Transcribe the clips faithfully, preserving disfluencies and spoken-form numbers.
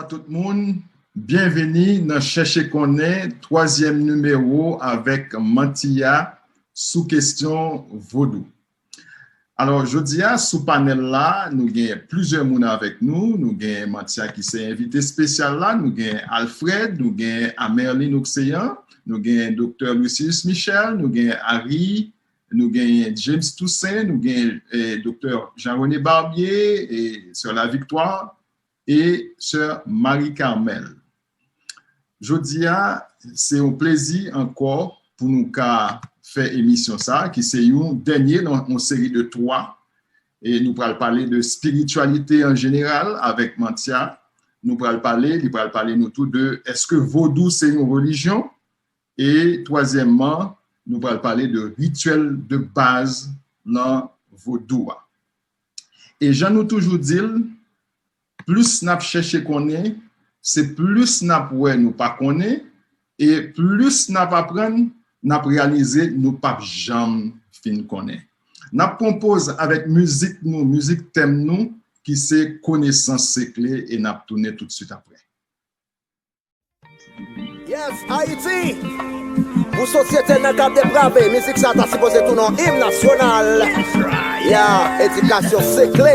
Tout moun, byenveni nan Chèche Konnen, twazyèm nimewo avèk Mantia sou kesyon vodou. Alò, jodi a, sou panèl la, nou gen plizyè moun avèk nou. Nou gen Mantia ki se envite espesyal la, nou gen Alfred, nou gen Amerlin Oxéan, nou gen Doktè Lucius Michel, nou gen Harry, nou gen James Toussaint, nou gen eh, Doktè Jean-René Barbier, e Sè La Victoire, e Sè Marie Carmel. Jodi a, se yon plezi ankò pou nou ka fè emisyon sa, ki se yon dènye nan yon seri de twa. E nou pral pale de espirityalite an jeneral avèk Mantia. Nou pral pale, li pral pale nou tou de èske vodou se yon relijyon? E twazyèmman, nou pral pale de rityèl de baz nan vodou a. E jan nou toujou di l, plis n ap chèche konnen, se plis n ap wè nou pa konnen, e plis n ap aprann, n ap reyalize nou p ap janm fin konnen. N ap pran poz avèk mizik nou, mizik tèm nou, ki se Konesans se kle, e n ap tounen toutswit apre. Yes, Ayiti! Pou sosyete nan k ap deprave, mizik sa ta sipoze tounen yon im nasyonal. Ya, edikasyon se kle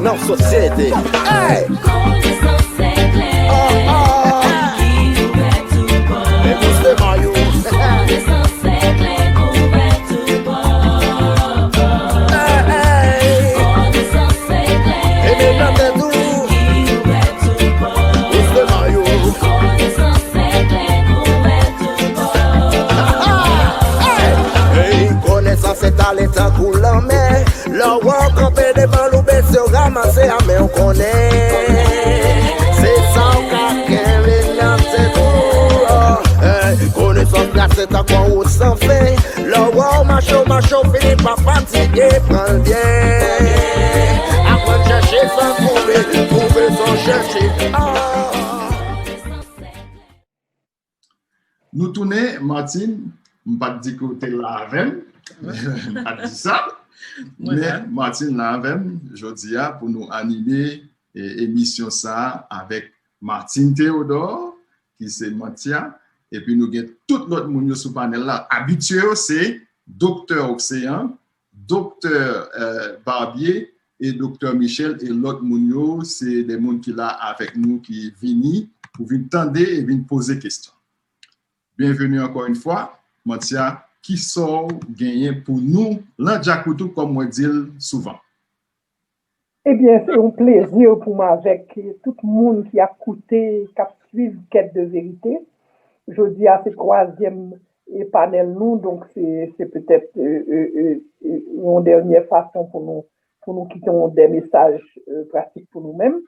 nan sosyete. Hey! Konesans se kle ki ouvè tout pòt. Konesans se kle k ouvè tout pòt. Hey, hey! Konesans se kle ki ouvè tout pòt. Konesans se kle k ouvè tout pòt. Hey, konesans se tale tankou lanmè. Lè w wè w kanpe devan l, ou bezwen ranmase a, men w konnen se sa w ka kenbe nan tèt ou. Hey, konesans trase tankou yon wout san fen. Lè w wè w mache, w mache, w fini pa fatige, pran l byen. Aprann chèche san twouve, twouve san chèche. Ah. Nou tounen, Martine, m pa t di ke w te la avè m. M pa t di sa. Men Martine la avè m jodi a pou nou anime e, emisyon sa a avèk Martine Théodore, ki se Mantia, epi nou gen tout lòt moun yo sou panèl la. Abitye yo se Doktè Oxéan, Doktè eh, Barbier e Doktè Michel e lòt moun yo, se de moun ki la avèk nou, ki vini pou vin tande e vin poze kesyon. Byenveni ankò yon fwa, Mantia, kisa w genyen pou nou lan djakoutou, kòm mwen di l souvan? Ebyen, se yon plezi pou mwen avèk tout moun ki ap koute, k ap swiv Quête de Vérité. Jodi a se twazyèm e, panèl nou, donk se, se petèt e, e, e, e, yon dènyè fason pou nou, pou nou kite yon dè mesaj e, pratik pou nou menm.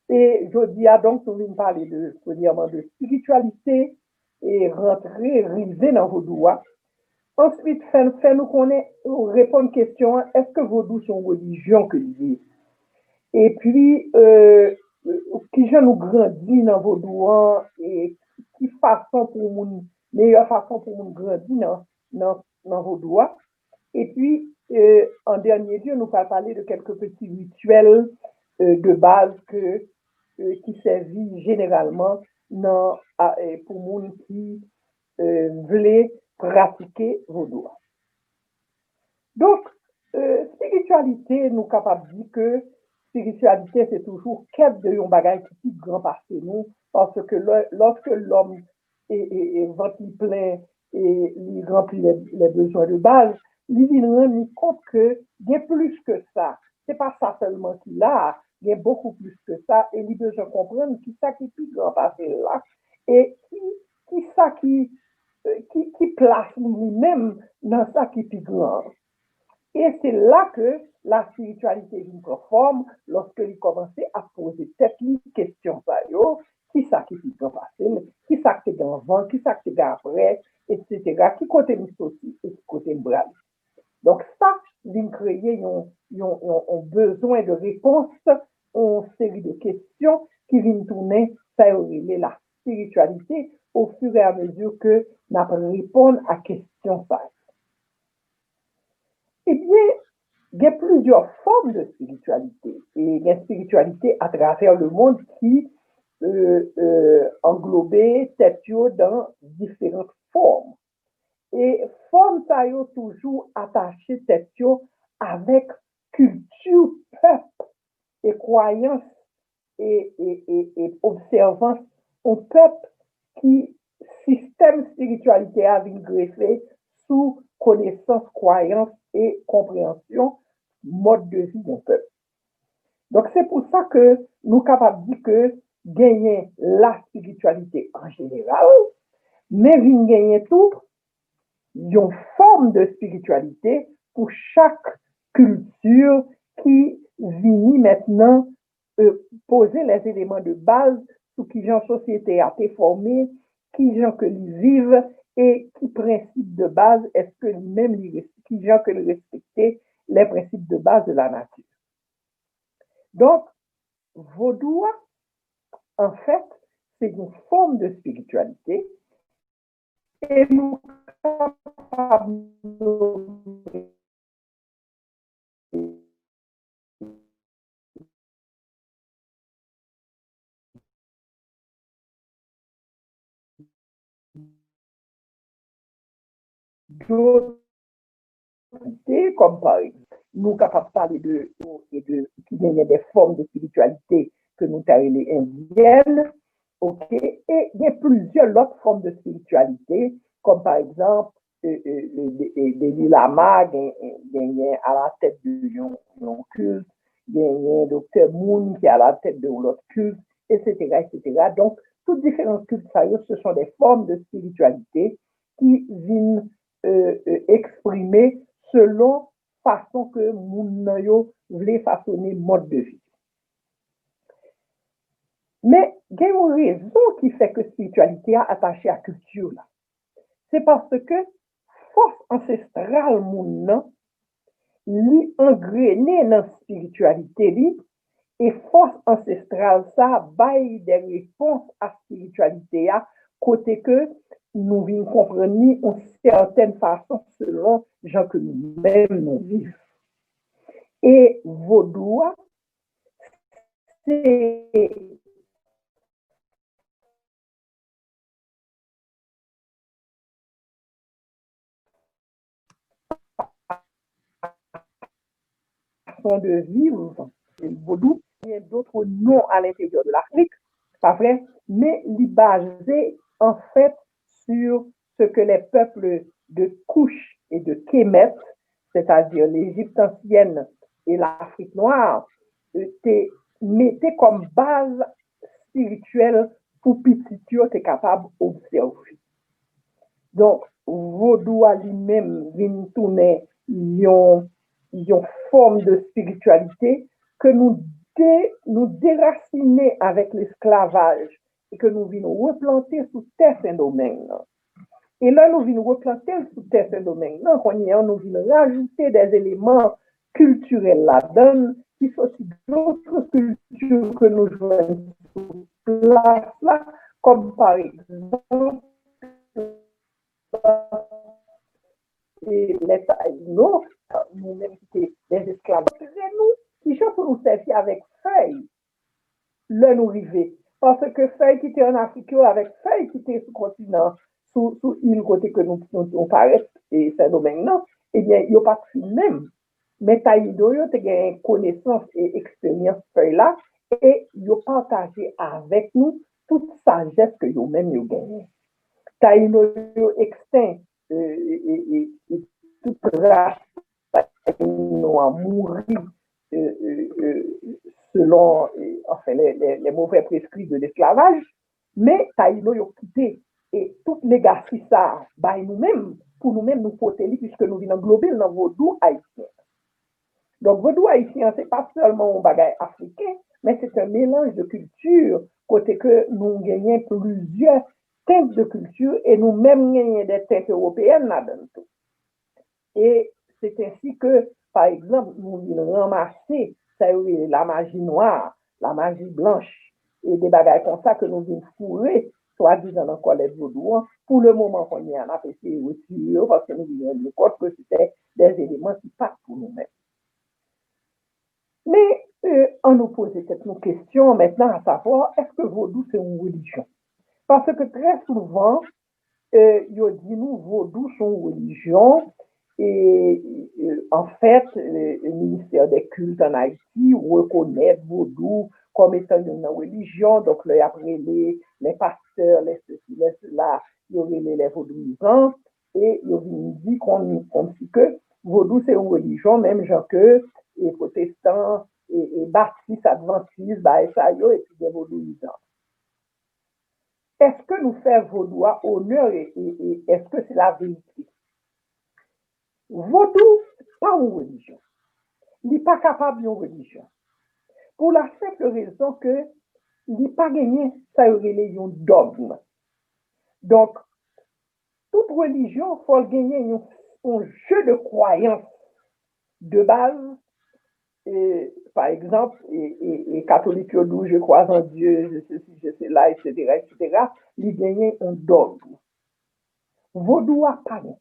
E jodi a, donk, nou vin pale de, premyèman, de espirityalite e rantre, rive nan vodou a. Answit, fè, fè nou konnen, reponn kesyon an, èske vodou se yon relijyon ke li ye? Epi, e, kijan nou grandi nan vodou an, e ki fason pou moun, meyè fason pou moun grandi nan, nan, nan vodou a? Epi, e, an dènye lye, nou pral pale de kèlke peti rityèl e, de baz ke, e, ki sèvi jeneralman nan, a, e, pou moun ki e, vle pratike vodou a. Donk, e, espirityalite, nou kapab di ke espirityalite se toujou kèt de yon bagay ki pi gran pase nou, paske lè, lòske lòm e, e, e vant li plen e li ranpli lè, lè bezwen de baz, li vin rann li kont ke gen plis ke sa. Se pa sa sèlman ki la, gen bokou plis ke sa, e li bezwen konprann kisa ki pi gran pase l la, e ki, kisa ki, ki, ki plas li li menm nan sa ki pi gran an. E se la ke la espirityalite vin pran fòm, lòske li kòmanse ap poze tèt li kesyon sa yo, kisa ki pi gran pase m, kisa k te gen anvan, kisa k te gen apre, etsetera, ki kote m soti e ki kote m prale. Donk sa vin kreye yon, yon, yon, yon bezwen de repons, yon seri de kesyon ki vin tounen sa yo rele la spiritualité au fur et à mesure que n ap reponn a kesyon sa yo. Ebyen, gen plizyè fòm de spiritualité. E gen spiritualité à travers le monde ki e, e, anglobe tèt yo dan diferan fòm. E fòm sa yo toujou atache tèt yo avèk kilti pèp e kwayans e, e, e, e obsèvans yon pèp ki sistèm espirityalite a vin grefe sou konesans, kwayans e konpreyansyon mòd de vi yon pèp. Donk, se pou sa ke nou kapab di ke genyen la spirityalite an jeneral, men vin genyen tou yon fòm de spirityalite pou chak kilti ki vini mentnan, e, poze les éléments de base sou kijan sosyete a te fòme, kijan ke li viv e ki prensip de baz èske li menm li res-, kijan ke li respekte les principes de base de la nature. Donk, vodou a, anfèt, se yon fòm de spirityalite e nou kapab nome dòt kòm pa egzanp, nou kapab pale de, de, ki genyen de fòm de spirityalite ke nou ta rele endyèn, oke, e gen plizyè lòt fòm de spirityalite, kòm pa egzanp, e, e, e, de, e, de Dalai Lama, gen, genyen alatèt de yon, yon kilt, genyen Doktè Moon ki alatèt de yon lòt kilt, etsetera, etsetera. Donk, tout diferan kilt sa yo, se son de fòm de spirityalite ki vin, e, e, eksprime selon fason ke moun nan yo vle fasone mòd de vi. Men, gen yon rezon ki fè ke spirityalite a atache a kilti la. Se paske fòs ansestral moun nan, li angrene nan spirityalite li, e fòs ansestral sa bay de repons a spirityalite a, kote ke nou vin konprann li yon sètèn fason selon jan ke nou menm nou viv. E vodou a, se fason de viv vodou. Il y a d'autres noms à l'intérieur de l'Afrique, pa vre, men li baze, an fèt, sur ce que les peuples de Kush et de Kemet, c'est-à-dire l'Égypte ancienne et l'Afrique noire, te mete kòm baz espirityèl pou pitit yo te kapab obsève. Donk, vodou a li menm vin tounen yon, yon fòm de espirityalite ke nou de, nou derasinen avèk lesklavaj e ke nou vin replante sou tè Sendomeng nan. E lè nou vin replante l sou tè Sendomeng nan, kounye a nou vin rajoute de eleman kiltirèl ladan l ki soti dòt kilti ke nou jwenn sou plas la, kòm pa egzanp, e lè Tayino, nou menm ki te de esklav, montre nou kijan pou nou sèvi avèk fèy lè nou rive. Paske fèy ki te ann Afrik yo avèk fèy ki te sou kontinan, sou, sou il kote ke nou, nou, nou parèt, e Sendomeng nan, ebyen, yo pa t fin menm. Men Tayino yo te gen konesans e eksperyans fèy la, e yo pataje avèk nou tout sajès ke yo menm yo genyen. Tayino yo eksten, e, e, e, e, e tout ras Tayino a mouri, e, e, e, selon, e, anfen, les, les, les mauvais prescrits de l'esclavage, men Tayino yo kite, e, tout legasi sa a bay nou menm, pou nou menm nou pote li, piske nou vin anglobe l nan vodou ayisyen. Donk, vodou ayisyen an, se pa sèlman yon bagay afriken, men se yon melanj de kilti, kote ke nou genyen plizyè tent de kilti, e nou menm genyen de tent ewopeyèn ladan l tou. E se ensi ke, pa egzanp, nou vin ranmase sa yo rele lamaji nwa, lamaji blanch, e de bagay konsa ke nou vin foure, swadizan, nan kòlèt vodou an. Pou le moman, kounye a, n ap eseye retire yo, paske nou vin rann nou kont ke se te de eleman ki pa t pou nou menm. Men, e, ann nou poze tèt nou kesyon mentnan, asavwa, èske vodou se yon relijyon? Paske trè souvan, e, yo di nou vodou se yon relijyon, e, e, anfèt, e, e, Ministè dè Kilt ann Ayiti rekonèt vodou kòm etan youn nan relijyon, donk lè y ap rele lè pastè, lè sesi, lè sela, yo rele lè vodouyizan, e yo vin di kon, kòmsi ke vodou se yon relijyon, menm jan ke, e, pwotestan, e, e, batis, advantis, bagay sa yo, epi gen vodouyizan. Èske nou fè vodou a onè e, e, e èske se laverite? Vodou pa yon relijyon. Li pa kapab yon relijyon. Pou la senp rezon ke li pa genyen sa yo rele yon dògm. Donk, tout relijyon, fò l genyen yon, yon jeu de kwayans de baz. E, pa egzanp, e, e, e katolik yo di w, je crois en Dieu, je ceci, je cela, et cetera, et cetera. Li genyen yon dògm. Vodou a pa gen.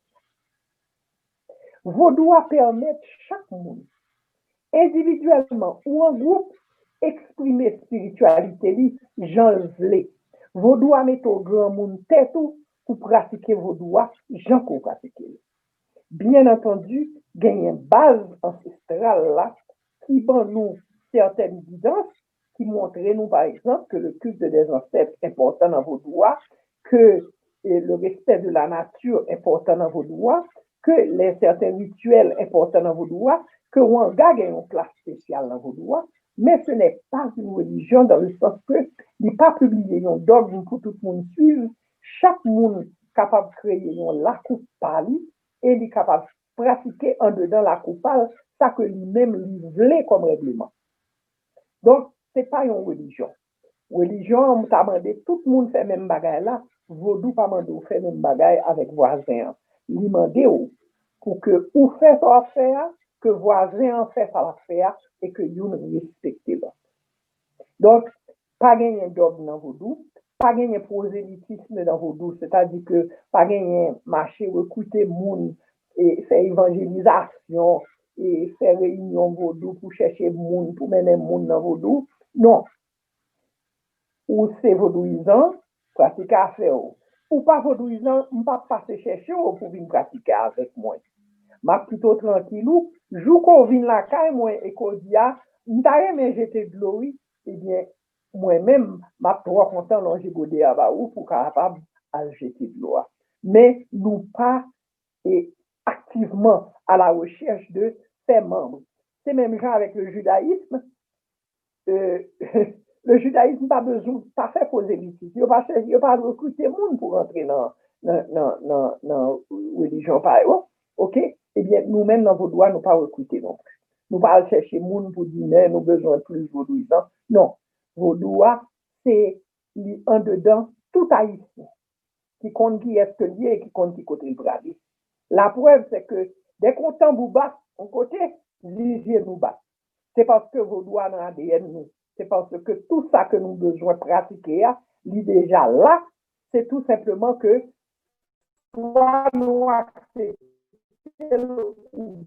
Vodou a pèmèt chak moun, endividyèlman ou an gwoup, eksprime espirityalite li jan l vle. Vodou a mete w granmoun tèt ou pou pratike vodou a jan ke w pratike l. Byen antandi, genyen baz ansestral la ki ban nou sètèn gidans, ki montre nou, pa egzanp, ke le culte des ancêtres enpòtan nan vodou a, ke, e, le respect de la nature enpòtan nan vodou a, ke les certains rituels enpòtan nan vodou a, ke wanga gen yon plas espesyal nan vodou a, mais ce n'est pas une religion dans le sens que li pa pibliye yon dògm pou tout moun swiv, chak moun kapab kreye yon lakou pa li e li kapab pratike andedan lakou pa l sa ke li menm li vle kòm règleman. Donk, se pa yon relijyon. Relijyon an ta mande tout moun fè menm bagay la, vodou pa mande w fè menm bagay avèk vwazen an. Li mande w pou ke ou fè sa w ap fè a, ke vwazen an fè sa l ap fè a, e ke youn respekte lòt. Donk, pa genyen dòg nan vodou, pa genyen pwozelitism nan vodou, sètadi ke pa genyen mache rekrite moun, e fè evanjelizasyon, e fè reyinyon vodou pou chèche moun, pou mennen moun nan vodou. Non. Ou se vodouyizan, pratike afè w. Ou pa vodouyizan, m p ap pase chèche w pou vin pratike avèk mwen. M ap kite w trankil ou, jou ke w vin lakay mwen e ke w di a, m ta renmen jete dlo wi, ebyen, mwen menm, m ap twò kontan lonje gode a ba ou pou w kapab al jete dlo a. Men nou pa, e, aktivman à la recherche de fè manm. Se menm jan avèk le judaïsme, e, le judaïsme pa bezwen, pa fè pwozelitis. Yo pa chèche, yo pa rekrite moun pou rantre nan, nan, nan, nan, nan relijyon pa yo. Oke? Ebyen, nou menm nan vodou a, nou pa rekrite non plis. Nou pa al chèche moun pou di, men nou bezwen plis vodouyizan. Non. Vodou a, se li andedan tout Ayisyen ki konn kiyès ke l ye e ki konn ki kote l prale. Laprèv, se ke dèk on tanbou bat on kote, li vye nou bat. Se paske vodou a nan A D N nou. Se paske tout sa ke nou bezwen pratike a, li deja la. Se tou senpleman ke swa nou aksepte l ou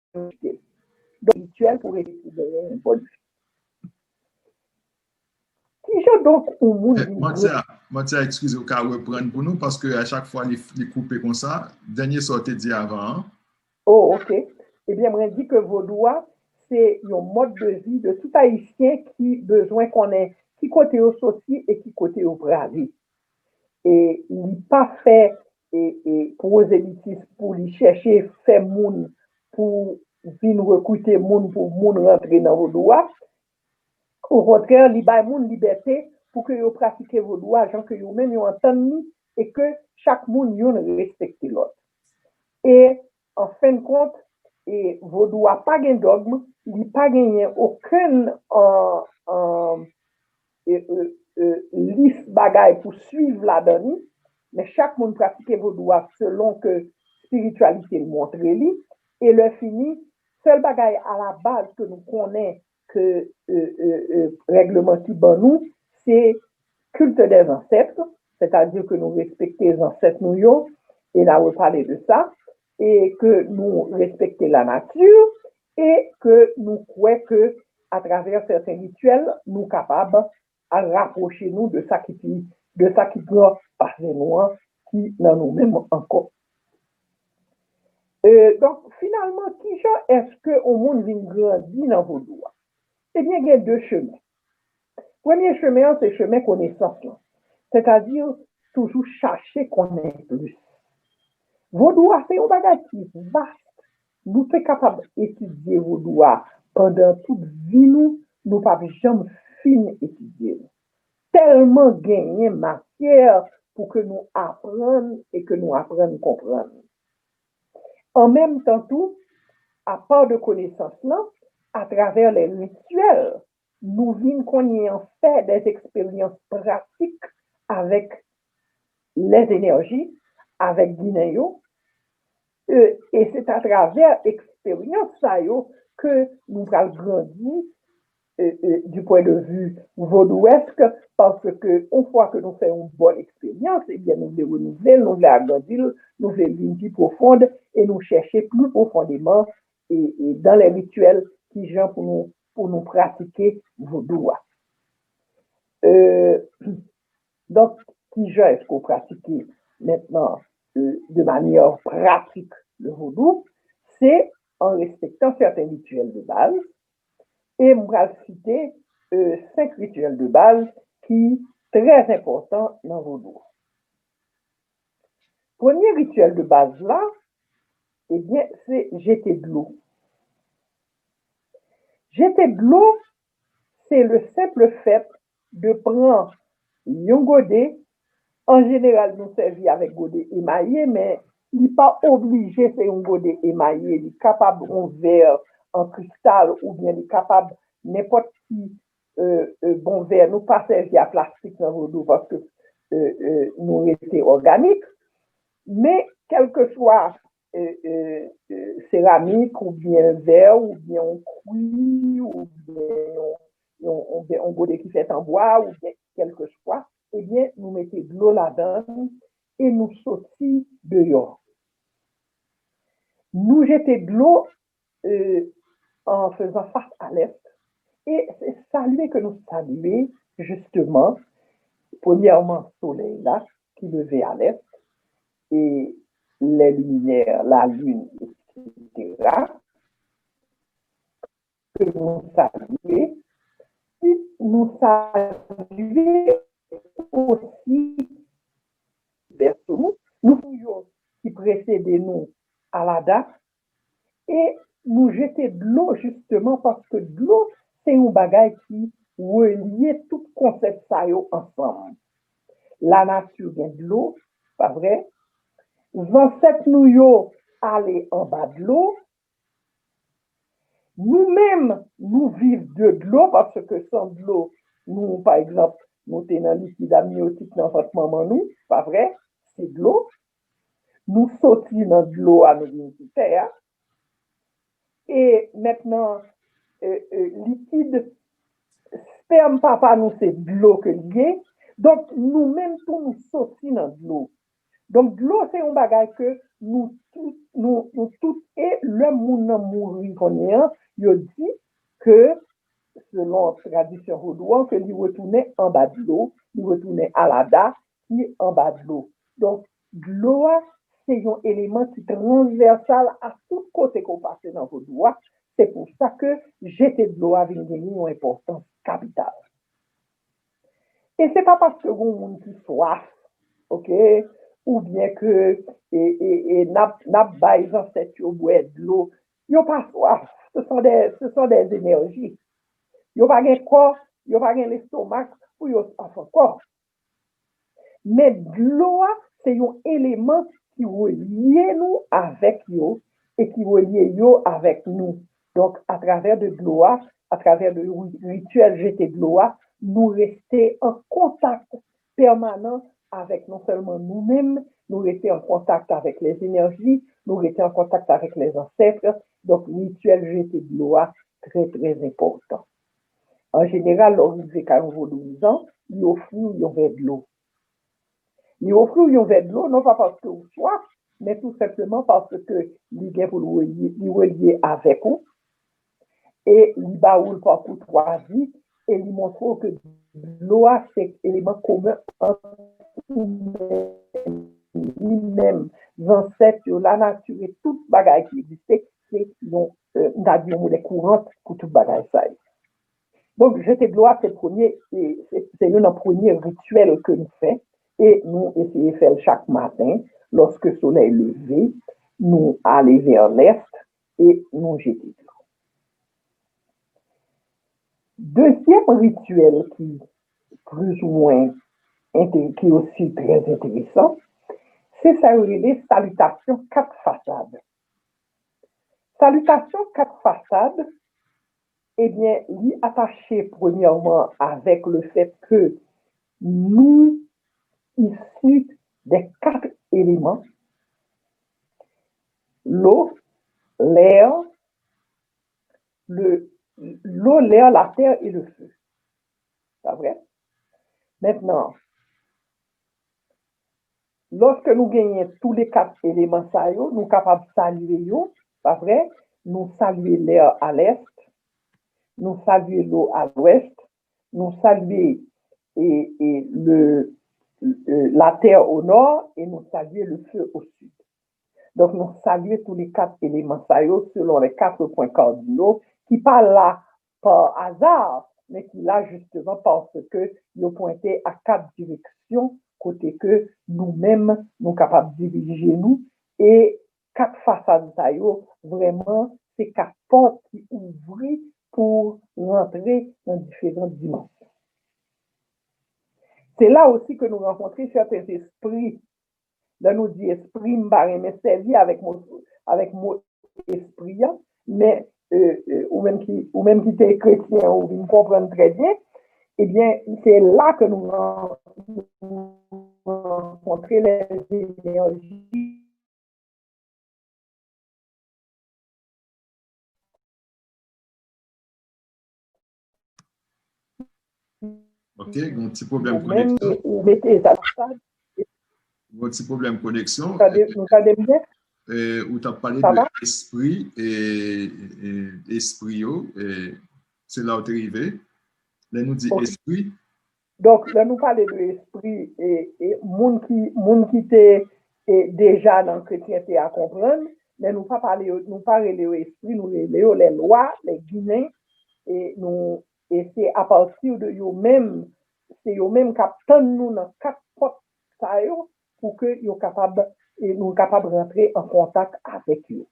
Donk, rityèl pou rete pou genyen yon bòn fi. Kijan donk yon moun vin gwo? Mantia, Mantia, eskize, ou ka reprann pou nou, paske a chak fwa li, li koupe konsa. Dènye sa w te di avan an. Oh, ok. Ebyen, mwen di ke vodou a, se yon mòd de vi de tout Ayisyen ki bezwen konnen ki kote yo soti e ki kote yo prale. E li pa fè, e, e, pwozelitis pou li chèche fè moun pou vin rekrite moun pou moun rantre nan vodou a. Okontrè, li bay moun libète pou ke yo pratike vodou a jan ke yo menm yo antann li e ke chak moun youn respekte lòt. E, an fen de kont, e, vodou a pa gen dògm, li pa genyen okenn, an, an, e, e, e, lis bagay pou swiv ladan li, men chak moun pratike vodou a selon ke espirityalite l montre li, e lè fini, sèl bagay a la baz ke nou konnen ke, e, e, e, règleman ki ban nou, se culte des ancêtres, c'est-à-dire que nous respectons les ancêtres nous, et on a reparlé de ça, et que nous respectons la nature, et que nous croyons que à travers certains rituels, nous sommes capables de rapprocher nous de ça qui, de ça qui grand passé nous, hein, qui dans nous-mêmes encore. Euh, donc, finalement, qui est-ce que au monde vient grandir dans vos doigts? Eh bien, il y a deux chemins. Premye chemen an, se chemen konesans lan. Sètadi, toujou chache konnen plis. Vodou a se yon bagay ki vas. Nou te kapab etidye vodou a pandan tout vi nou, nou p ap janm fin etidye l. Tèlman genyen matyè pou ke nou aprann e ke nou aprann konprann. An menm tan tou, apa de konesans lan, atravè lè rityèl, nou vin konnen an fè dè eksperyans pratik avèk lè enèji, avèk ginen yo, e, e se atravè eksperyans sa yo ke nou pral grandi, e, e, du point de vue vaudouesque, paske yon fwa ke nou fè yon bòn eksperyans, ebyen nou vle renouvle l, nou vle agrandi l, nou vle vin pi pwofonde e nou chèche pli pwofondeman e, e dans les rituels, ki jan pou nou, pou nou pratike vodou a. Euh, donc, ki jan èske w pratike maintenant euh, de manière pratique le vodou? C'est en respectant certains rituels de base. E m pral site euh, cinq rituels de base ki très importants dans vodou. Premye rityèl de baz la, ebyen, se jete dlo. Jete dlo, se le simple fait de pran yon gode. An jeneral, nou sèvi avèk gode emaye, men li pa oblije se yon gode emaye. Li kapab yon vè an kristal oubyen li kapab nenpòt ki euh, euh, bon vè, nou pa sèvi a plastik nan vodou paske euh, euh, nou rete òganik. Men, kèlkeswa euh, euh, euh, seramik oubyen vè oubyen yon kwi oubyen yon, yon, yon, yon gode ki fèt an bwa oubyen kèlkeswa, ebyen, nou mete dlo ladan l e nou soti deyò. Nou jete dlo euh, en faisant face à l'est. Et c'est saluer que nous saluer justement, premièrement, soleil là, qui levait à l'est, et les luminaires, la lune, et cetera, que nous saluer. Puis nous saluer aussi, verso, nous, nous, qui précédait nous à la date, e nou jete dlo jisteman paske dlo se yon bagay ki relye tout konsèp sa yo ansanm. Lanati gen dlo, pa vre? Zansèt nou yo ale anba dlo. Nou menm, nou viv de dlo paske san dlo, nou, pa egzanp, nou te nan likid amniyotik nan vant manman nou, pa vre? Se dlo. Nou soti nan dlo a, nou vin sou tè a. E mentnan, e, e, likid, spèm papa nou se dlo ke li ye. Donk, nou menm tou, nou soti nan dlo. Donk, dlo se yon bagay ke nou tout, nou, nou tout, e lè moun nan mouri kounye a, yo di ke, selon tradisyon vodou an, ke li retounen anba dlo, li retounen alada, ki anba dlo. Donk, dlo a, se yon eleman ki transvèsal a tout kote ke w pase nan vodou a. Se pou sa ke jete dlo a vin genyen yon enpòtans kapital. E se pa paske gen moun ki swaf, oke, oubyen ke e, e, e n ap, n ap bay zansèt yo bwè dlo. Yo pa swaf. Ce sont des, ce sont des énergies. Yo pa gen kò, yo pa gen lestomak pou yo swaf ankò. Men dlo a, se yon eleman ki relye nou avèk yo e ki relye yo avèk nou. Donk, atravè de dlo a, atravè de ri-, rityèl jete dlo a, nou rete an kontak pèmanan avèk non sèlman nou menm, nou rete an kontak avèk les énergies, nou rete an kontak avèk les ancêtres. Donk, rityèl jete dlo a, trè, trè enpòtan. An jeneral, lè w rive kay yon vodouyizan, li ofri w yon vè dlo. Li ofri w yon vè dlo, non pa paske ou swaf, men tou senpleman paske li gen pou l relye, li relye avèk ou. E li ba ou l pa koutwazi, e li montre w ke dlo a se eleman komen ant ou menm, li menm, zansèt yo, lanati, e tout bagay ki egziste, se yon, euh, m ta di yon modèl kourant pou tout bagay sa yo. Donk, jete dlo a, se premye, se, se, se youn nan premye rityèl ke nou fè, e nou eseye fè l chak maten, lòske solèy leve, nou ale vè lès e nou jete dlo. Dezyèm rityèl ki plizoumwen ente-, ki osi trè enteresan, se sa yo rele salitasyon kat fasad. Salitasyon kat fasad, ebyen, li atache premyèman avèk le fèt ke nou isi de kat eleman, l'eau, l'air, le, l'eau, l'air, la terre et le feu. Pa vre? Mentnan, lòske nou genyen tou le kat eleman sa yo, nou kapab salye yo, pa vre? Nou salye lè a lès, nou salye lo a lwès, nou salye e, e, le, e, la tè o nò e nou salye le feu au sud. Donk, nou salye tou le kat eleman sa yo selon les quatre points cardinaux ki pa la pa aza, men ki la jisteman paske yo pwente a kat direksyon kote ke nou menm nou kapab dirije nou, e kat fasad sa yo vrèman se kat pòt ki ouvri pou rantre nan diferan dimansyon. Se la osi ke nou rankontre sèten espri. Lè nou di espri, m pa renmen sèvi avèk mo, avèk mo espri a, men, euh, euh, ou menm ki, ou menm ki te kretyen, ou vin konprann trè byen, ebyen, se la ke nou ran-, nou rankontre les énergies. Ok, gen yon ti pwoblèm koneksyon. Ou mete sa. Gen yon ti pwoblèm koneksyon. Nou tande, nou tande m byen? E, ou t ap pale de espri, e, e, espri yo, e, se la ou te rive. Lè nou di espri, Donk, lè nou pale de espri, e, e, moun ki, moun ki te, e, deja nan kretyente a konprann, men nou pa pale yo, nou pa rele yo espri, nou rele yo les lois, les guillemets, e nou, e se apati de yo menm, se yo menm k ap tann nou nan kat pòt sa yo pou ke yo kapab, e nou kapab rantre an kontak avèk yo.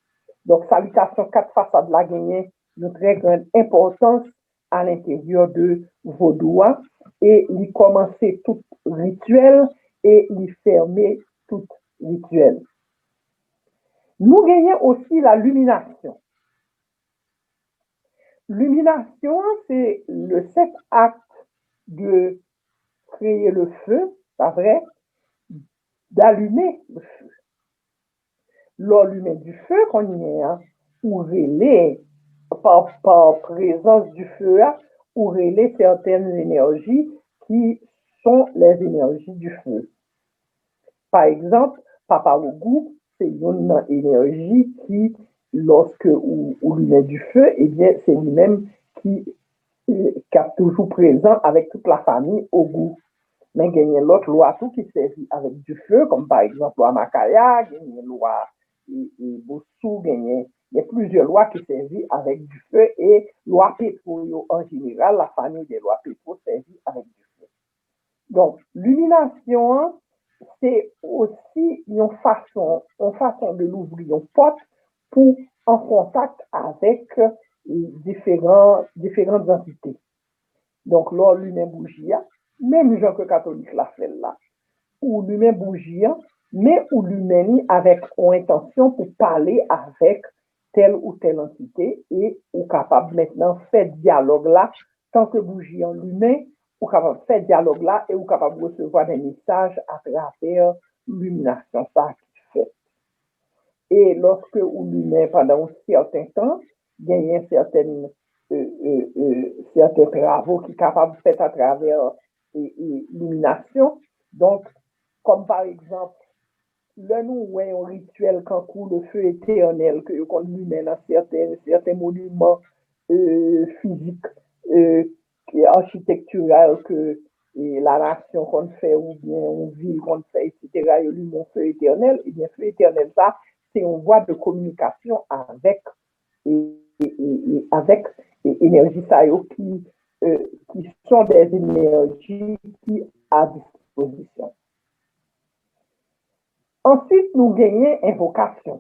Donk, salitasyon kat fasad la genyen yon trè grann enpòtans a lenteryè de vodou a, e li kòmanse tout rityèl e li fèmen tout rityèl. Nou genyen osi la liminasyon. Liminasyon an, se le simple acte de créer le feu, pa vre? D'allumer le feu. Lè w limen dife kounye a, ou rele, pa, pa prezans dife a, ou rele certaines énergies qui sont les énergies du feu. Pa egzanp, papa Ogou, se youn nan enèji ki, lòske ou, ou limen dife, ebyen, se li menm ki, eh, k ap toujou prezan avèk tout lafanmi Ogou. Men genyen lòt lwa tou ki sèvi avèk dife, kòm pa egzanp lwa Makaya, genyen lwa, e, e, Bosou, genyen, gen plizyè lwa ki sèvi avèk dife, e lwa Petwo yo an jeneral, lafanmi de lwa Petwo sèvi avèk dife. Donk, liminasyon an, se osi yon fason, yon fason de louvri yon pòt pou an kontak avèk, eh, diferan, diferan antite. Donk, lè w limen bouji a, menm jan ke katolik la fè l la, ou limen bouji a, men ou limen li avèk yon entansyon pou pale avèk tèl ou tèl antite, e ou kapab mentnan fè dyalòg la, tan ke bouji an limen, ou kapab fè dyalòg la, e ou kapab resevwa de mesaj atravè liminasyon sa a ki fèt. E lòske ou limen pandan yon sèten tan, genyen sèten, e, e, e, sèten travo ki kapab fèt atravè e, e, liminasyon. Donk, kòm pa egzanp, lè nou wè yon rityèl kankou le feu éternel ke yo konn limen nan sèten, sèten moniman, e, fizik, e, ki achitektiral ke, e, la nasyon konn fè oubyen yon vil konn fè, etsetera, yo limen yon feu éternel, ebyen, feu éternel sa, se yon vwa de kominikasyon avèk, e, e, e, e, avèk, e, enèji sa yo ki, e, qui sont des énergies qui à disposition. Answit, nou genyen envokasyon.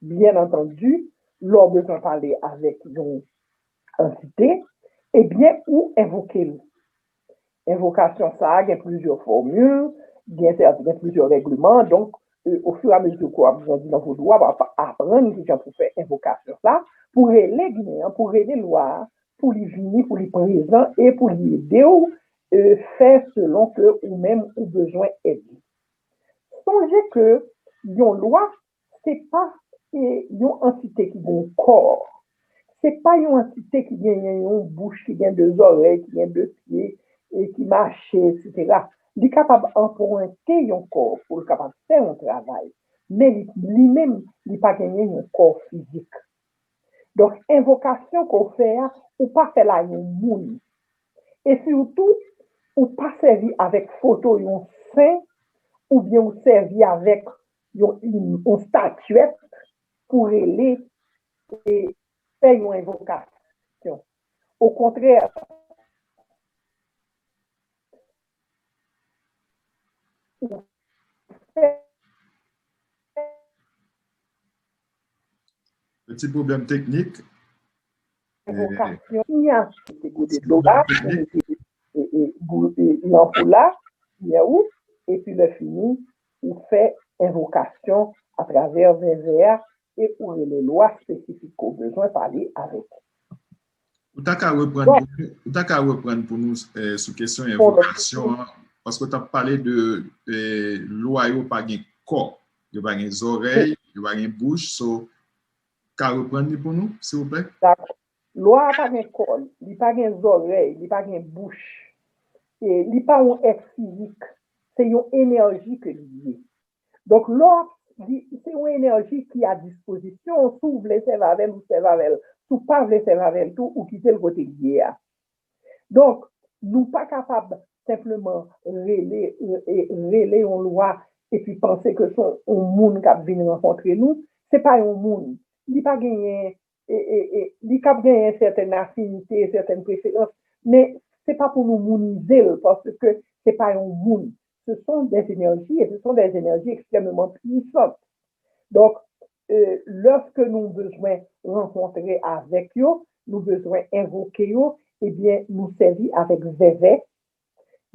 Byen antandi, lè w bezwen pale avèk yon antite, ebyen, ou envoke l. Envokasyon sa a gen plizyè fòmil, gen, gen plizyè règleman. Donk, e, ofiramezi ke w ap grandi nan vodou a, w ap aprann kijan pou fè envokasyon sa, pou rele Ginen an, pou rele lwa a, pou li vini, pou li prezan e pou li ede w, e, fè selon ke ou menm ou bezwen èd li. Sonje ke yon lwa, se pa, e, yon antite ki gen yon kò. Se pa yon antite ki genyen yon bouch, ki gen de zòrèy, ki gen de pye, e ki mache, etsetera. Li kapab anprente yon kò pou l kapab fè yon travay. Men li, li menm, li pa genyen yon kò fizik. Donk, envokasyon ke w fè a, ou pa fè l a yon moun. E sitou, ou pa sèvi avèk foto yon sen, oubyen ou sèvi avèk yon, yon, yon statyèt pou rele e fè yon envokasyon. Okontrè, ou fè Yon ti pwoblèm teknik. Envokasyon, sinyati, se gode dlo a, pou mete, e, e, bou-, e, lanp ou la, lè ou, epi lè fini, ou fè envokasyon atravè vèvè a, e ou rele lwa espesifik ke w bezwen pale avèk li. Ou ta ka reprann pou nou, ou ta ka reprann pou nou, eh, sou kesyon envokasyon an, paske w t ap pale de, eh, lwa yo pa gen kò, yo pa gen zòrèy, yo pa gen bouch, so, ka reprann li pou nou, silvouplè? Dakò. Lwa a pa gen kò, li pa gen zòrèy, li pa gen bouch. E li pa yon èt fizik, se yon enèji ke li ye. Donk, lè w ap di, se yon enèji ki a dispozisyon w, si w vle sèvi avè l, ou sèvi avè l. Si w pa vle sèvi avè l tou, ou kite l kote l ye a. Donk, nou pa kapab senpleman rele, e, rele yon lwa epi panse ke se yon, yon moun k ap vin rankontre nou. Se pa yon moun. Li pa genyen, e, e, e, li kab genyen sètèn afinite, sètèn preferans, men se pa pou nou mounize l, paske se pa yon moun. Ce sont des énergies et ce sont des énergies extrêmement puissantes. Donk, e, lòske nou bezwen rankontre avèk yo, nou bezwen envoke yo, ebyen, nou sèvi avèk vèvè.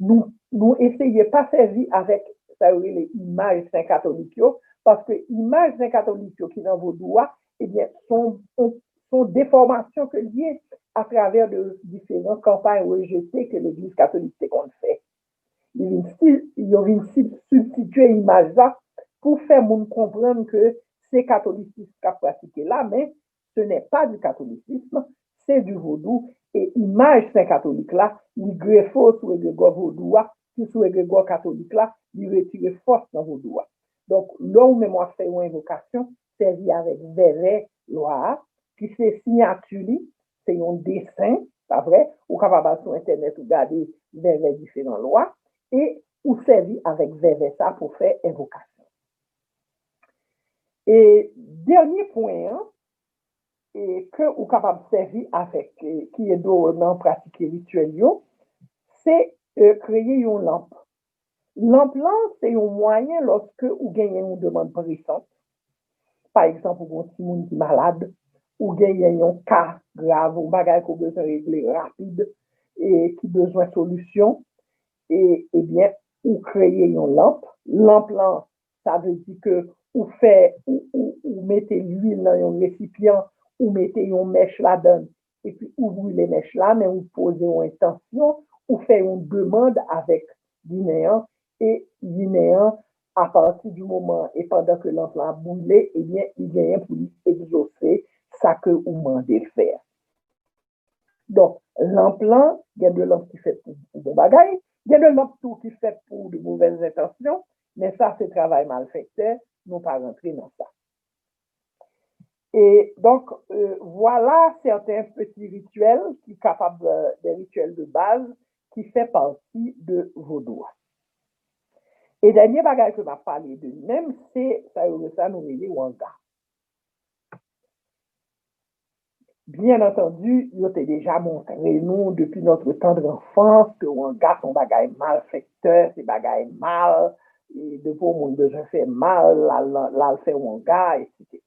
Nou, nou eseye pa sèvi avèk sa yo rele imaj sen katolik yo, paske imaj sen katolik yo ki nan vodou a, ebyen, se yon, se yon defòmasyon ke l ye atravè de diferan kanpay rejete ke Legliz katolik te konn fè. Li vin si-, yo vin si-, sibstitye imaj la pou fè moun konprann ke se katolisis k ap pratike la, men ce n'est pas du catholicisme, c'est du vodou, e imaj sen katolik la, li grefe sou egregò vodou a, ki sou egregò katolik la, li retire fòs nan vodou a. Donk, lè ou menm w ap fè yon envokasyon, sèvi avèk vèvè lwa a, ki se siyati li, se yon desen, pa vre? Ou kapab al sou entènèt ou gade vèvè diferan lwa, e ou sèvi avèk vèvè sa pou fè envokasyon. E dènye pwen an, e ke ou kapab sèvi avèk, e, ki ede w nan pratike rityèl yo, se, e, kreye yon lanp. Lanp lan, se yon mwayen lòske ou genyen yon demann presan. Pa egzanp, ou gen yon timoun ki malad, ou genyen yon ka grav, yon bagay ke w bezwen regle rapid, e ki bezwen solisyon, e, ebyen, ou kreye yon lanp. Lanp lan, sa vle di ke ou fè, ou, ou, ou mete lwil nan yon resipyan, ou mete yon mèch ladan l, epi ou brile mèch la, men ou poze yon entansyon, ou fè yon demann avèk Ginen an, e Ginen an, apati di moman e pandan ke lanp lan ap brile, ebyen, li genyen pou li egzose sa ke ou mande l fè a. Donk, lanp lan, gen de lanp ki fèt pou, pou bon bagay, Gen de lanp tou ki fèt pou de movèz entansyon, men sa se travay malfèktè, nou pa rantre nan sa. E donk, euh, vwala sèten peti rityèl ki kapab, euh, de rityèl de baz ki fè pati de vodou a. E dènye bagay ke m ap pale de menm, se sa yo, sa nou rele wanga. Byen antandi, yo te deja montre nou depi notre tendre enfance ke wanga se yon bagay malfektè, se bagay mal, e depi yon moun bezwen fè mal, l al, l al fè wanga, etsetera.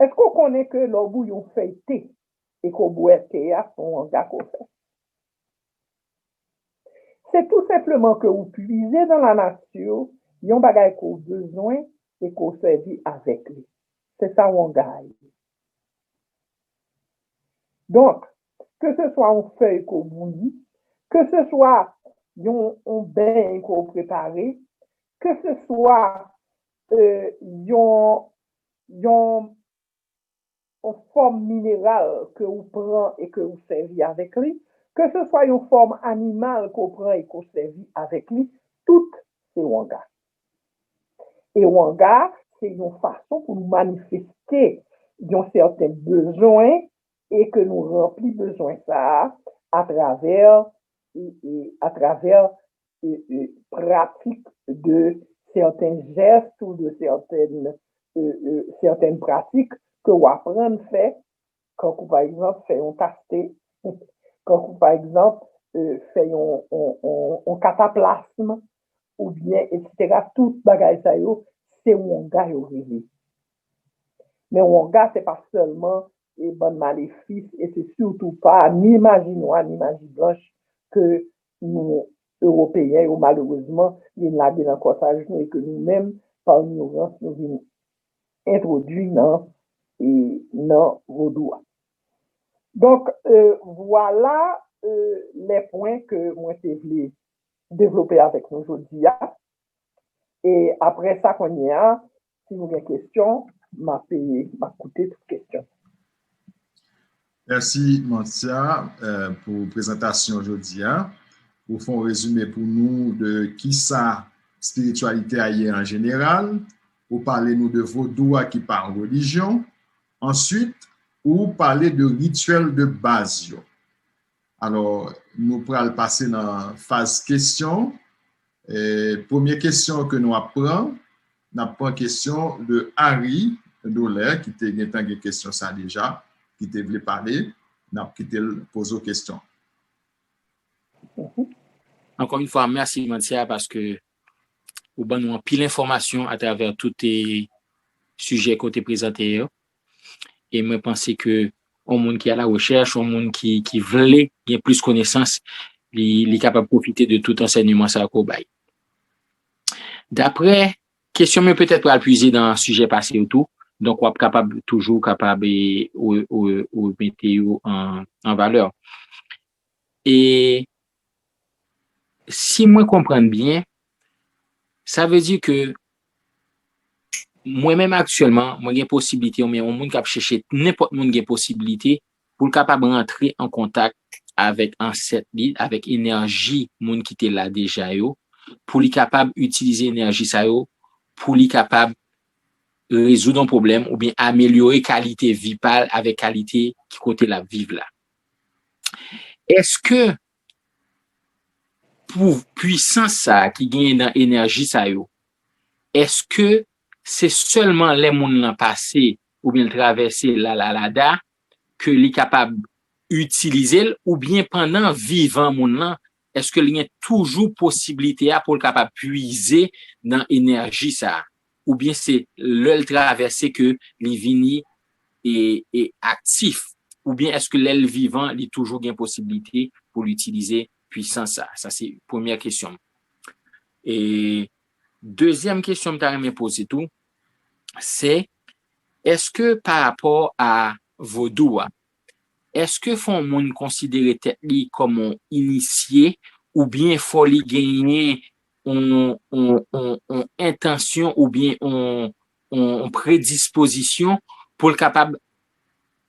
Èske w konnen ke lè w bouyi yon fèy te e ke w bwè te a, se yon wanga ke w fè? Se tou senpleman ke ou puize dans la nature yon bagay ke w bezwen e ke w sèvi avèk li. Se sa wanga a ye. Donk, ke se swa yon fèy ke w bouyi, ke se swa yon, yon beny ke w prepare, ke se swa, euh, yon, yon yon fòm mineral ke ou pran e ke ou sèvi avèk li, ke se swa yon fòm animal ke ou pran e ke ou sèvi avèk li, tout se wanga. E wanga, se yon fason pou nou manifeste yon sèten bezwen e ke nou ranpli bezwen sa a atravè, e, e, atravè e, e, pratik de sèten jès ou de sèten, e, e, sèten pratik ke w aprann fè, kankou pa egzanp fè yon tas te, kankou pa egzanp, e, fè yon, yon, yon, yon kataplasm, oubyen etsetera. Tout bagay sa yo, se wonga yo rele. Men wonga, se pa sèlman e bann malefis, e se sitou pa ni maji nwa, ni maji blanch ke nou, Ewopeyen yo, malerezman, vin lage nan kòsaj nou e ke nou menm, pa ignorans, nou vin entwodui nan, e, nan vodou a. Donk, e, vwala, e, lè pwen ke mwen te vle devlope avèk nou jodi a. E apre sa, kounye a, si nou gen kesyon, m ap, m ap koute tout kesyon. Mèsi, Mantia, eh, pou prezantasyon jodi a. Ou fè yon rezime pou nou de kisa espirityalite a ye an jeneral. Ou pale nou de vodou a ki pa yon relijyon. Answit, ou pale de rityèl de baz yo. Alò, nou pral pase nan faz kesyon. E, premye kesyon ke nou ap pran, n ap pran kesyon de Harry Doler, ki te gentan gen kesyon sa deja, ki te vle pale, n ap kite l poze w kesyon. Ankò yon fwa, mèsi Mantia, paske ou ban nou anpil enfòmasyon atravè tout, e, sijè ke w te prezante yo. E mwen panse ke yon moun ki a la rechèch, yon moun ki, ki vle gen plis konesans, li, li kapab pwofite de tout ansèyman sa yo ke w bay. Dapre kesyon m yo petèt pral pwize nan sijè pase yo tou, donk w ap kapab toujou kapab, e, ou, ou, ou mete yo an, an valè. E si mwen konprann byen, sa vle di ke mwen menm aktyèlman, mwen gen posiblite, oubyen yon moun k ap chèche, nenpòt moun gen posiblite pou l kapab rantre an kontak avèk ansèt li, avèk enèji moun ki te la deja yo, pou li kapab itilize enèji sa yo, pou li kapab rezoud yon pwoblèm oubyen amelyore kalite vi pa l avèk kalite ki kote l ap viv la. Èske pou pwisans sa a ki genyen nan enèji sa yo, èske se sèlman lè moun nan pase oubyen l travèse Lala Lada ke li kapab itilize l, oubyen pandan vivan moun nan, èske li gen toujou posiblite a pou l kapab pwize nan enèji sa a? Oubyen se lè l travèse ke li vini e, e aktif? Oubyen èske lè l vivan, li toujou gen posiblite pou l itilize pwisans sa a? Sa se premyè kesyon m. E dezyèm kesyon m ta renmen poze tou, se èske pa rapò a vodou a, èske fò yon moun konsidere tèt li kòm yon inisye oubyen fò li genyen yon, yon, yon, yon entansyon oubyen yon, yon, yon predispozisyon pou l kapab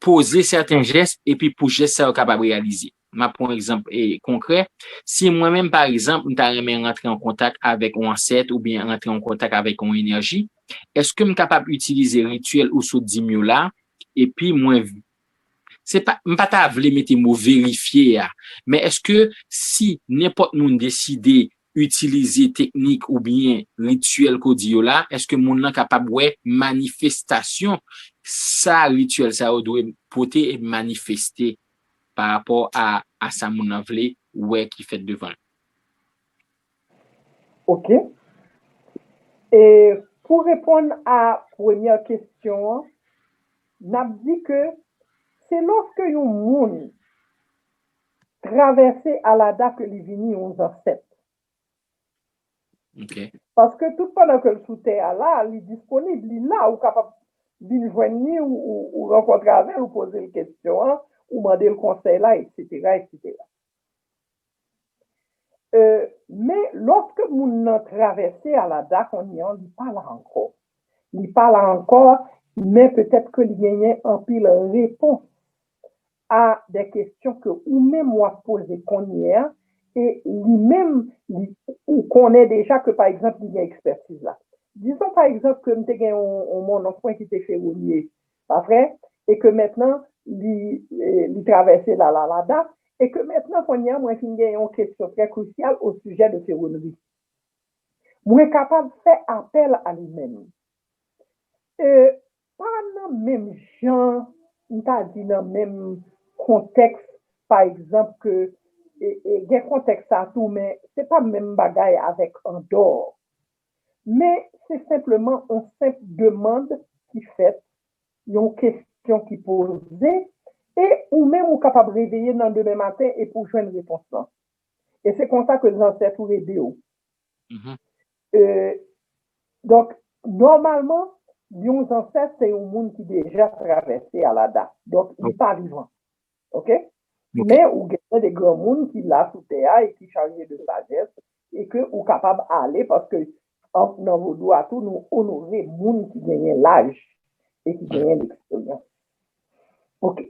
poze sèten jès epi pou jès sa yo kapab reyalize? M ap pran yon egzanp e, konkrè. Si mwen menm, pa egzanp, m ta renmen rantre an kontak avèk yon ansèt oubyen rantre an kontak avèk yon enèji, èske m kapab itilize rityèl ou sot di m yo la, epi mwen, se pa, m pa ta vle mete mo verifye a, men èske si nenpòt moun deside itilize teknik oubyen rityèl ke w di yo la, èske moun nan kapab wè manifestasyon sa rityèl sa yo dwe pote e manifeste pa rapò a, a sa moun nan vle wè ki fèt devan l? Ok. E pou reponn a premyè kesyon an, n ap di ke se lòske yon moun travèse alada ke li vini yon zansèt. Ok. Paske tout pandan ke l sou tè a la, li disponib, li la, ou kapab vin jwenn li, ou, ou, ou rankontre avè l, ou poze l kesyon an, ou mande l konsèy la, etsetera, etsetera. Euh, men lòske moun nan travèse alada kounye an, li pa la ankò. Li pa la ankò, men petèt ke li genyen anpil repons a de kesyon ke ou menm w ap poze kounye a, e li menm, li, ou konnen deja ke, pa egzanp, li gen ekspètiz la. Dizon, pa egzanp, ke m te gen yon, yon monnonk mwen ki te fewounye, pa vre? E ke mentnan, li, eh, li travèse la, la, lada, e ke mentnan, kounye a, mwen fin gen yon kesyon trè krisyal o sijè de fewonri. Mwen kapab fè apèl a li menm. E pa nan menm jan, m ta di nan menm kontèks, pa egzanp, ke e, e, gen kontèks sa tou, men se pa menm bagay avèk andò. Men se senpleman yon senp demann ki fèt, yon kesyon ki poze, e ou menm ou kapab reveye nan demen maten epi w jwenn repons lan. E se konsa ke zansèt ou ede w. Mhm. E, donk, nòmalman, yon zansèt se yon moun ki deja travèse alada. Donk, li pa vivan. Ok? Ok. Men ou genyen de granmoun ki la sou tè a e ki chaje de sajès e ke ou kapab ale paske an, nan vodou a tou, nou onore moun ki genyen laj e ki genyen leksperyans. Ok.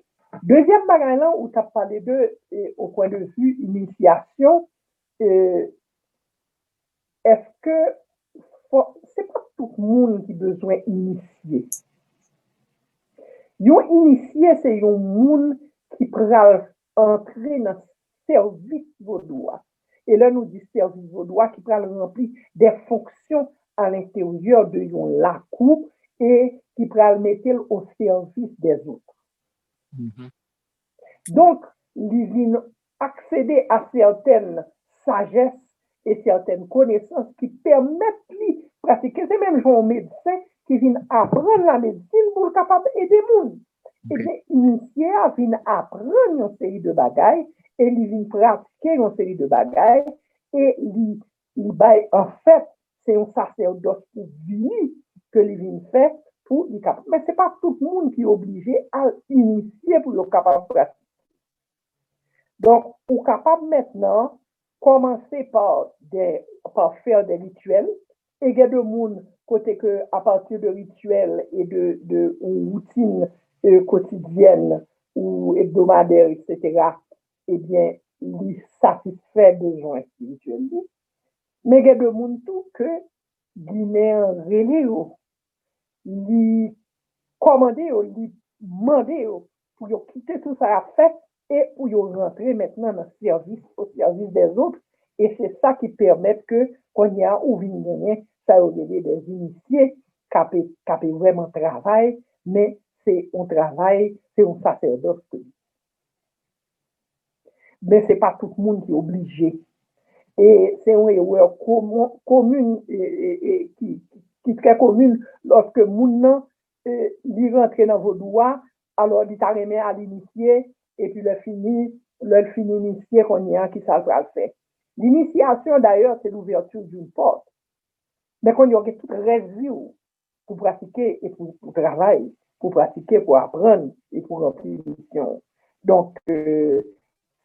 Dezyèm bagay lan, ou t ap pale de, e, o pwen de vi inisyasyon, e, èske fò, se pa tout moun ki bezwen inisye. Yon inisye se yon moun ki pral antre nan sèvis vodou a. E lè nou di sèvis vodou a, ki pral ranpli de fonksyon a lenteryè de yon lakou e ki pral mete l o sèvis dèzòt. Mhm. Donk, li vin aksede a sètèn sajès e sètèn konesans ki pèmèt li pratike. Se menm jan yon medsen ki vin aprann lamedsin pou l kapab ede moun. Ebyen, inisye a vin aprann yon seri de bagay e li vin pratike yon seri de bagay e li, li bay, anfèt, se yon sasèdòs pou vini ke li vin fè pou li kapab. Men se pa tout moun ki oblije al inisye pou yo kapab pratike. Donk, ou kapab mentnan kòmanse pa de, pa fè de rityèl, e gen de moun kote ke apati de rityèl e de, de yon woutin, e, kotidyèn ou ebdomadè, etsetera, ebyen, li satisfè bezwen espirityèl li. Men gen de moun tou ke Ginen an rele yo, li kòmande yo, li mande yo pou yo kite tou sa y ap fè e pou yo rantre mentnan nan sèvis, o sèvis dèzòt, e se sa ki pèmèt ke kounye a ou vin genyen sa yo rele dèzinisye k ape, k ape vrèman travay, men se yon travay, se yon sasèdòs ke li. Men se pa tout moun ki oblije. E se yon erè komo-, komin, e, e, e, ki, ki trè komin lòske moun nan, e, li rantre nan vodou a, alò li ta renmen al inisye, epi lè fini, lè l fin inisye kounye a, kisa l pral fè? Linisyasyon, dayè, se l'ouverture d'une porte. Men kounye a, w gen tout rès vi w pou pratike e pou, pou travay, pou pratike, pou aprann e pou ranpli misyon w. Donk, euh,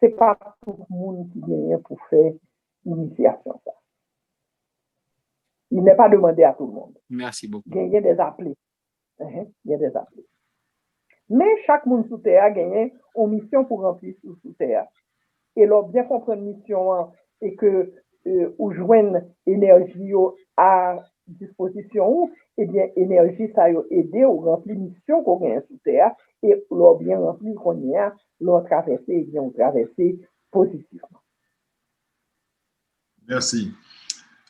se pa tout moun ki genyen pou fè inisyasyon sa. Il n'est pas demandé à tout le monde. Merci beaucoup. Genyen des appelés. Ehe, gen des appelés. Men chak moun sou tè a genyen yon misyon pou ranpli sou, sou tè a. E lè w byen konprann misyon an e ke e, ou jwenn enèji yo a dispozisyon ou, ebyen, enèji sa yo ede w ranpli misyon ke w genyen sou tè a, e lè w byen ranpli l kounye a, lè w travèse, ebyen, w travèse pozitivman. Mèsi.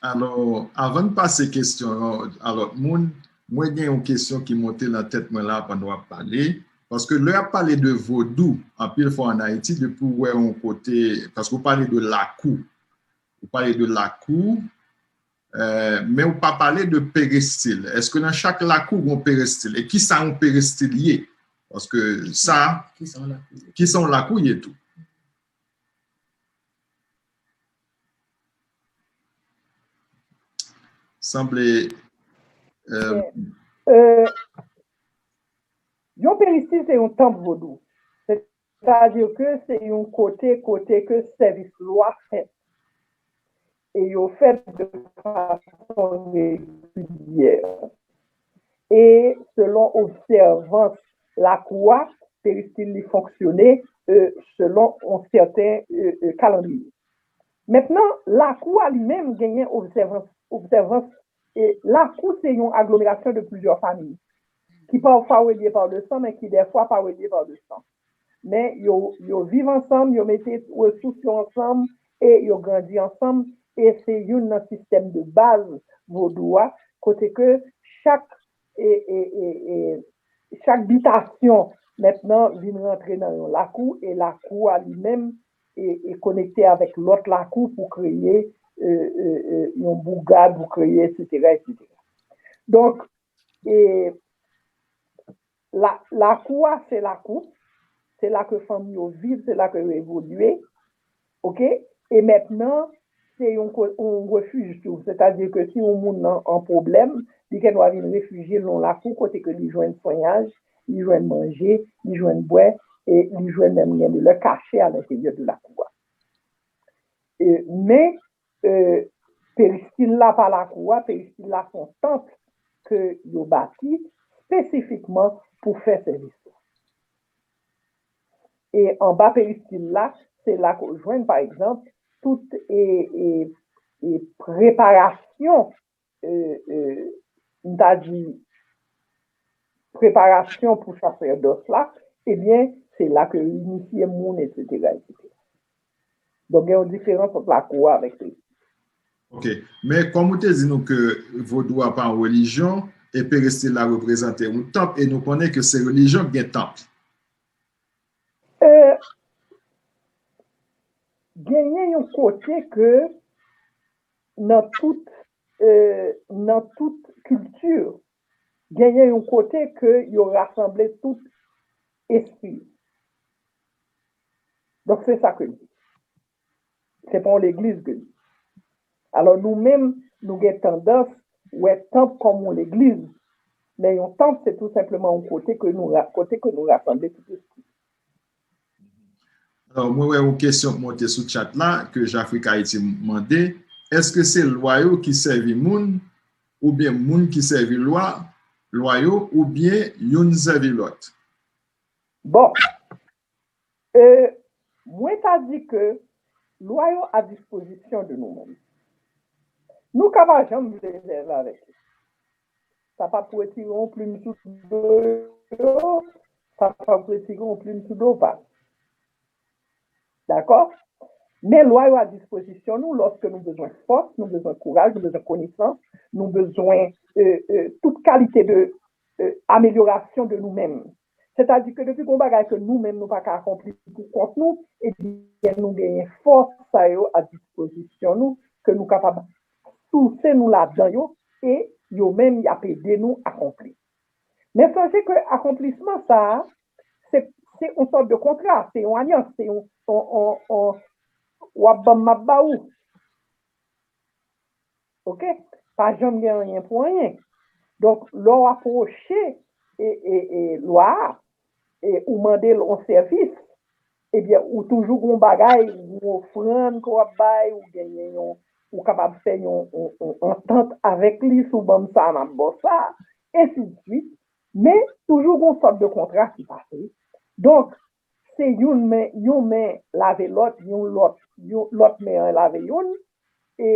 Alò, avan n pase kesyon an a lòt moun, mwen gen yon kesyon ki monte nan tèt mwen la pandan w ap pale. Paske lè y ap pale de vodou, anpil fwa ann Ayiti, depi w wè yon kote, paske w pale de lakou, ou pale de lakou, euh, men ou pa pale de peristil. Èske nan chak lakou gen yon peristil? E kisa yon peristil ye? Paske sa, kisa yon lakou ye tou? Sanble euh, euh, yon peristil se yon tanp vodou. Sètadi ke se yon kote kote ke sèvis lwa fèt. E yo fèt de fason regilyè. E selon obsèvans lakou a, peristil li fonksyone e, selon yon sèten e, e, kalandriye. Mentnan, lakou a li menm genyen obsèvans, obsèvans e lakou se yon aglomerasyon de plizyè fanmi ki pafwa relye pa de san, men ki dèfwa pa relye pa de san. Men yo, yo viv ansanm, yo mete resous yo ansanm e yo grandi ansanm. E se youn nan sistèm de baz vodou a, kote ke chak e, e, e, e, chak bitasyon mentnan vin rantre nan yon lakou, e lakou a li menm e, e konekte avèk lòt lakou pou kreye e, e, e, yon bougad, pou kreye, etsetera, etsetera. Donk, e, la, lakou a, se lakou, se la ke fanmi yo viv, se la ke yo evolye, oke? E mentnan, se yon, yon refij tou. Sètadi ke si yon moun nan an pwoblèm, li gen dwa vin refijye l nan lakou kote ke li jwenn swenyaj, li jwenn manje, li jwenn bwè, e li jwenn menm gen de lè kache alenteryè de lakou a. E, men, e, peristil la pa lakou a, peristil la se yon tanp ke yo bati espesifikman pou fè sèvis la. E anba peristil la, se la ke w jwenn, pa egzanp, tout e, e, e preparasyon, e, e, m ta di, preparasyon pou sasèdòs la, ebyen, se la ke yo inisye moun, etsetera, etsetera. Donk, gen yon diferans ant lakou a avèk peristil. Ok. Men, kòm ou te di nou ke vodou a pa yon relijyon, e peristil la reprezante yon tanp, e nou konnen ke se relijyon ki gen tanp. Euh, genyen yon kote ke nan tout, euh, nan tout kilti, genyen yon kote ke yo rasanble tout espri. Donk, se sa ke l di. Se pa yon legliz ke l ye. Alò, nou menm, nou gen tandans wè tanp kòm yon legliz. Men yon tanp, se tou senpleman yon kote ke nou, kote ke nou rasanble tout espri. Alò, mwen wè yon kesyon k monte sou chat la, ke Jafrik Ayiti mande, èske se lwa yo ki sèvi moun, oubyen moun ki sèvi lwa, lwa yo, oubyen youn sèvi lòt? Bon, e, mwen ta di ke lwa yo a dispozisyon de nou menm. Nou ka pa janm vle lève avèk yo. Sa p ap retire yon plim sou do yo, sa p ap retire yon plim sou do pa nou. Dakò? Men lwa yo a dispozisyon nou lòske nou bezwen fòs, nou bezwen kouraj, nou bezwen konesans, nou bezwen e, e, tout kalite de e, amelyorasyon de nou menm. Sètadi ke depi gen yon bagay ke nou menm nou pa ka akonpli pou kont nou, ebyen nou genyen fòs sa yo a dispozisyon nou, ke nou kapab souse nou ladan yo, e yo menm y ap ede nou akonpli. Men sonje ke akonplisman sa a, se, se yon sòt de kontra, se yon alyans, se yon, yon, yon, yon, w ap ban m, m ap ba ou. Oke? Pa janm gen anyen pou anyen. Donk, lè w apwoche e, e, e lwa a, e ou mande l yon sèvis, ebyen, ou toujou gen yon bagay, yon ofrann ke w ap bay, ou genyen yon, ou kapab fè yon, yon, yon antant avèk li, si w ban m sa, m ap ba w sa, ensidiswit. Men, toujou gen yon sòt de kontra ki pase. Donk, se youn men, yon men lave lòt, yon lòt, yon lòt men an lave youn, e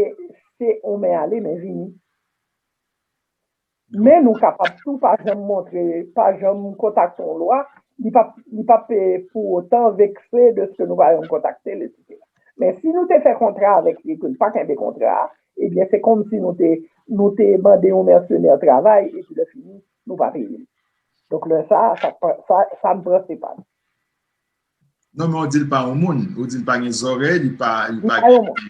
se yon men ale, men vini. Men nou kapab tou pa janm montre, pa janm kontakte yon lwa, li p ap, li p ap, eh, pou otan vekse de ske nou pa janm kontakte l, etsetera. Men si nou te fè kontra avèk li, ke l pa kenbe kontra a, ebyen, se kòmsi nou te, nou te mande yon mèsenè travay, epi lè fini, nou pa peye l. Donk, lè sa a, sa, sa, sa n panse pa nou. Non, men ou di l pa yon moun. Ou di l pa gen zòrèy, li pa, li Li pa pa gen, yon moun.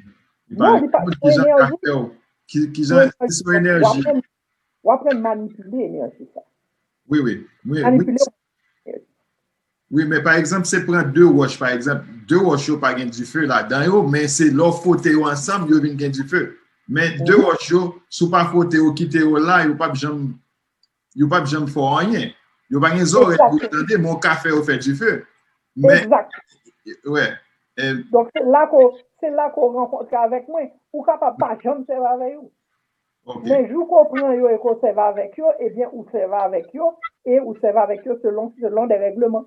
li pa Non, gen li pa moun. gen Kijan l ka enèji. fè w? Ki, kijan, ki sou W enèji? aprann, w aprann manipile enèji sa. Wi, wi. Wi, wi. Manipile. Wi, men pa egzanp, se pran de wòch, pa egzanp, de wòch yo pa gen dife ladan yo, men se lè w fwote yo ansanm, yo vin gen dife. Men de wòch yo, si w pa fwote yo, kite yo la, yo p ap janm, yo p ap janm fè w anyen. Yo pa gen zòrèy pou yo tande, men w ka fè yo fè dife. Men, Egzakt. Wè. E, Donk, se la ke w, se la ke w rankontre avèk mwen. Ou kapab pa janm sèvi avè yo. ok. Men jou ke w pran yo e ke w sèvi avèk yo, ebyen, ou sèvi avèk yo, e ou sèvi avèk yo selon, selon de règleman.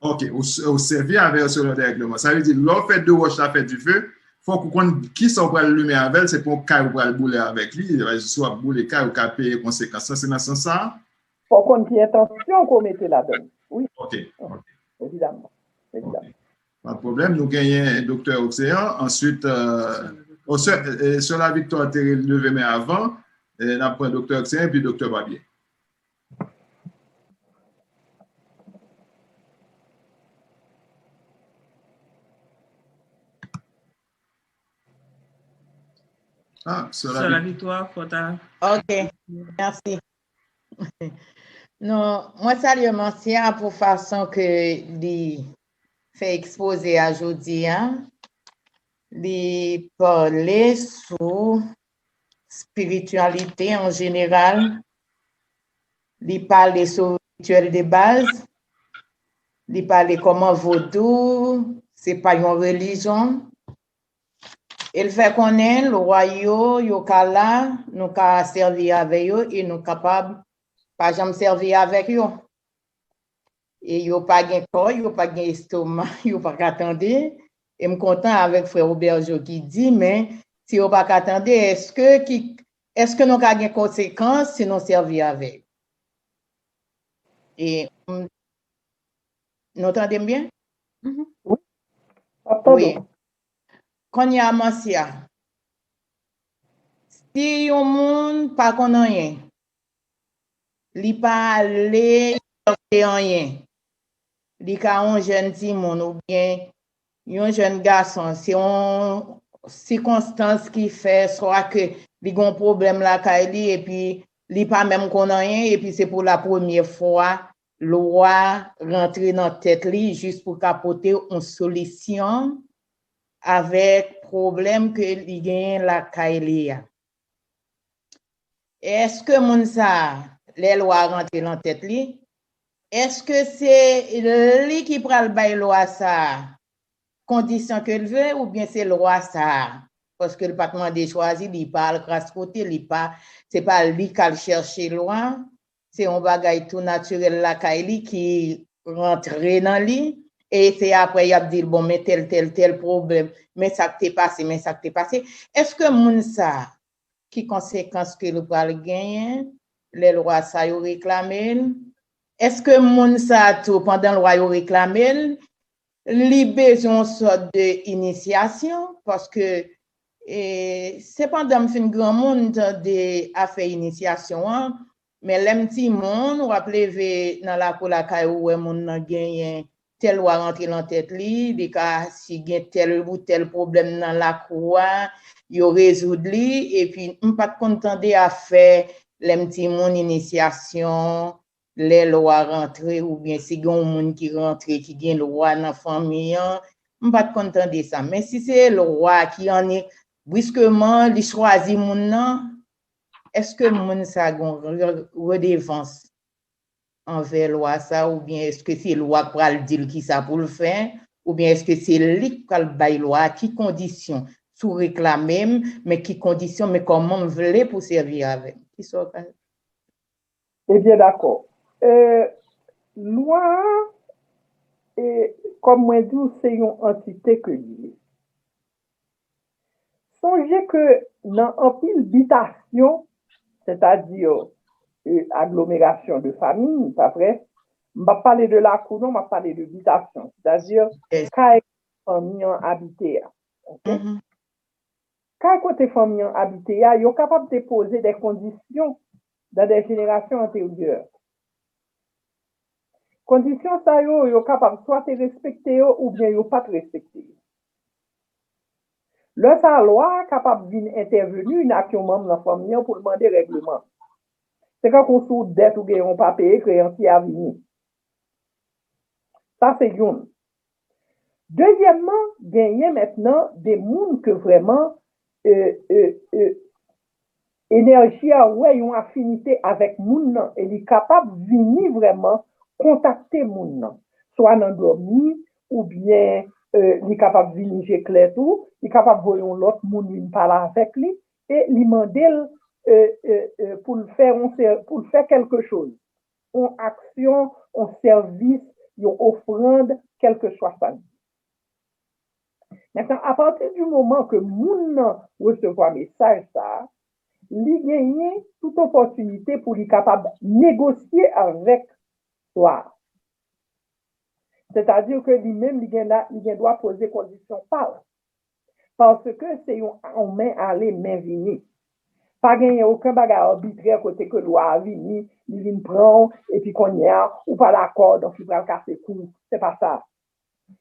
Ok, ou, s- ou sèvi avè yo selon de règleman. Sa vle di, lè w fè de wòch la fè dife, fòk ou konn kisa w pral limen avè l, se pa yon kay ou pral boule avèk li, si w ap boule kay, ou ka peye konsekans lan, se nan sans sa a? Fòk konn ki entansyon ke w mete ladan l. Wi. Ok, ok. Evidaman. Evidaman. Pa de pwoblèm, nou genyen Doktè Oxéan, answit, euh, oh, Sè, euh, Sè Lavictoire te leve men avan, euh, n ap pran Doktè Oxéan epi Doktè Babye. Ah, Sè Sè Lavictoire, fò ta. Ok, mèsi. Non, mwen salye Mancia pou fason ke li fè ekspoze a jodi a. Li pale sou espirityalite an jeneral. Li pale sou rityèl de baz. Li pale kòman vodou se pa yon relijyon. E l fè konnen lwa yo, yo ka la, nou ka sèvi avè yo e nou kapab pa janm sèvi avèk yo. E yo pa gen kò, yo pa gen estoma, yo pa ka tande. E m kontan avèk frè Roberto ki di, men si yo pa ka tande, èske ki, èske nou ka gen konsekans si nou sèvi avè yo? E m- nou tande m byen? Wi. Ap tande w. Kounye a, Mancia, si yon moun pa konn anyen, li pa ale chèche anyen, li ka yon jèn timoun oubyen yon jèn gason, se yon sikonstans ki fè swa ke li gen yon pwoblèm lakay li epi li pa menm konn anyen epi se pou la premyè fwa lwa rantre nan tèt li jis pou ka pote yon solisyon avèk pwoblèm ke li genyen lakay li a. Èske moun sa a, lè lwa rantre nan tèt li, èske se li ki pral bay lwa sa a kondisyon ke l vle oubyen se lwa sa a? Paske l pa t mande chwazi, li pa al kras kote, li pa, se pa li k al chèche lwa, se yon bagay tou natirèl lakay li ki rantre nan li, e se apre y ap di l, bon, men tèl, tèl, tèl pwoblèm, men sa k te pase, men sa k te pase. Èske moun sa a, ki konsekans ke l pral genyen lè lwa sa yo reklame l? Èske moun sa a tou, pandan lwa yo reklame l, li bezwen yon sòt de inisyasyon? Paske, e, se pandan m fin granmoun m tande afè inisyasyon an, men lè m timoun, w ap leve nan lakou lakay ou, wè moun nan genyen tèl lwa rantre nan tèt li, li ka, si gen tèl ou tèl pwoblèm nan lakou a, yo rezoud li, epi m pa t konn tande afè lè m timoun inisyasyon, lè lwa rantre, oubyen si gen yon moun ki rantre, ki gen lwa nan fanmi an, m pa t konn tande sa. Men si se lwa ki annik, briskeman, li chwazi moun nan, èske moun sa gen yon re- redevans anvè lwa sa, oubyen èske se lwa k pral di l kisa pou l fè, oubyen èske se li k pral bay lwa a, ki kondisyon, si w reklame m, men ki kondisyon, men kòman m vle pou w sèvi avè m? Kisa w ka Ebyen, dakò. E, lwa a, e, kòm mwen di w, se yon antite ke li ye. Sonje ke nan anpil bitasyon, sètadi e, aglomerasyon de fami, pa vre? M p ap pale de lakou non, m ap pale de bitasyon, sètadi kay fanmi an abite a. Ok? Kay kote fanmi an abite a, yo kapab te poze de kondisyon dans des générations antérieures. Kondisyon sa yo, yo kapab swa te respekte yo oubyen yo pa t respekte yo. Lè sa a, lwa a kapab vin entèveni ak yon manm nan fanmi an pou l mande règleman. Se kankou si w dèt ou gen yon pa peye, kreyansye a vini. Sa se youn. Dezyèmman, genyen mentnan de moun ke vrèman e, e, e, enèji a wè yon afinite avèk moun nan e li kapab vini vrèman kontakte moun nan, swa nan dòmi oubyen e, li kapab vini je klè tou, li kapab voye yon lòt moun vin pale avèk li e li mande l e, e, e, pou l fè yon sè- pou l fè kèlkechoz, yon aksyon, yon sèvis, yon ofrann, kèlkeswa sa l ye. Mentnan, apati di moman ke moun nan resevwa mesaj sa a, li genyen tout opòtinite pou li kapab negosye avèk lwa a. Sètadi ke li menm, li gen, li gen dwa poze kondisyon pa l. Paske se yon, yon men ale, men vini. Pa genyen okenn bagay abitrè kote ke lwa a vini, li vin pran w, epi kounye a, ou pa dakò, donk li pral kase kou w. Se pa sa.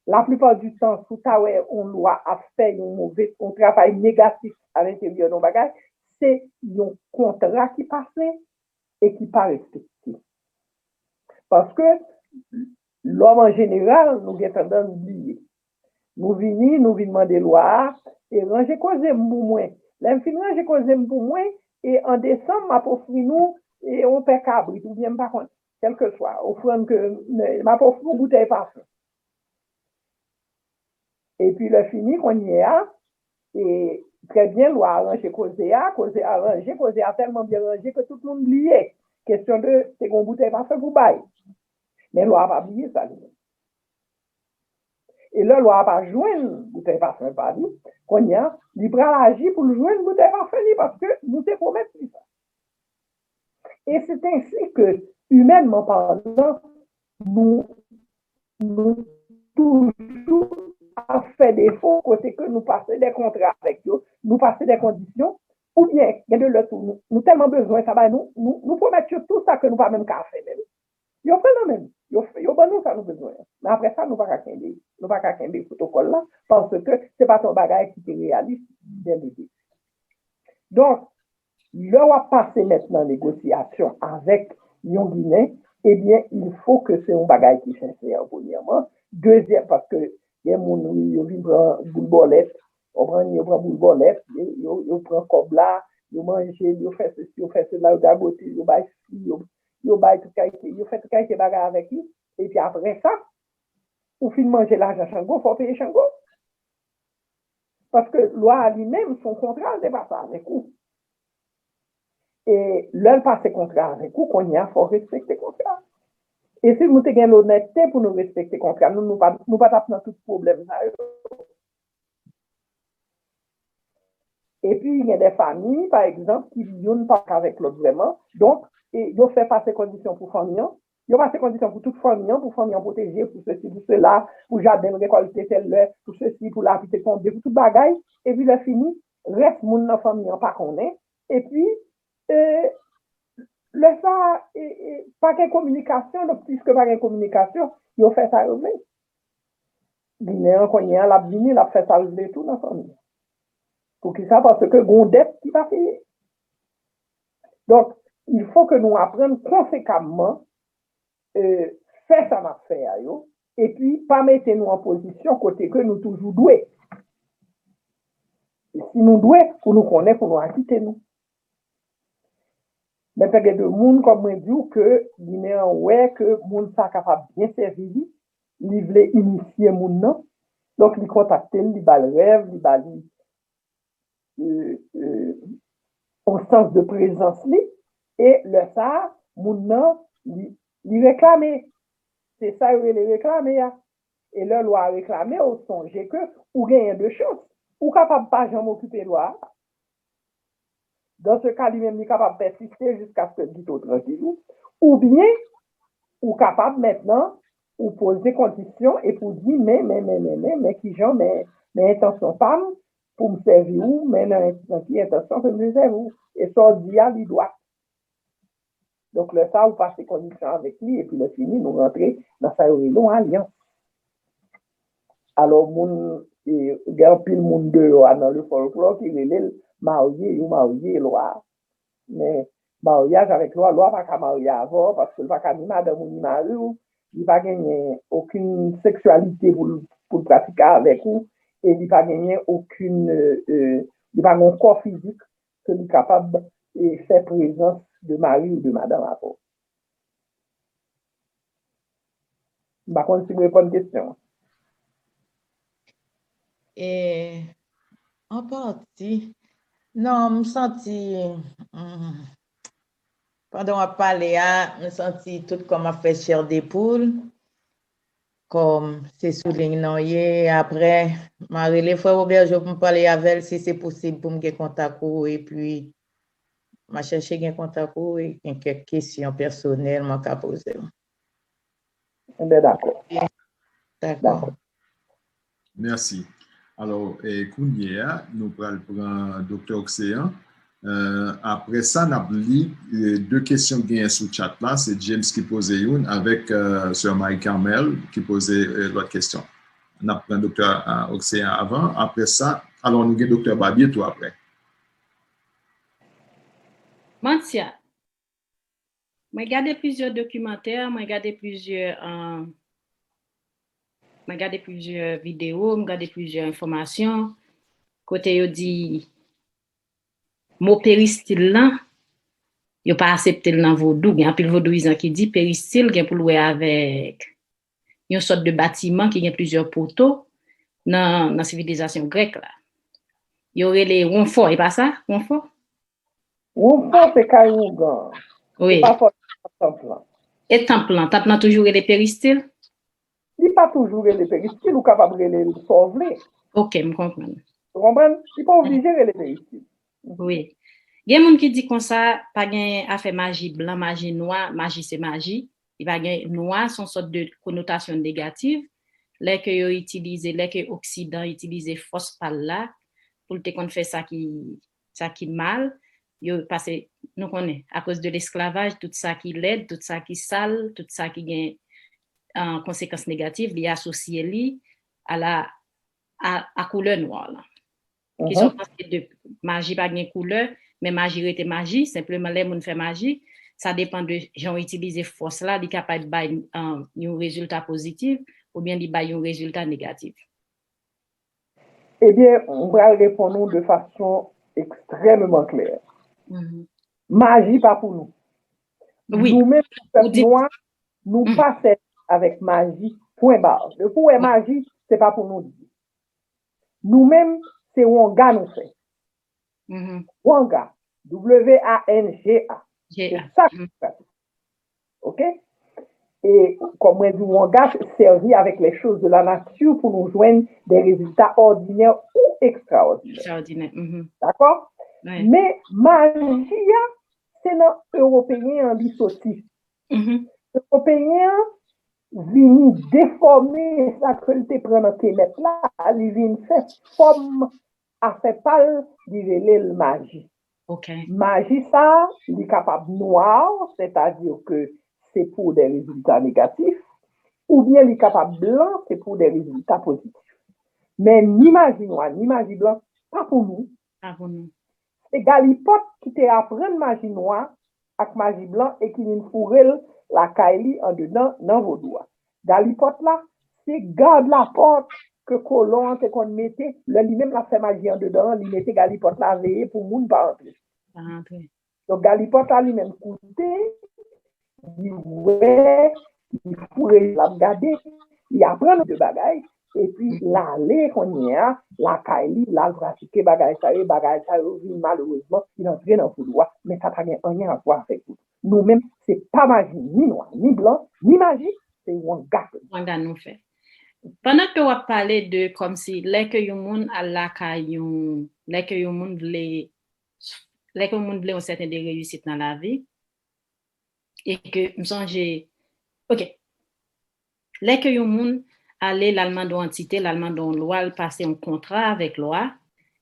Laplipa di tan, si w ta wè yon lwa ap fè yon move, yon travay negatif alenteryè yon bagay, se yon kontra ki pase e ki pa respekte. Paske lòm an jeneral, nou gen tandans bliye. Nou vini, nou vin mande lwa a, e ranje koze m pou mwen. Lè m fin ranje koze m pou mwen, e an desanm, m ap ofri nou e yon pè kabrit, oubyen m pa konn, kèlkeswa, ofrann ke m, m ap ofri yon boutèy pafen. Epi lè fini, kounye a, e trè byen, lwa a ranje koze a, koze a ranje, koze a tèlman byen ranje ke tout moun bliye. Kesyon de, se gen yon boutèy pafen pou bay. Men lwa a pa bliye sa li menm. E lè lwa a pa jwenn boutèy pafen pa li, kounye a, li pral aji pou l jwenn boutèy pafen li, paske nou te pwomèt li sa. E se ensi ke, imènman palan, nou, nou toujou ap fè defo kote ke nou pase de kontra avèk yo, nou pase de kondisyon, oubyen gen de lè tou, nou, nou tèlman bezwen sa bay nou, nou, nou pwomèt yo tou sa ke nou pa menm ka fè menm. Yo pran nan men nou, yo, yo ban nou sa nou bezwen an. Men apre sa, nou pa ka kenbe, nou pa ka kenbe pwotokòl la, paske se pa t yon bagay ki te reyalis dè le debi. Donk, lè w ap pase mentnan negosyasyon avèk yon Ginen, ebyen, il faut que se yon bagay ki sensè, premyèman. Dezyèm, paske gen moun, wi, yo vin pran boul bòlèt, konprann, yo pran boul bòlèt, yo, yo, yo pran kòb la, yo manje l, yo fè sesi, yo fè sela, yo gagote l, yo bay fi, yo, yo bay tout kalite, yo fè tout kalite bagay avèk li. Epi apre sa, ou fin manje lajan Chango, fò w peye Chango. Paske lwa a li menm, se yon kontra l te pase avèk ou. E lè l pase kontra avèk ou, kounye a, fò w respekte kontra a. E si nou te gen lonètte pou nou respekte kontra nou, nou pa, nou pa t ap nan tout pwoblèm sa yo. Epi, gen de fanmi, pa egzanp, ki youn pa avèk lòt vrèman. Donk, e, yo fè pase kondisyon pou fanmi an. Yo pase kondisyon pou tout fanmi an, pou fanmi an pwoteje, pou sesi, pou sela, pou jaden l rekòlte tèl lè, pou sesi, pou lapli te tonbe, pou tout bagay. Epi, lè fini, rès moun nan fanmi an pa konnen. Epi, e, lè sa, e, e, pa gen kominikasyon, donk, piske pa gen kominikasyon, yo fè sa yo vle. Ginen an kounye a, l ap vini, l ap fè sa l vle tou nan fanmi. Poukisa? Paske gen yon dèt ki pa peye. Donk, il faut que nou aprann konsekamman e, fè sa n ap fè a yo, epi pa mete nou an pozisyon kote ke nou toujou dwe. E si nou dwe, pou nou konnen, pou nou akite nou. Men gen de moun, kòm mwen di w, ke Ginen an wè ke moun sa kapab byen sèvi li, li vle inisye moun nan, donk li kontakte l, li ba l rèv, li ba li e, e, yon sans de prezans li, e lè sa a, moun nan, li, li reklame. Se sa yo rele reklame a. E lè lwa a reklame w, sonje ke ou genyen de chans. Ou kapab pa janm okipe lwa a. Dans ce cas, li menm, li kapab pèsiste jiskaske l kite w trankil ou. Oubyen, ou kapab mentnan, ou poze kondisyon epi w di, men, men, men, men, men, men kijan, men, men entansyon pa m pou m sèvi ou, men nan, nan ki entansyon ke m te sèvi ou. E sa w di a, li dwat. Donk, lè sa a, ou pase kondisyon avèk li, epi lè fini, nou rantre nan sa yo rele yon alyans. Alò, moun, e, gen anpil moun deyò a nan le folklò ki rele l marye, yo marye lwa. Men, maryaj avèk lwa, lwa pa ka marye avè w, paske l pa ka ni madanm ou, ni mari w, li pa genyen okenn seksyalite pou l, pou l pratike avèk ou, e li pa genyen okenn, e, e, li pa gen yon kò fizik ke li kapab, e, fè prezans de mari ou de madanm avè w. M pa konn si m reponn kesyon an. E, an pati. Non, m santi, mm, pandan w ap pale a, m santi tout kò m ap fè chè de poul. Kòm se sou liy nan w ye, apre, m a rele frè Robert Job pou m pale avè l, si se posib pou m gen kontak ou, epi m a chèche gen kontak ou, e gen kèk kesyon pèsonèl mwen ka poze w. Enben, dakò. Dakò. Mèsi. Alò, e, kounye a, nou pral pran Doktè Oxéan. E, apre sa, n ap li, e, de kesyon k genyen sou chat la. Se James ki poze youn avèk, e, Sè Marie Carmel ki poze, e, lòt kesyon. N ap pran Doktè, e, Oxéan avan. Apre sa, alò, nou gen Doktè Babie tou apre. Mantia, mwen gade plizyè dokimantè, mwen gade plizyè, e, mwen gade plizyè videyo, mwen gade plizyè enfòmasyon, kote yo di mo peristil lan, yo pa aksepte l nan vodou. Gen anpil vodouyizan ki di peristil gen pou l wè avèk yon sòt de batiman ki gen plizyè poto nan, nan sivilizasyon grèk la. Yo rele wonfò, e pa sa? Wonfò? Wonfò se kay wongan. Wi. Se pa fò tanp lan. E tanp lan? Tanp lan toujou rele peristil? Li pa toujou rele peristil, ou kapab rele l sa w vle. Ok, m konprann. Ou konprann? Li pa oblije rele peristil. Wi. Gen moun ki di konsa, pa gen afè maji blan, maji nwa, maji se maji. Li pa gen, nwa se yon sòt de konotasyon negatif. Lè ke yo itilize, lè ke Oksidan itilize fòs pa l la, pou l te konn fè sa ki, sa ki mal, yo pase, nou konnen, akoz de lesklavaj, tout sa ki lèd, tout sa ki sal, tout sa ki gen, e, konsekans negatif, li asosye li a la, a, a koulè nwa lan. Kisa w panse de maji pa gen koulè, men maji rete maji, senpleman lè moun fè maji, sa depann de jan w itilize fòs la, li kapab bay, e, yon rezilta pozitif oubyen li bay yon rezilta negatif. Ebyen, m pral reponn ou de fason ekstrèmeman klè. Maji pa pou nou. Wi. Nou menm, pèp nwa, nou pa sèvi avèk maji, pwen ba. Depi w wè maji, se pa pou nou li ye. Nou menm, se wanga nou fè. Wanga, W A N G A. Se sa ki pratik. Ok? E, kòm mwen di, wanga se sèvi avèk les choses de la nature pou nou jwenn de rezilta òdinè ou ekstraòdinè. Ekstraòdinè. Dakò? Men maji a, se nan Ewopeyen an li soti. Ewopeyen an vini defòme sa ke l te pran nan Kemet la, li vin fè fòm afè pa l, li rele l maji. Maji sa a, li kapab nwa, sètadi ke se pou de rezilta negatif, oubyen li kapab blan, se pou de rezilta pozitif. Men ni maji nwa, ni maji blan, pa pou nou. Pa pou nou. Se Galipòt ki te aprann maji nwa ak maji blan e ki vin foure l lakay li andedan nan vodou a. Galipòt la, se gad lapòt ke kolon an te konn mete, lè li menm l ap fè maji andedan an, li mete galipòt la veye pou moun pa antre. Donk, galipòt la li menm koute, li wè, li foure l ap gade, li aprann de bagay, epi l ale kounye a lakay li, l al pratike bagay sa yo, bagay sa yo vin malerezman, vin antre nan vodou a, men sa pa gen anyen a wè avèk vodou. Nou menm, se pa maji ni nwa, ni blan, ni maji, se wanga. Wanga nou fè. Pandan ke w ap pale de kòmsi lè ke yon moun al lakay yon, lè ke yon moun vle, lè ke yon moun vle yon sèten de reyisit nan lavi, e ke m sonje, ok, lè ke yon moun ale, l al mande yon antite, l al mande yon lwa, l pase yon kontra avèk lwa,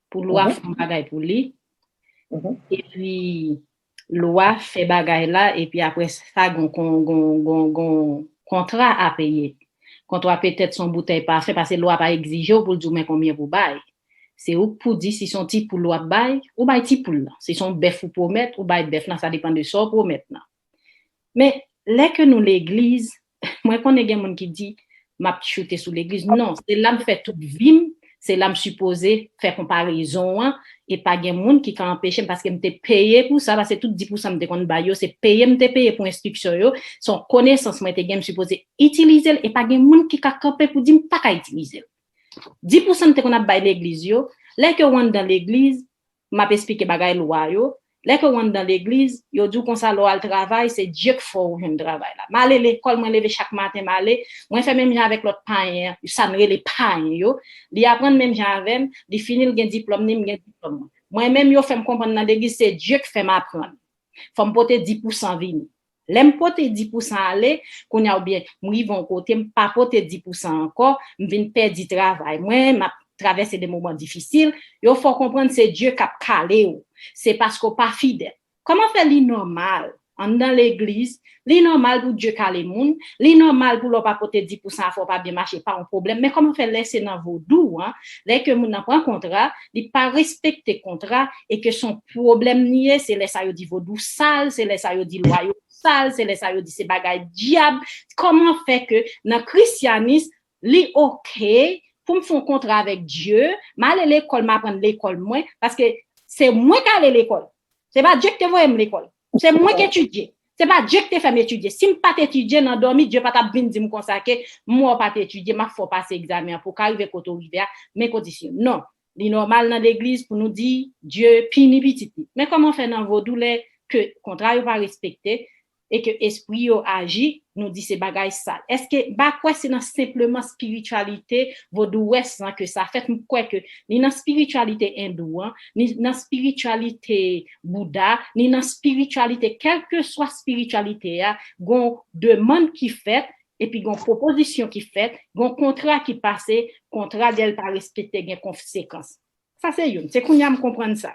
pou lwa fè yon bagay pou li, epi lwa fè bagay la, epi apre sa, gon, gon, gon, gon, gon kontra a peye. Kontra petèt se yon boutèy pafen, paske lwa pa egzije w pou l di w men konbyen pou bay. Se ou k pou di si se yon ti poul w ap bay, ou bay ti poul lan. Si se yon bèf ou pwomèt, ou bay bèf lan, sa depann de sa w pwomèt lan. Men, lè ke nou legliz, mwen konnen gen moun ki di, "M ap choute sou legliz." Non, se la m fè tout vi m, se la m sipoze fè konparezon an, e pa gen moun ki ka anpeche m, paske m te peye pou sa, paske tout dis pousan m te konn bay yo, se peye m te peye pou enstriksyon yo, se yon konesans mwen te gen, m sipoze itilize l, e pa gen moun ki ka kanpe pou di m pa ka itilize l. Dis pousan m te konn ap bay legliz yo, lè ke w anndan legliz, m ap esplike bagay lwa yo. Lè ke w anndan legliz, yo di w konsa, lè w al travay, se Dye k fè w jwenn travay la. M ale lekòl, mwen leve chak maten, m ale, mwen fè menm jan avèk lòt payen an, sa n rele payen yo. Li aprann menm jan avè m, li fini, l gen diplòm ni, m gen diplòm mwen. Mwen menm, yo fè m konprann nan legliz, se Dye k fè m aprann. Fò m pote dis pousan vini. Lè m pote dis pousan ale, kounye a oubyen m rive yon kote, m pa pote dis pousan ankò, m vin pèdi travay mwen, m ap travèse de moman difisil, yo fè w konprann se Dye k ap kale w. Se paske w pa fidèl. Kòman fè li nòmal anndan legliz, li nòmal pou Dye kale moun, li nòmal pou lè w pa pote dis pousan a fè w pa byen mache, pa yon pwoblèm. Men kòman fè lè se nan vodou an, lè ke moun nan pran kontra, li pa respekte kontra, e ke se yon pwoblèm li ye, se lè sa yo di vodou sal, se lè sa yo di lwa yo sal, se lè sa yo di se bagay dyab. Kòman fè ke nan krisyanis, li oke pou m fè yon kontra avèk Dye, m ale lekòl, m aprann lekòl mwen, paske se mwen k ale lekòl. Se pa Dye ki te voye m lekòl. Se mwen k etidye. Se pa Dye ki te fè m etidye. Si m pa t etidye nan dòmi, Dye pa t ap vin di m konsa ke m wè w pa t etidye, m ap fè w pase egzamen an pou w ka rive kote w rive a, men kondisyon. Non. Li nòmal nan legliz pou nou di Dye pini pitit li. Men kòman fè nan vodou lè ke kontra yo pa respekte e ke espri yo aji, nou di se bagay sal? Èske, m pa kwè se nan senpleman espirityalite vodouyès lan ke sa fèt, m kwè ke ni nan espirityalite endou an, ni nan espirityalite bouda, ni nan espirityalite, kèlkeswa espirityalite a, gon demann ki fèt, epi gon pwopozisyon ki fèt, gon kontra ki pase, kontra lè l pa respekte gen konsekans. Sa se youn. Se kounye a m konprann sa.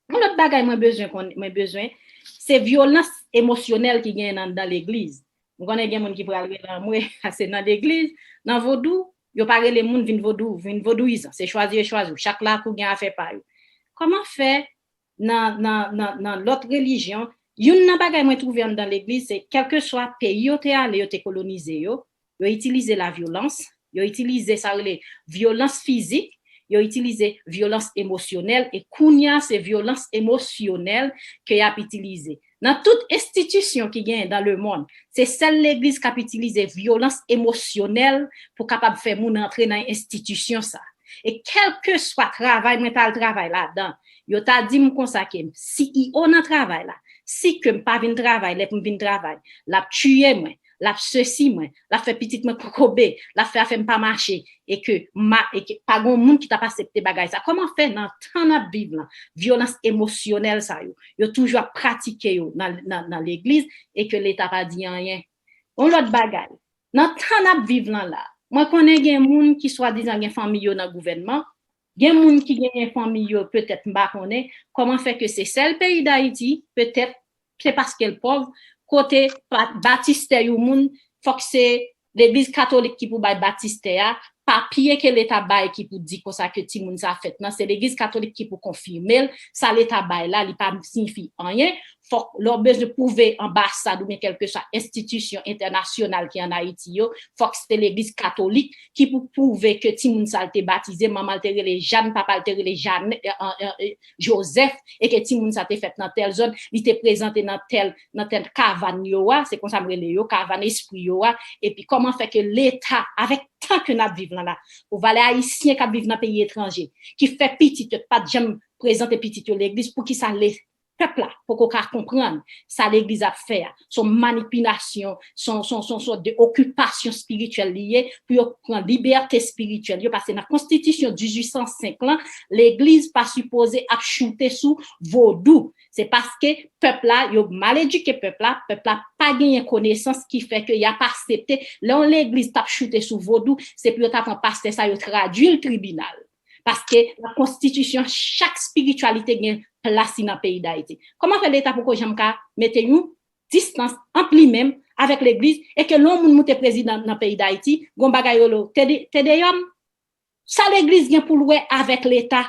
Yon lòt bagay mwen bezwen konn, mwen bezwen, se vyolans emosyonèl ki genyen anndan legliz. M konnen gen moun ki pral rele anmwe, se nan legliz, nan vodou, yo pa rele moun vin vodou, vin vodouyizan. Se chwazi yo chwazi w. Chak lakou gen afè pa yo. Kòman fè nan, nan, nan, nan lòt relijyon, youn nan bagay mwen twouve anndan legliz, se kèlkeswa peyi yo te ale, yo te kolonize yo, yo itilize lavyolans, yo itilize sa rele vyolans fizik, yo itilize vyolans emosyonèl, e kounye a se vyolans emosyonèl ke y ap itilize. Nan tout enstitisyon ki genyen dans le monde, se sèl legliz k ap itilize vyolans emosyonèl pou kapab fè moun antre nan enstitisyon sa. E kèlkeswa travay mwen t al travay ladan, yo ta di m konsa ke si CEO nan travay la, si ke m pa vin travay lè pou m vin travay, l ap tiye mwen, l ap sesi mwen, l ap fè pitit mwen kokobe, l ap fè afè m pa mache, e ke ma, e ke pa gon moun ki t ap aksepte bagay sa. Kòman fè nan tan n ap viv lan, vyolans emosyonèl sa yo, yo toujou ap pratike yo nan, nan, nan legliz, e ke Leta pa di anyen? Yon lòt bagay, nan tan n ap viv lan la, mwen konnen gen moun ki swadizan gen fanmi yo nan gouvènman, gen moun ki genyen fanmi yo, petèt m pa konnen, kòman fè ke se sèl peyi Dayiti, petèt se paske l pòv, kote pa, batistè yon moun, fòk se legliz katolik ki pou bay batistè a, papye ke Leta bay ki pou di konsa ke timoun sa fèt nan, se legliz katolik ki pou konfime l, sa Leta bay la, li pa siyifi anyen, fòk lè w bezwen pwouve anbasad oubyen kèlkeswa enstitisyon entènasyonal ki ann Ayiti yo, fòk se legliz katolik ki pou pwouve ke timoun sa l te batize, manman l te rele Jàn, papa l te rele Janè, e, e, e, e, Jozèf, e ke timoun sa te fèt nan tèl zòn, li te prezante nan tèl, nan tèl kavann yo a, se konsa m rele yo, kavann espri yo a, epi kòman fè ke Leta, avèk tan ke n ap viv lan la, pou valè ayisyen k ap viv nan peyi etranje, ki fè pitit yo pa t janm prezante pitit yo legliz, poukisa le, pèp la poko ka konprann sa legliz ap fè a. Se yon manipilasyon, se yon, se yon, se yon sòt de okipasyon espirityèl li ye, pou yo pran libète espirityèl yo, paske nan konstitisyon dizuit san senk lan, legliz pa sipoze ap choute sou vodou. Se paske pèp la, yo mal edike pèp la, pèp la pa genyen konesans ki fè ke y ap aksepte. Lè yon legliz t ap choute sou vodou, se pou yo ta pran pastè sa, yo tradui l tribinal. Paske nan konstitisyon, chak espirityalite gen plas li nan peyi Dayiti. Kòman fè Leta poko janm ka mete yon distans ant li menm avèk legliz, e ke lè yon moun moute prezidan nan peyi Dayiti, gon bagay yo lo te de, te deyòm? Sa legliz gen pou l wè avèk Leta?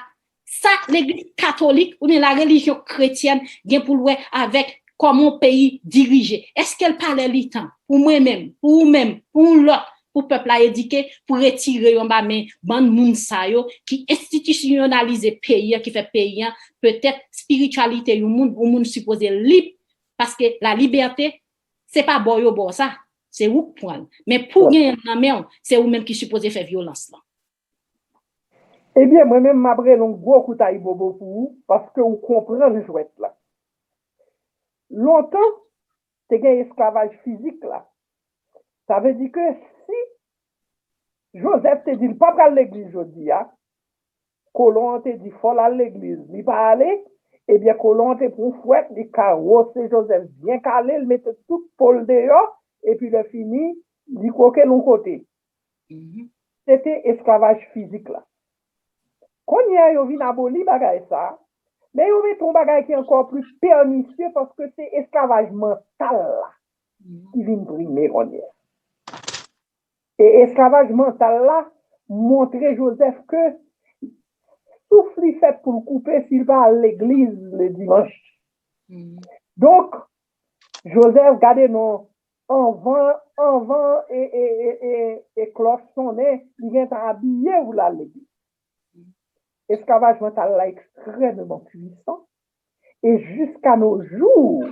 Sa legliz katolik oubyen la relijyon kretyèn gen pou l wè avèk kòman yon peyi dirije? Èske l pa lè li tan pou mwen menm, pou ou menm, pou yon lòt, pou pèp la edike, pou retire yo anba men bann moun sa yo ki enstitisyonalize peyi an, ki fè peyi an, petèt espirityalite yon moun, yon moun sipoze lib, paske la libète, se pa ba w yo ba w sa, se ou k pran l. Men pou w genyen l nan men w, se ou menm ki sipoze fè vyolans lan. Ebyen, mwen menm m ap rele yon gwo kout ayibobo pou ou, paske ou konprann jwèt la. Lontan, te gen esklavaj fizik la. Sa vle di ke si Jozèf te di l pa pral legliz jodi a, kolon an te di fò l al legliz, li pa ale, ebyen kolon an te pran fwèt, li kawose Jozèf byen kale, l mete tout po l deyò, epi lè fini, li kwoke l yon kote. Se te esklavaj fizik la. Kounye a yo vin aboli bagay sa, men yo mete yon bagay ki ankò pli pènisye paske se esklavaj mantal la ki vin prime kounye a. E esklavaj mantal la montre Jozèf ke souf li fèt pou l koupe si l pa al legliz le dimanch. Donk, Jozèf, gade non, anvan anvan e, e, e, e, e klòch sonnen, li gentan abiye pou l al legliz. Esklavaj mantal la ekstrèmeman pwisan e jiska no jou,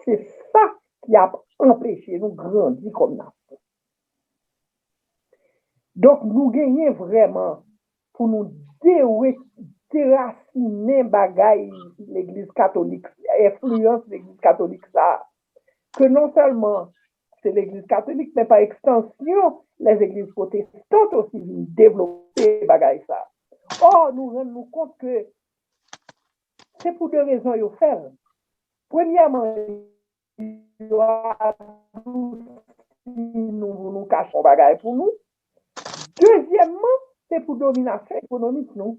se sa ki ap anpeche nou grandi kòm nasyon. Donk, nou genyen vrèman pou nou dewe, derasinen bagay legliz katolik, enfliyans legliz katolik sa a. Ke non sèlman se legliz katolik, men pa ekstansyon, lèzegliz pwotestant osi vin devlope bagay sa a. Ò, nou rann nou kont ke se pou de rezon yo fè l. Premyèman, yo adousi nou pou nou kache yon bagay pou nou. Dezyèmman, se pou dominasyon ekonomik nou.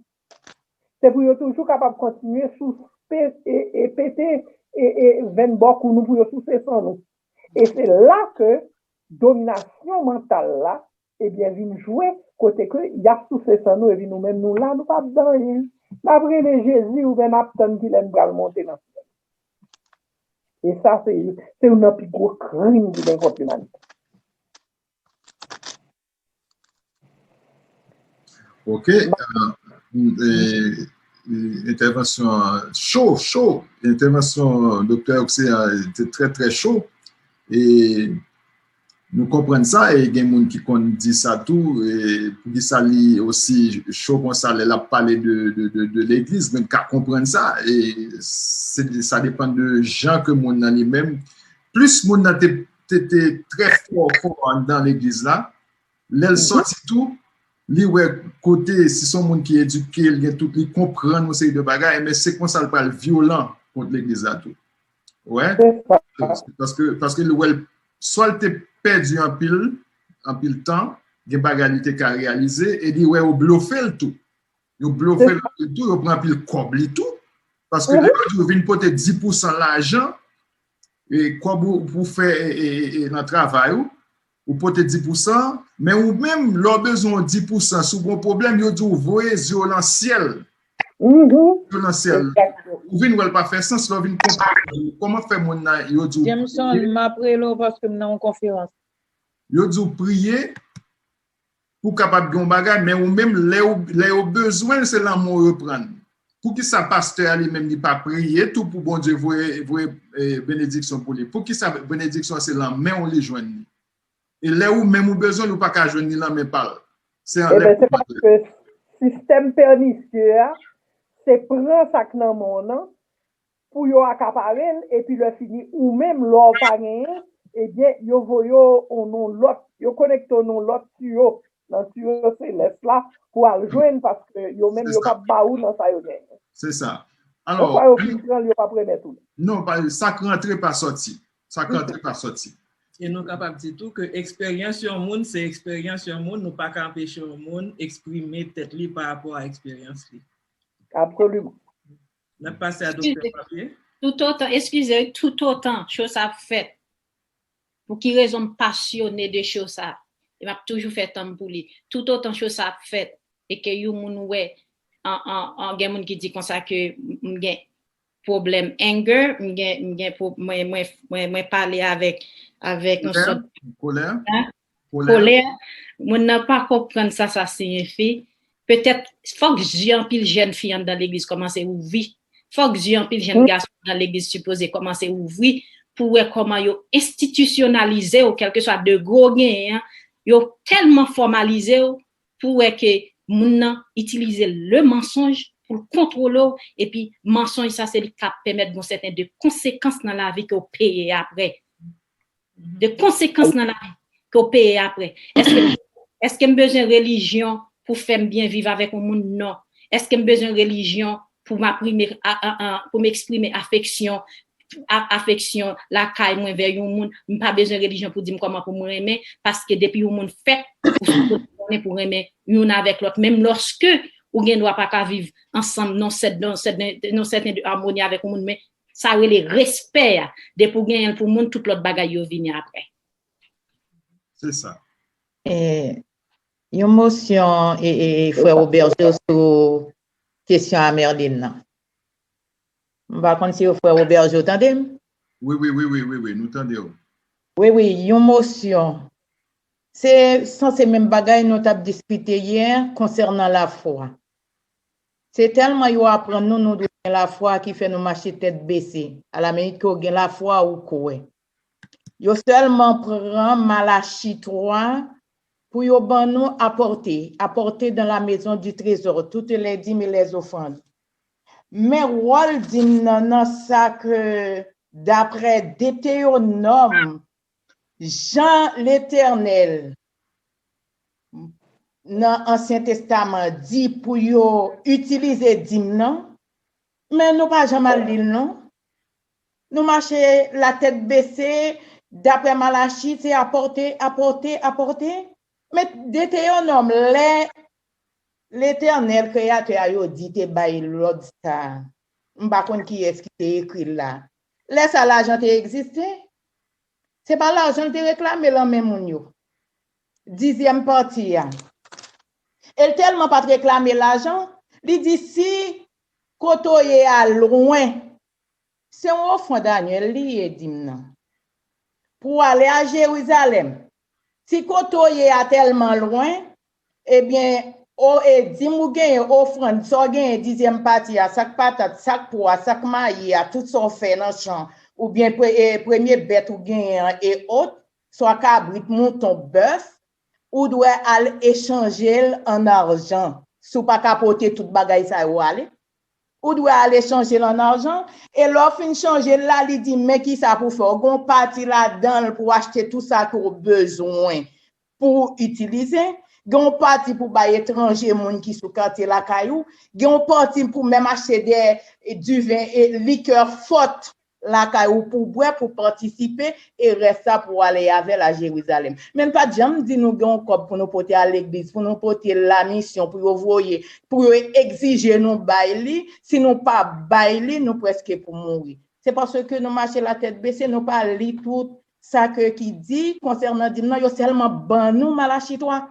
Se pou yo toujou kapab kontinye sou pe, e, e pete e, e venn bò kou nou pou yo souse san nou. E se la ke dominasyon mantal la, ebyen, vin jwe kote ke y ap souse san nou, epi nou menm nou la, nou p ap di anyen. N ap rele Jezi, oubyen n ap tann kilè n pral monte nan syèl. E sa, se, se youn nan pi gwo krim ki gen kont limanite. Ok. Entèvansyon an cho, cho. Entèvansyon doktè Oxy an te trè, trè cho. E nou konprann sa, e gen moun ki konn di sa tou, e poukisa li osi cho konsa lè l ap pale de, de, de, de legliz, men ka konprann sa, e se, sa depann de jan ke moun nan li menm, plis moun nan te, te, te trè fò, fò anndan legliz la, lè l sòti tou, li wè kote, si se yon moun ki edike, li gen tout, li konprann yon seri de bagay, men se konsa l pral vyolan kont legliz la tou. Wè. Paske, paske li wè l, swa l te pèdi anpil, anpil tan, gen bagay li te ka reyalize, e li wè yo blofe l tou. Yo blofe l anpil tou, yo pran anpil kòb li tou. Paske lè yo di yo vin pote dis pousan lajan, e kòb ou pou fè e, e, e, nan travay ou, ou pote dis pousan, men ou menm, lè w bezwen yon dis pousan, si w gen yon pwoblèm, yo di w voye zye w nan syèl. Zye w nan syèl. Ou vin wè l pa fè sans, lè w vin konprann kòman fè moun nan, yo di w. Jameson, m ap rele w paske m nan yon konferans. Yo di w priye pou w kapab gen yon bagay, men ou menm, lè w, lè yo bezwen l, se lan men w yo pran l. Poukisa pastè a li menm li pa priye tou pou Bondye voye, voye e, benediksyon pou li? Poukisa benediksyon an se lan men w li jwenn li? E lè ou menm ou bezwen l, ou pa ka jwenn li lan men pa l. Se anlè. Ebyen, se paske sistèm pènisye a, se pran sa k nan men w nan, pou yo akapare l, epi lè fini, ou menm, lè w pa genyen, ebyen, yo voye w yon lòt, yo konekte w yon lòt tiyo, nan tiyo selès la, pou al jwenn, paske yo menm, yo p ap ba ou nan sa yo genyen. Se sa. Yon fwa yo fin pran l, yo p ap remèt ou li. Non, pa, sa k rantre pa sòti. Sa k rantre pa sòti. E nou kapab di tou ke eksperyans yon moun, se eksperyans yon moun, nou pa ka anpeche yon moun eksprime tèt li pa rapò a eksperyans li. Absoliman. N ap pase a Doktè Papye. Toutotan, eskize, toutotan cho sa ap fèt, pou ki rezon m pasyone de cho sa, e m ap toujou fè tan m pou li. Toutotan cho sa ap fèt, e ke yon moun wè, an, an, an, gen moun ki di konsa ke m gen pwoblèm anger, m gen, m gen, mwen, mwen, mwen, mwen pale avèk, avèk yon sòt kolè, kolè, moun nan pa konprann sa sa siyifi. Petèt, fòk zye anpil jèn fi anndan legliz kòmanse ouvri. Fòk zye anpil jèn gason anndan legliz sipoze kòmanse ouvri pou wè kòman yo enstitisyonalize w, kèlkeswa degre w genyen an, yo tèlman fòmalize w pou wè ke moun nan itilize le mansonj pou l kontwole w, epi mansonj sa se li k ap pèmèt gon sèten de konsekans nan lavi ke w peye apre. De konsekans nan lavi ke w peye apre. Èske, èske m bezwen relijyon pou fè m byen viv avèk yon moun? Non. Èske m bezwen relijyon pou m aprime, a, a, a, pou m eksprime afeksyon, a, afeksyon lakay mwen vè yon moun? M pa bezwen relijyon pou di m kòman pou m renmen, paske depi yon moun fèt, ou sipoze konnen pou renmen youn avèk lòt. Menm lòske ou gen dwa pa ka viv ansanm nan sèt, nan sèt, nan sèten de amoni avèk yon moun, men sa rele respè a. Depi w genyen l pou moun, tout lòt bagay yo vini apre. Se sa. E, yon mosyon, e, e, e, frè Roberto sou kesyon a Merlin nan. M pa konn si frè Roberto tande m. Wi, wi, wi, wi, wi, wi, nou tande w. Wi, wi, yon mosyon. Se sanse menm bagay nou t ap diskite yè konsènan lafwa. Se tèlman yo aprann nou, nou dwe gen lafwa ki fè nou mache tèt bese. Alamennit ke w gen lafwa, ou kwè. Yo sèlman pran Malachi twa pou yo ban nou apporter, apporter dans la maison du trésor toutes les dîmes et les offrandes. Men wòl dim nan, nan sa ke, daprè Detewonòm, jan Letènèl nan Ansyen Testaman di pou yo itilize dim nan, men nou pa janm al li l non. Nou mache latèt bese, daprè Malachi, se apòte, apòte, apòte. Men Detewonòm, lè Letènèl, Kreyatè a, yo di te bay lòd sa a, m pa konn kiyès ki te ekri l la. Lè sa a, lajan te egziste? Se pa lajan l te reklame lan men moun yo. Dizyèm pati a. E l tèlman pa t reklame lajan, li di, si kote w ye a lwen, se yon ofrann anyèl li ye, dim nan. Pou w ale a Jerizalèm, si kote w ye a tèlman lwen, ebyen, o, e dim ou genyen, ofrann, sa w genyen, dizyèm pati a, sa k patat, sa k pwa, sa k mayi a, tout sa w fè nan chan, oubyen pre-, e, premye bèt ou genyen an, e ot, swa kabrit, mouton, bèf, ou dwe al echanje l an ajan. Si w pa ka pote tout bagay sa yo ale, ou dwe al echanje l an ajan. E lè w fin chanje l la, li di, men kisa pou fè. W gen yon pati ladan l pou w achte tout sa ke w bezwen pou w itilize. Gen yon pati pou bay etranje, moun ki sou katye lakay ou. Gen yon pati pou menm achte de diven e likè fòt lakay ou pou bwè, pou patisipe, e rès la pou ale avè l a Jerizalèm. Men n pa t janm di nou gen yon kòb pou nou pote al legliz, pou nou pote la misyon, pou yo voye, pou yo egzije nou bay li. Si nou pa bay li, nou prèske pou mouri. Se paske nou mache latèt bese, nou pa li tout sa ke ki di konsènan dim nan, yo sèlman ban nou Malachi twa.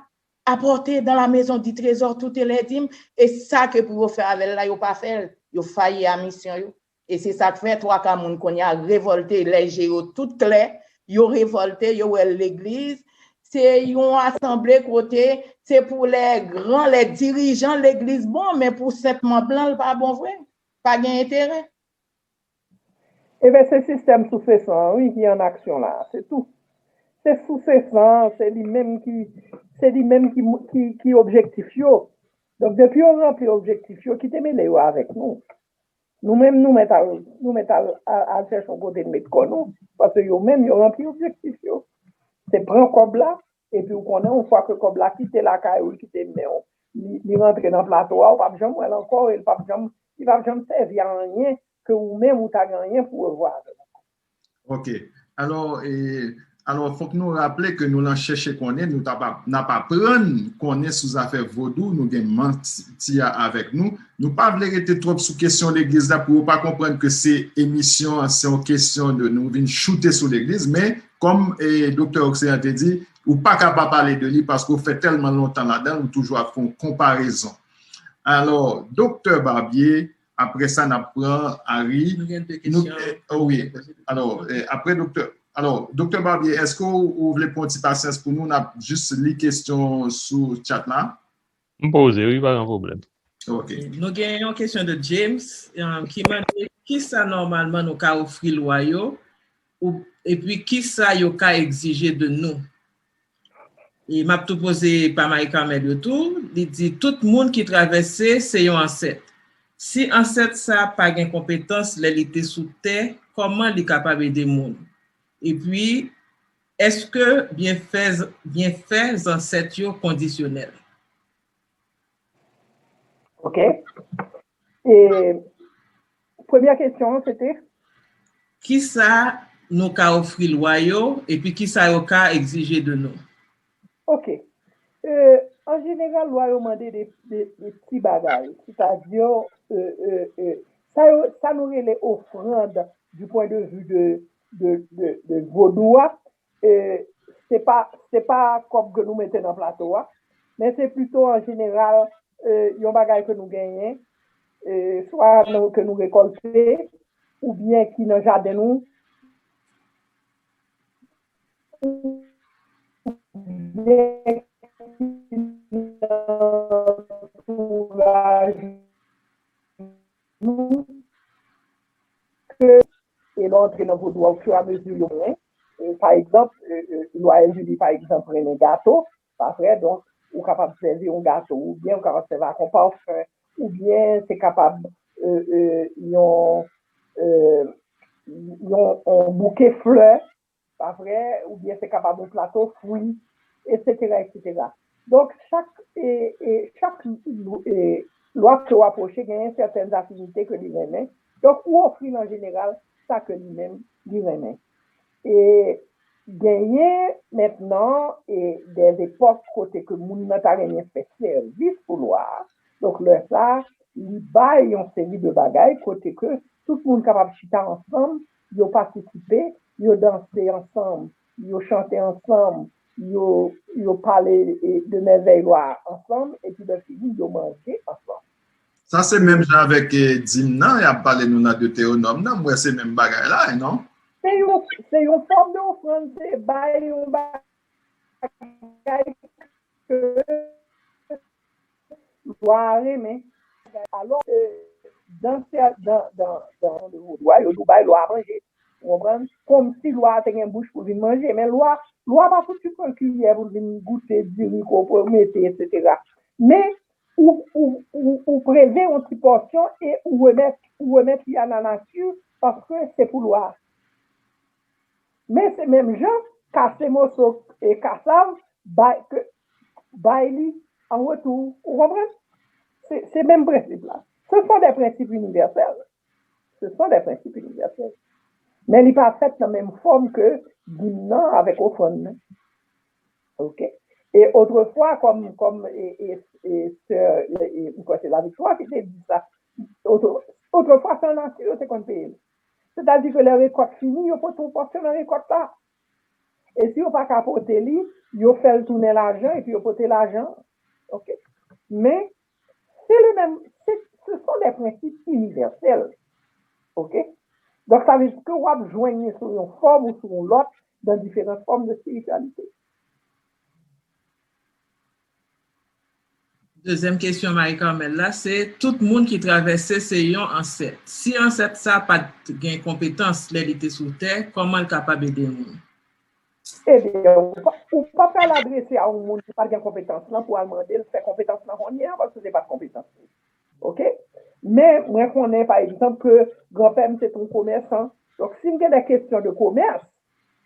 Apportez dans la maison du trésor toutes les dîmes, e sa ke pou yo fè avè l la, yo pa fè l. Yo fayi a misyon yo. E se sa k fè twa ka moun kounye a revòlte, lè je yo tout klè, yo revòlte, yo wè legliz se yon asanble kote se pou lè gran, lè dirijan legliz bon, men pou senpman blan, l pa bon vre. Pa gen enterè. Ebyen, se sistèm souflesan an, wi, ki an aksyon la a, se tou. Se souflesan an, se li menm ki, se li menm ki, ki, ki objektif yo. Donk, depi yo ranpli objektif yo, kite mele yo avèk nou. Nou menm, nou mèt al, nou mèt al, al, al chèche yon kote n met kò nou, paske yo menm, yo ranpli objektif yo. Se pran kòb la, epi ou konnen, yon fwa ke kòb la kite lakay ou, li kite men w, li, li rantre nan plato a, ou p ap janm wè l ankò, e li p ap janm, li p ap janm sèvi a anyen ke ou menm ou ta gen anyen pou w wè avè l ankò. Ok. Alò, e, alò, fòk nou raple ke nou lan chèche konnen, nou t ap, n ap aprann konnen sou zafè vodou, nou gen manti a avèk nou. Nou pa vle rete twòp sou kesyon legliz la pou yo pa konprann ke se emisyon an, se yon kesyon de nou vin choute sou legliz, men kòm e, Doktè Oxéan te di, ou pa ka pa pale de li paske ou fè tèlman lontan ladan l, ou toujou ap fè yon konparezon. Alò, Doktè Barbier, apre sa, n ap pran Harry. Nou gen de kesyon. Oh, wi. Alò, eh, apre Doktè. Alò, Doktè Barbier, èske ou, ou vle pran ti pasyans pou nou? N ap jis li kesyon sou chat la. M poze, wi, pa gen pwoblèm. Ok. Nou gen yon kesyon de James um, ki mande kisa nòmalman nou ka ofri lwa yo ou, epi kisa yo ka egzije de nou. E m ap tou poze pa Marie Carmelle yo tou. Li di, tout moun ki travèse se yon ansèt. Si ansèt sa pa gen konpetans lè li te sou tè, kòman li kapab ede moun? Epi, èske byenfè, byenfè zansèt yo kondisyonèl? Ok. E, premyè kesyon an, se te? Kisa nou ka ofri lwa yo, epi kisa yo ka egzije de nou? Ok. E, an jeneral, lwa yo mande de, de, de ti bagay. Sètadi, e, e, e, sa, yo, sa nou rele ofrand du point de vue de, de, de, de vodou a, e, se pa, se pa kòb ke nou mete nan plato a, men se plito an jeneral e, yon bagay ke nou genyen, e, swa nou, ke nou rekòlte, oubyen ki nan jaden nou, oubyen ki nan antouraj nou, ke, e lè w antre nan vodou a, ofiramezu yo genyen. E, pa egzanp, e, e, Lwa Èl Jili, pa egzanp, renmen gato, pa vre? Donk, ou kapab sèvi yon gato, oubyen ou kapab sèvi ak yon pafen, oubyen se kapab e, e, yon, e, yon, yon bouke flè, pa vre? Oubyen se kapab yon plato fwi, etsetera, etsetera. Donk, chak, e, e, chak e, lwa ke w apwoche genyen sètèn afinite ke li renmen. Donk, ou ofri l an jeneral sa ke li menm li renmen. E genyen mentnan e, dèzepòk kote ke moun nan ta renmen fè sèvis pou lwa a. Donk, lè sa a, li bay yon seri de bagay kote ke tout moun kapab chita ansanm, yo patisipe, yo danse ansanm, yo chante ansanm, yo, yo pale e, de mèvèy lwa a ansanm, epi lè fini, yo manje ansanm. Sa se menm jan avèk e, dim nan, y ap pale nou nan Detewonòm nan, m wè se menm bagay la, non? Se yon, se yon fòm de ofrann, se bay yon bagay ke lwa a renmen. Alò, e, dan, sè- dan, dan, dan de vodou a, yo di w bay lwa a manje. Ou konprann? Kòmsi lwa a te gen bouch pou l vin manje. Men lwa, lwa pa fouti pran kiyè pou l vin goute diri ke w mete, etsetera. Men, ou, ou, ou, ou preve yon ti pòsyon e ou remèt, ou remèt li a nanati paske se pou lwa a. Men se menm jan, kase moso e kasav, bay, ke, bay li an retou. Ou konprann? Se, se menm prensip la. Ce sont des principes universels. Ce sont des principes universels. Men li pa fèt nan menm fòm ke dim nan avèk ofrann nan. Ok? E otrefwa, kòm, kòm, e, e, e, sè, e, e, m kwè se Laviktwa ki te di sa. Otre, otrefwa, se an nati yo te konn peye l. Sètadi ke lè rekòt fini, yo pote yon pòsyon nan rekòt la. E si yo pa ka pote li, yo fè l tounen lajan epi yo pote lajan. Ok? Men, se le menm, se, ce sont des principes universels. Ok? Donk, sa vle di ke w ap jwenn li sou yon fòm ou sou yon lòt, dan diferan fòm de espirityalite. Dezyèm kesyon Marie Carmelle la, se tout moun ki travèse se yon ansèt. Si ansèt sa pa t gen konpetans lè li te sou tè, kòman l kapab ede moun? Ebyen, ou pa, ou pa pral adrese a yon moun ki pa t gen konpetans lan pou al mande l fè konpetans lan kounye a, paske se pa t konpetans li. Ok? konnen, mwen konnen, pa egzanp, ke granpè m se t yon komèsan. Donk, si m gen de kesyon de komès,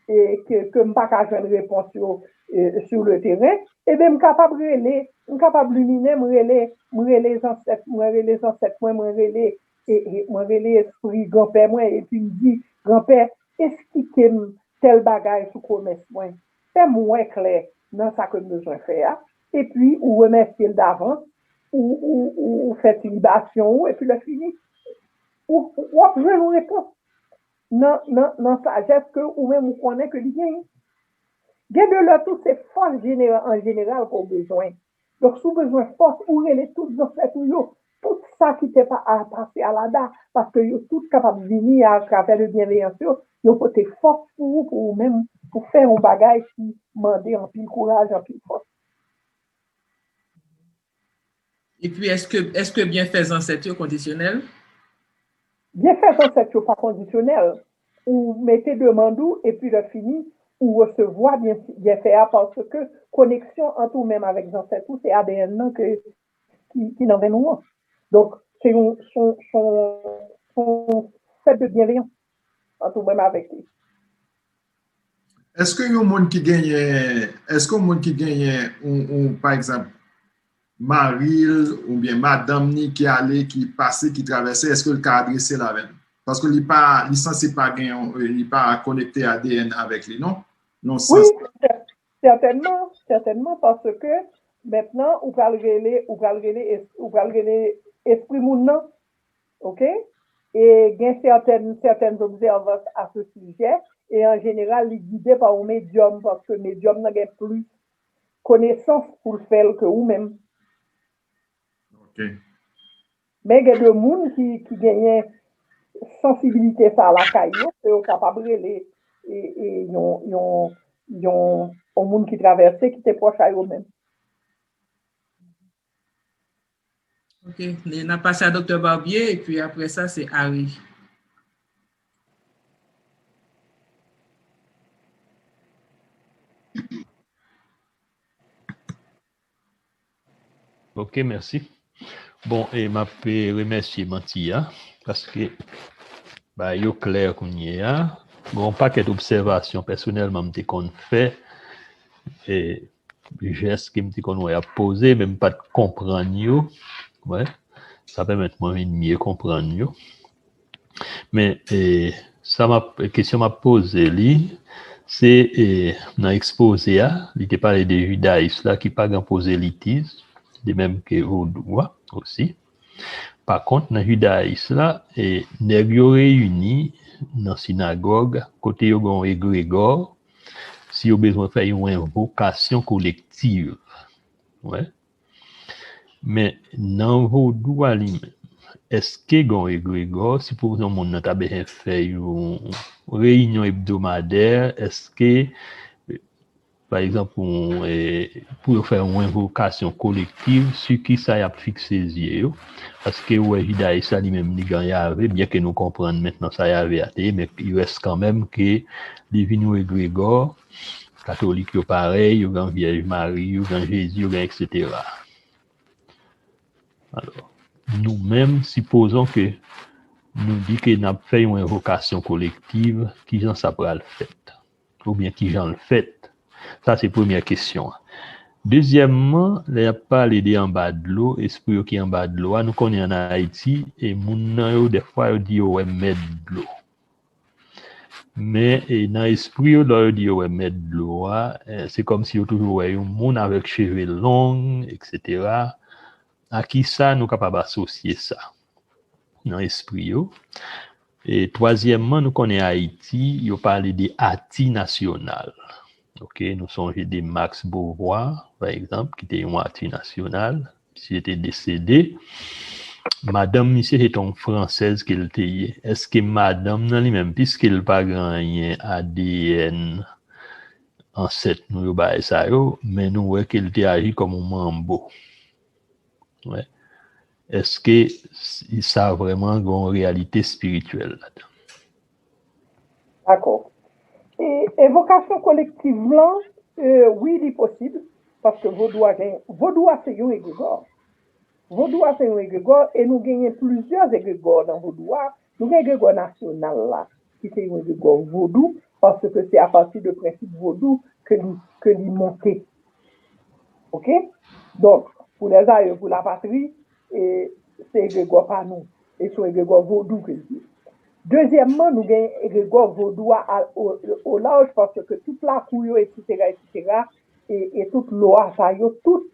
e ke, ke m pa ka jwenn repons yo, e, sur le terrain, ebyen, m kapab rele, m kapab liminen, m rele, m rele zansèt, mwen rele zansèt mwen, mwen rele, e, e, mwen rele espri granpè mwen, epi m di, granpè, esplike m tèl bagay sou komès mwen. Fè m wè klè nan sa ke m bezwen fè a, epi ou remèsye l davans, ou, ou, ou, ou fè ti libasyon ou, epi lè fini, ou, ou ap jwenn yon repons nan, nan, nan sajès ke ou menm ou konnen ke li genyen. Gen de lè tou, se fòs jeneral, an jeneral ke w bezwen. Donk, si w bezwen fòs, ou rele tout zansèt ou yo, tout sa ki te pa, a, pase alada, paske yo tout kapab vini atravè de byenveyans yo, yo pote fòs pou ou, pou ou menm, pou fè yon bagay ki mande anpil kouraj, anpil fòs. Epi, èske, èske byenfè zansèt yo kondisyonèl? Byenfè zansèt yo pa kondisyonèl. Ou mete demann ou, epi lè fini, ou resevwa byen, byenfè a, paske koneksyon ant ou menm avèk zansèt ou, se A D N nan ke, ki, ki nan venn ou an. Donk, se yon, se yon, se yon, se yon fèt de byenveyans ant ou menm avèk li. Èske yon moun ki genyen, èske yon moun ki genyen, yon, yon, pa egzanp, mari l oubyen madanm ni ki ale, ki pase, ki travèse, èske l ka adrese l avè l? Paske li pa, li sanse pa gen yon, li pa konekte A D N avèk li, non? Non, wi, sètènman, sètènman, paske mentnan ou pral rele, ou pral rele, ou pral rele espri moun nan, oke? E gen sètèn, sètèn obsèvans a se sijè, e an jeneral, li gide pa yon medyòm, paske medyòm nan gen plis konesans pou l fè l ke ou menm. Ok. Men gen de moun ki, ki genyen sansibilite sa lakay yo, ke yo kapab rele e, e yon, yon, yon, yon moun ki travèse, ki te pwòch a yo menm. Ok, n ap pase a Doktè Barbier, epi apre sa, se Harry. Ok, mèsi. Bon, e m ap remèsye Manti a, paske bagay yo klè kounye a. Gen yon pakèt obsèvasyon pèsonèlman m te konn fè, e jès ke m te konn wè y ap poze, men m pa t konprann yo. Wè, sa pèmèt mwen vin mye konprann yo. Men, e, sa m ap, kesyon m ap poze li, se, e, nan ekspoze a, li te pale de jidayis la ki pa gen pwozelitis, de menm ke vodou a osi. Pakont, nan jidayis la, e, nèg yo reyini nan sinagòg, kote yo gen yon egregò, si yo bezwen fè yon envokasyon kolektiv. Wè. Men nan vodou a li menm, èske gen yon egregò, sipoze yon moun nan ta bezwen fè yon reyinyon ebdomadè, èske, pa egzanp, yon, e, pou yo fè yon envokasyon kolektiv, sou kisa y ap fikse zye yo? Paske ou wè jidayis la li menm li gen Yave, byen ke nou konprann mentnan sa Yave a te ye, men i rès kanmenm ke li vin yon egregò, katolik yo parèy, yo gen Vyèj Mari, yo gen Jezi, yo gen etsetera. Alò, nou menm, sipozon ke nou di ke n ap fè yon envokasyon kolektiv, kijan sa pral fèt? Oubyen kijan l fèt? Sa se premyè kesyon an. Dezyèmman, lè y ap pale de anba dlo, espri yo ki anba dlo a, nou konnen ann Ayiti, e moun nan yo, dèfwa yo di yo wè mèt dlo. Men e, nan espri yo, lè yo di yo wè mèt dlo a, e, se kòmsi yo toujou wè yon moun avèk cheve long, etsetera. A kisa nou kapab asosye sa nan espri yo? E twazyèmman, nou konnen Ayiti, yo pale de ati nasyonal. Ok, nou sonje de Max Beauvoir, pa egzanp, ki te yon ati nasyonal. Misye te desede. Madanm misye se te yon fransèz ke l te ye. Èske madanm nan li menm, piske l pa gen anyen A D N ansèt nou yo, bagay sa yo, men nou wè ke l te aji kòm yon manbo? Wè. Èske sa vrèman gen yon reyalite espirityèl ladan? Dakò. E evokasyon kolektiv lan, e, wi, li posib, paske vodou a gen, vodou a se yon egregò. Vodou a se yon egregò e nou genyen plizyè egregò nan vodou a. Nou gen egregò nasyonal la, ki se yon egregò vodou, paske se apati de prensip vodou ke li, ke li monte. Oke? Donk, pou lèzayè, pou lapatri, e, se egregò pa nou. E se yon egregò vodou ke l ye. Dezyèmman, nou gen egregò vodou a, a, o, o laj, paske tout lakou yo, etsetera, etsetera, e, e tout lwa sa yo, tout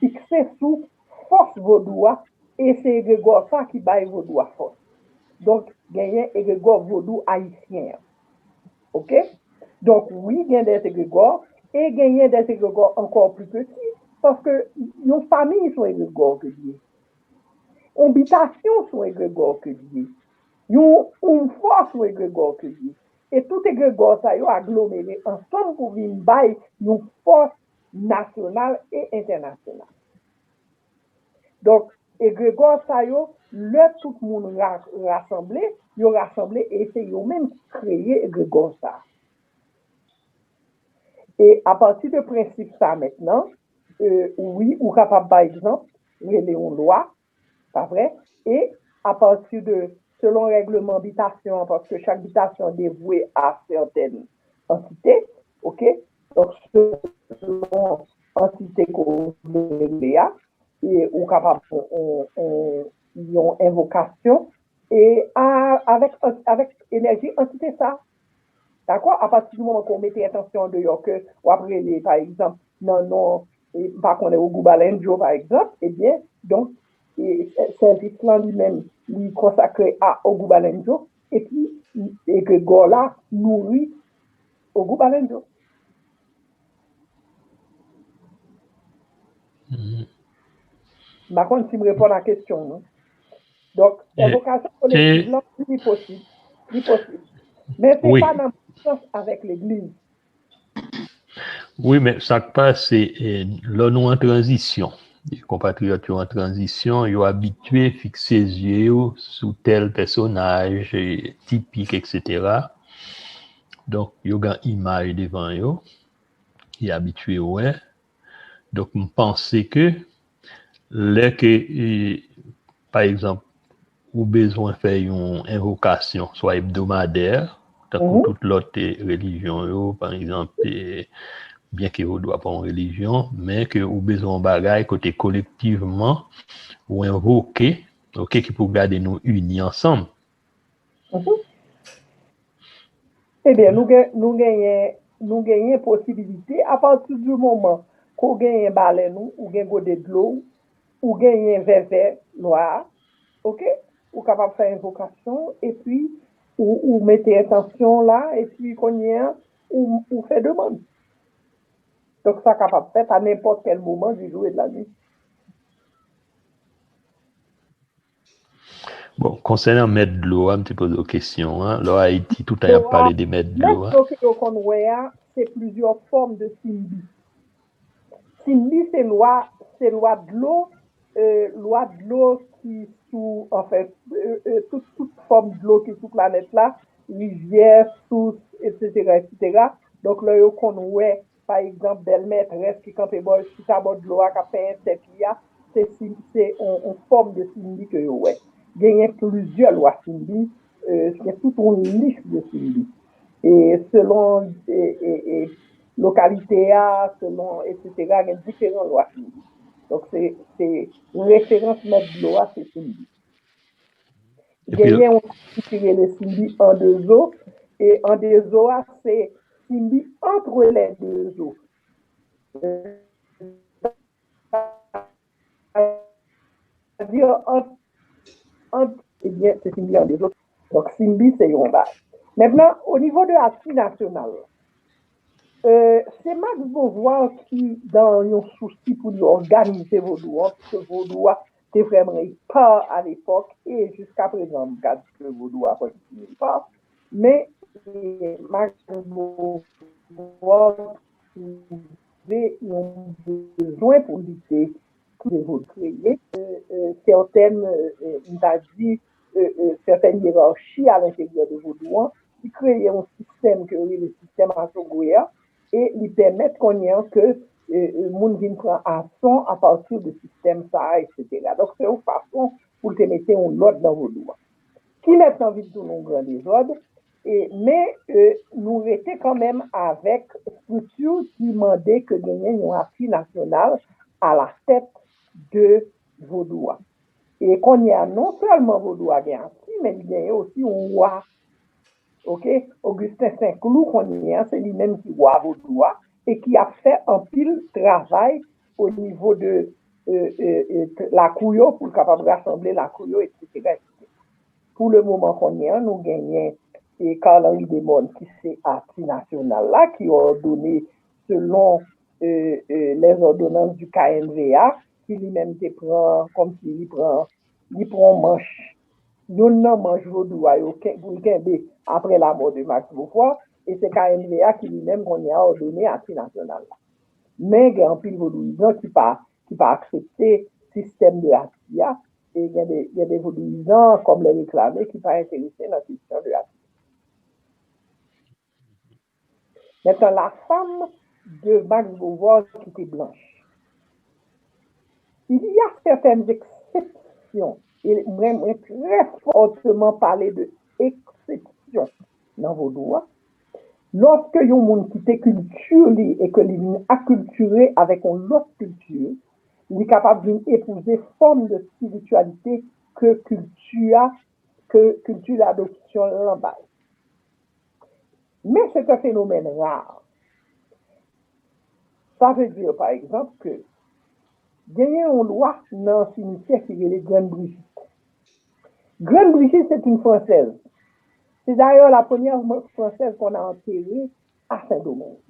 fikse sou fòs vodou a, e se egregò sa ki bay vodou a fòs. Donk, genyen egregò vodou ayisyen an. Oke? Donk, wi, gen dè egregò, e genyen dè egregò ankò pli piti, paske yon fanmi se yon egregò ke li ye. Yon bitasyon se yon egregò ke li ye. Yon, yon fòs se yon egregò ke li ye. E tout egregò sa yo aglomere ansanm pou vin bay yon fòs nasyonal e entènasyonal. Donk, egregò sa yo, lè tout moun ra-, rasanble, yo rasanble e se yo menm ki kreye egregò sa. E apati de prensip sa mentnan, e, wi, ou kapab, pa egzanp, rele yon lwa, pa vre? E apati de, selon règleman bitasyon an, paske chak bitasyon devwe a sètèn antite, oke? Donk, selon antite ke w vle rele a, e ou kapab fè yon, yon, yon envokasyon, e a, avèk, avèk enèji antite sa. Dakò? Apati di moman ke w mete entansyon an deyò ke w ap rele, pa egzanp, nan non, e, m pa konnen, Ogou Balendjo, pa egzanp, ebyen, donk, e, sèvis lan li menm, li konsakre a Ogou Balendjo, epi egregò la nouri Ogou Balendjo. Mhm. M pa konn si m reponn a kesyon w, non. Donk, e, envokasyon kolektiv lan, li posib. Li posib. Men se wi. Pa nan sans avèk legliz. Wi, men sa k pase, e, lè nou an tranzisyon, e konpatriyòt yo an tranzisyon, yo abitye fikse zye yo sou tèl pèsonaj, e, tipik, etsetera. Donk, yo gen imaj devan yo, y abitye wè. Donk, m panse ke lè ke, e, pa egzanp, ou bezwen fè yon envokasyon, swa ebdomadè, tankou tout lòt, e, relijyon yo, pa egzanp, e, byenke vodou a pa yon relijyon, men ke ou bezwen yon bagay kote kolektivman ou envoke, oke, ki pou gade nou ini ansanm. Mhm. Ebyen, nou gen, nou genyen, nou genyen posibilite, apati di moman ke w genyen balèn ou, ou gen gode dlo w, ou genyen vèvè nwa a, oke? Ou kapab fè envokasyon, epi ou, ou mete entansyon w la, epi kounye a, ou, ou fè demann. Donk, sa kapab fèt a nenpòt kèl moman di jou e de la nuit. Bon, konsènan mèt dlo a, m te poze w kesyon an. Lè w Ayiti, toutan y ap pale de mèt dlo a. Mèt dlo ke yo konn wè a, se plizyè fòm de simbi. Simbi se lwa, se lwa dlo, e, lwa dlo ki sou, anfen, e, e, tout, tout fòm dlo ki sou planèt la, rivyè, sous, etsetera, etsetera. Donk, lè yo konn wè pa egzanp, bèl mètrès ki kanpe bò, chita bò dlo a, k ap penyen tèt li a, se sim-, se on, on fòm de simbi ke yo wè. Genyen plizyè lwa simbi, e, gen tout on lis de simbi. E selon, e, e, e, lokalite a, selon, etsetera, gen diferan lwa simbi. Donk, se, se referans mèt dlo a, se simbi. Epi genyen yon simbi ki rele simbi an de zo, e an de zo a, se simbi entre les deux eaux. Sa vle di, ant, ant, ebyen, se simbi an de zo. Donk, simbi, se yon baz. Mentnan, o nivo de Archives nationales, e, se Max Beauvoir ki, dan yon sousi pou li òganize vodou an, paske vodou a te vrèman epa a lepòk, e jiska prezan, m ka di ke vodou a kontinye epa. Men, e, Max Beauvoir twouve yon bezwen pou li te, pou li te kreye, e, e, sètèn, e, e, m ta di, e, e, sètèn yerachi a lenteryè de vodou an, ki kreye yon sistèm ke yo rele sistèm Asogwe a, e li pèmèt kounye an ke e, e, moun vin pran ason apati de sistèm sa a, etsetera. Donk, se yon fason pou l te mete yon lòd nan vodou a. Ki mentnan vin tounen yon gran dezòd, e, men, e, nou rete kanmenm avèk estrikti ki mande ke genyen yon ati nasyonal alatèt de vodou a. E kounye a, non sèlman vodou a gen ati, men li genyen osi yon wa. Oke? Augustin Saint-Cloud, kounye a, se li menm ki wa vodou a e ki ap fè anpil travay o nivo de, e, e, e, lakou yo, pou l kapab rasanble lakou yo, etsetera, etsetera. Pou le moman kounye a, nou genyen, e, Carl Henry Desmond, ki se ati nasyonal la, ki òdone selon, e, e, les ordonnances du K N V A, ki li menm te pran, kòmsi li pran, li pran yon manch, youn nan manch vodou a yo ken-, pou l kenbe apre lanmò de Max Beaufort, e se K N V A ki li menm kounye a òdone ati nasyonal la. Men gen anpil vodouyizan ki pa, ki pa aksepte sistèm de ati a, e gen de, gen de vodouyizan, kòm lè reklame, ki pa enterese nan kesyon de ati. Maintenant, la femme de Max Beauvoir qui était blanche. Il y a certaines exceptions. E mwen, mwen trè fòteman pale de eksepsyon nan vodou a. Lòske yon moun kite kilti li e ke li vin akiltire avèk yon lòt kilti, li kapab vin epouze fòm de espirityalite ke kilti a, ke kilti ladopsyon lan bay. Men se yon fenomèn ra. Sa vle di, pa egzanp, ke genyen yon lwa nan simityè ki rele Grann Brijit. Grann Brijit, c'est une Française. C'est d'ailleurs la première Française qu'on a enterrée à Saint-Domingue.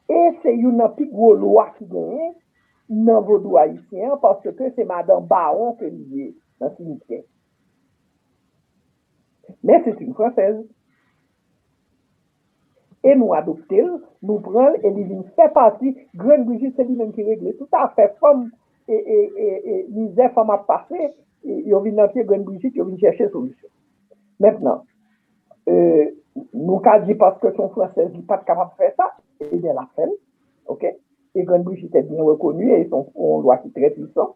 E se youn nan pi gwo lwa ki genyen nan vodou ayisyen an, paske se madan bawon ke li ye nan simityè. Men se yon Fransèz. E nou adopte l, nou pran l, e li vin fè pati, Grann Brijit, se li menm ki regle tout afè fanm, e, e, e, e mizè fanm ap pase, e yo vin nan pye Grann Brijit, yo vin chèche solisyon. Mentnan, e, nou ka di paske se yon Fransèz, li pa t kapab fè sa, ebyen l ap fè l, oke? E Grann Brijit est bien reconnue, e se yon, yon lwa ki trè pwisan.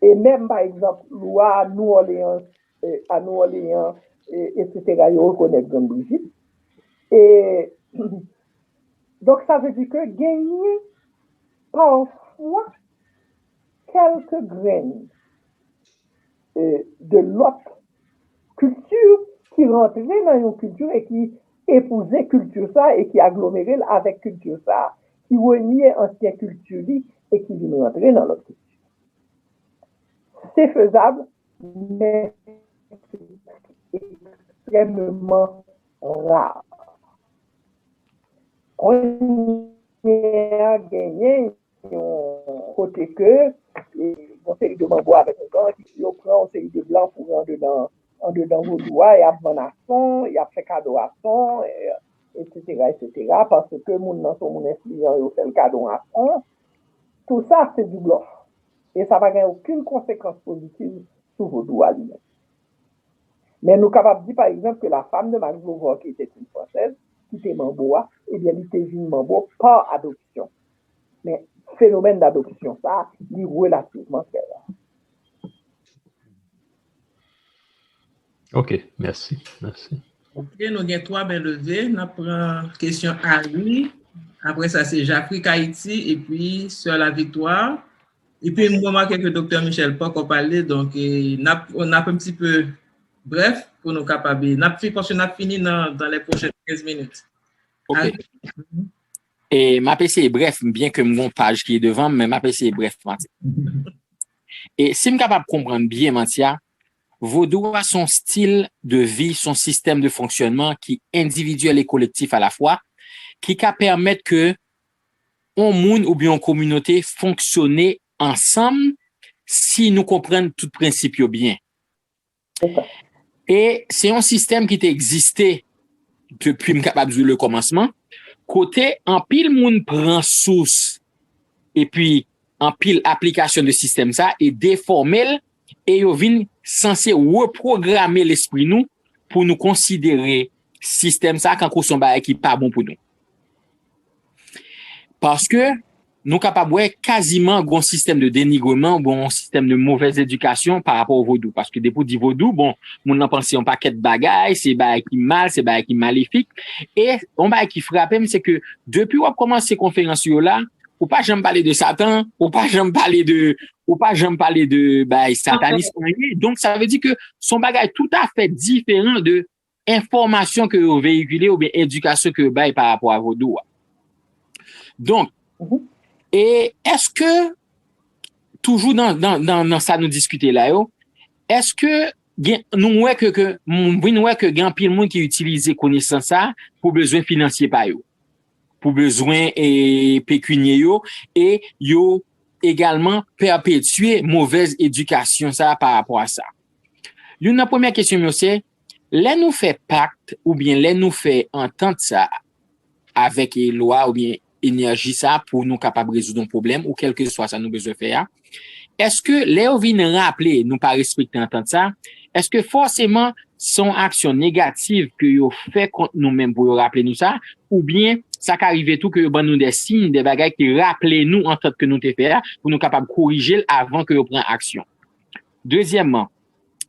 E menm, pa egzanp, lwa New Orleans, e, a New Orleans, e, etsetera, yo rekonèt Grann Brijit. E, donk, sa vle di ke genyen pafwa kèlke grenn, e, de lòt kilti ki rantre nan yon kilti e ki epouze kilti sa e ki aglomere l avèk kilti sa, ki renye ansyen kilti li e ki vin rantre nan lòt kilti. Se fezab, men se ekstrèmeman ra. Kounye a genyen yon kote ke, e, yon seri de manbo avèk yon gang, yo pran yon seri de blan pou andedan, andedan vodou a, y ap vann ason, y ap fè kado ason, e, etsetera, etsetera, paske moun nan se yon moun enfliyan, yo fè l kado ason. Tout sa, se du bluff. E sa pa gen okenn konsekans pozitiv sou vodou a li menm. Men nou kapab di, pa egzanp, ke la femme de Max Beauvoir, qui était une Française, ki te manbo a, ebyen, li te vin manbo pa adopsyon. Men fenomèn dadopsyon sa, li relativman trè ra. Ok, mèsi, mèsi. Ok, nou gen twa men leve. N ap pran kesyon Harry. Apre sa, se Jafrik Ayiti, epi Sè La Victoire. Epi m remake ke Doktè Michel poko pale, donk, e, n ap, n ap un petit peu bref pou nou kapab, n ap fi, paske n ap fini nan, dans les prochaines quinze minutes. Ok. E m ap eseye bref, byen ke m gon paj ki devan m, men m ap eseye bref, Matya. E si m kapab konprann byen, Matya, vodou a se yon stil de vi, se yon sistèm de fonksyònman ki endividyèl e kolektif alafwa, ki ka pèmèt ke yon moun oubyen yon kominote fonksyone ansanm si nou konprann tout prensip yo byen. E se yon sistèm ki te egziste depi m kapab di w le kòmansman, kote anpil moun pran sous epi anpil aplikasyon de sistèm sa e defòme l e yo vin sanse repwograme lespri nou pou nou konsidere sistèm sa kankou se yon bagay ki pa bon pou nou. Paske nou kapab wè kaziman gon sistèm de denigreman, gon sistèm de movèz edikasyon pa rapò o vodou. Paske depi w di vodou, bon, moun nan panse yon pakèt bagay, se bagay ki mal, se bagay ki malefik. E yon bagay ki frape m, se ke depi w ap kòmanse konferans yo la, ou pa janm pale de Satan, ou pa janm pale de, ou pa janm pale de bagay satanis, anyen. Donk, sa vle di ke se yon bagay toutafè diferan de enfòmasyon ke yo veyikile oubyen edikasyon ke yo bay pa rapò a vodou a. Donk, e èske, toujou nan, nan, nan, nan sa nou diskite la yo, èske gen, nou wè ke, ke, m vin wè ke gen anpil moun ki itilize konesans sa pou bezwen finansye pa yo, pou bezwen, e, pekinye yo, e yo egalman pèpetye movèz edikasyon sa pa rapò a sa. Youn nan premyè kesyon m yo se, lè nou fè pak oubyen lè nou fè antant sa avèk, e, lwa oubyen enèji sa pou nou kapab rezoud yon pwoblèm ou kèlkeswa sa nou bezwen fè a, èske lè yo vin raple nou pa respekte antant sa, èske fòseman se yon aksyon negatif ke yo fè kont nou menm pou yo raple nou sa, oubyen sa ka rive tou ke yo ban nou de siy, de bagay ki raple nou antant ke nou te fè a, pou nou kapab korije l avan ke yo pran aksyon? Dezyèmman,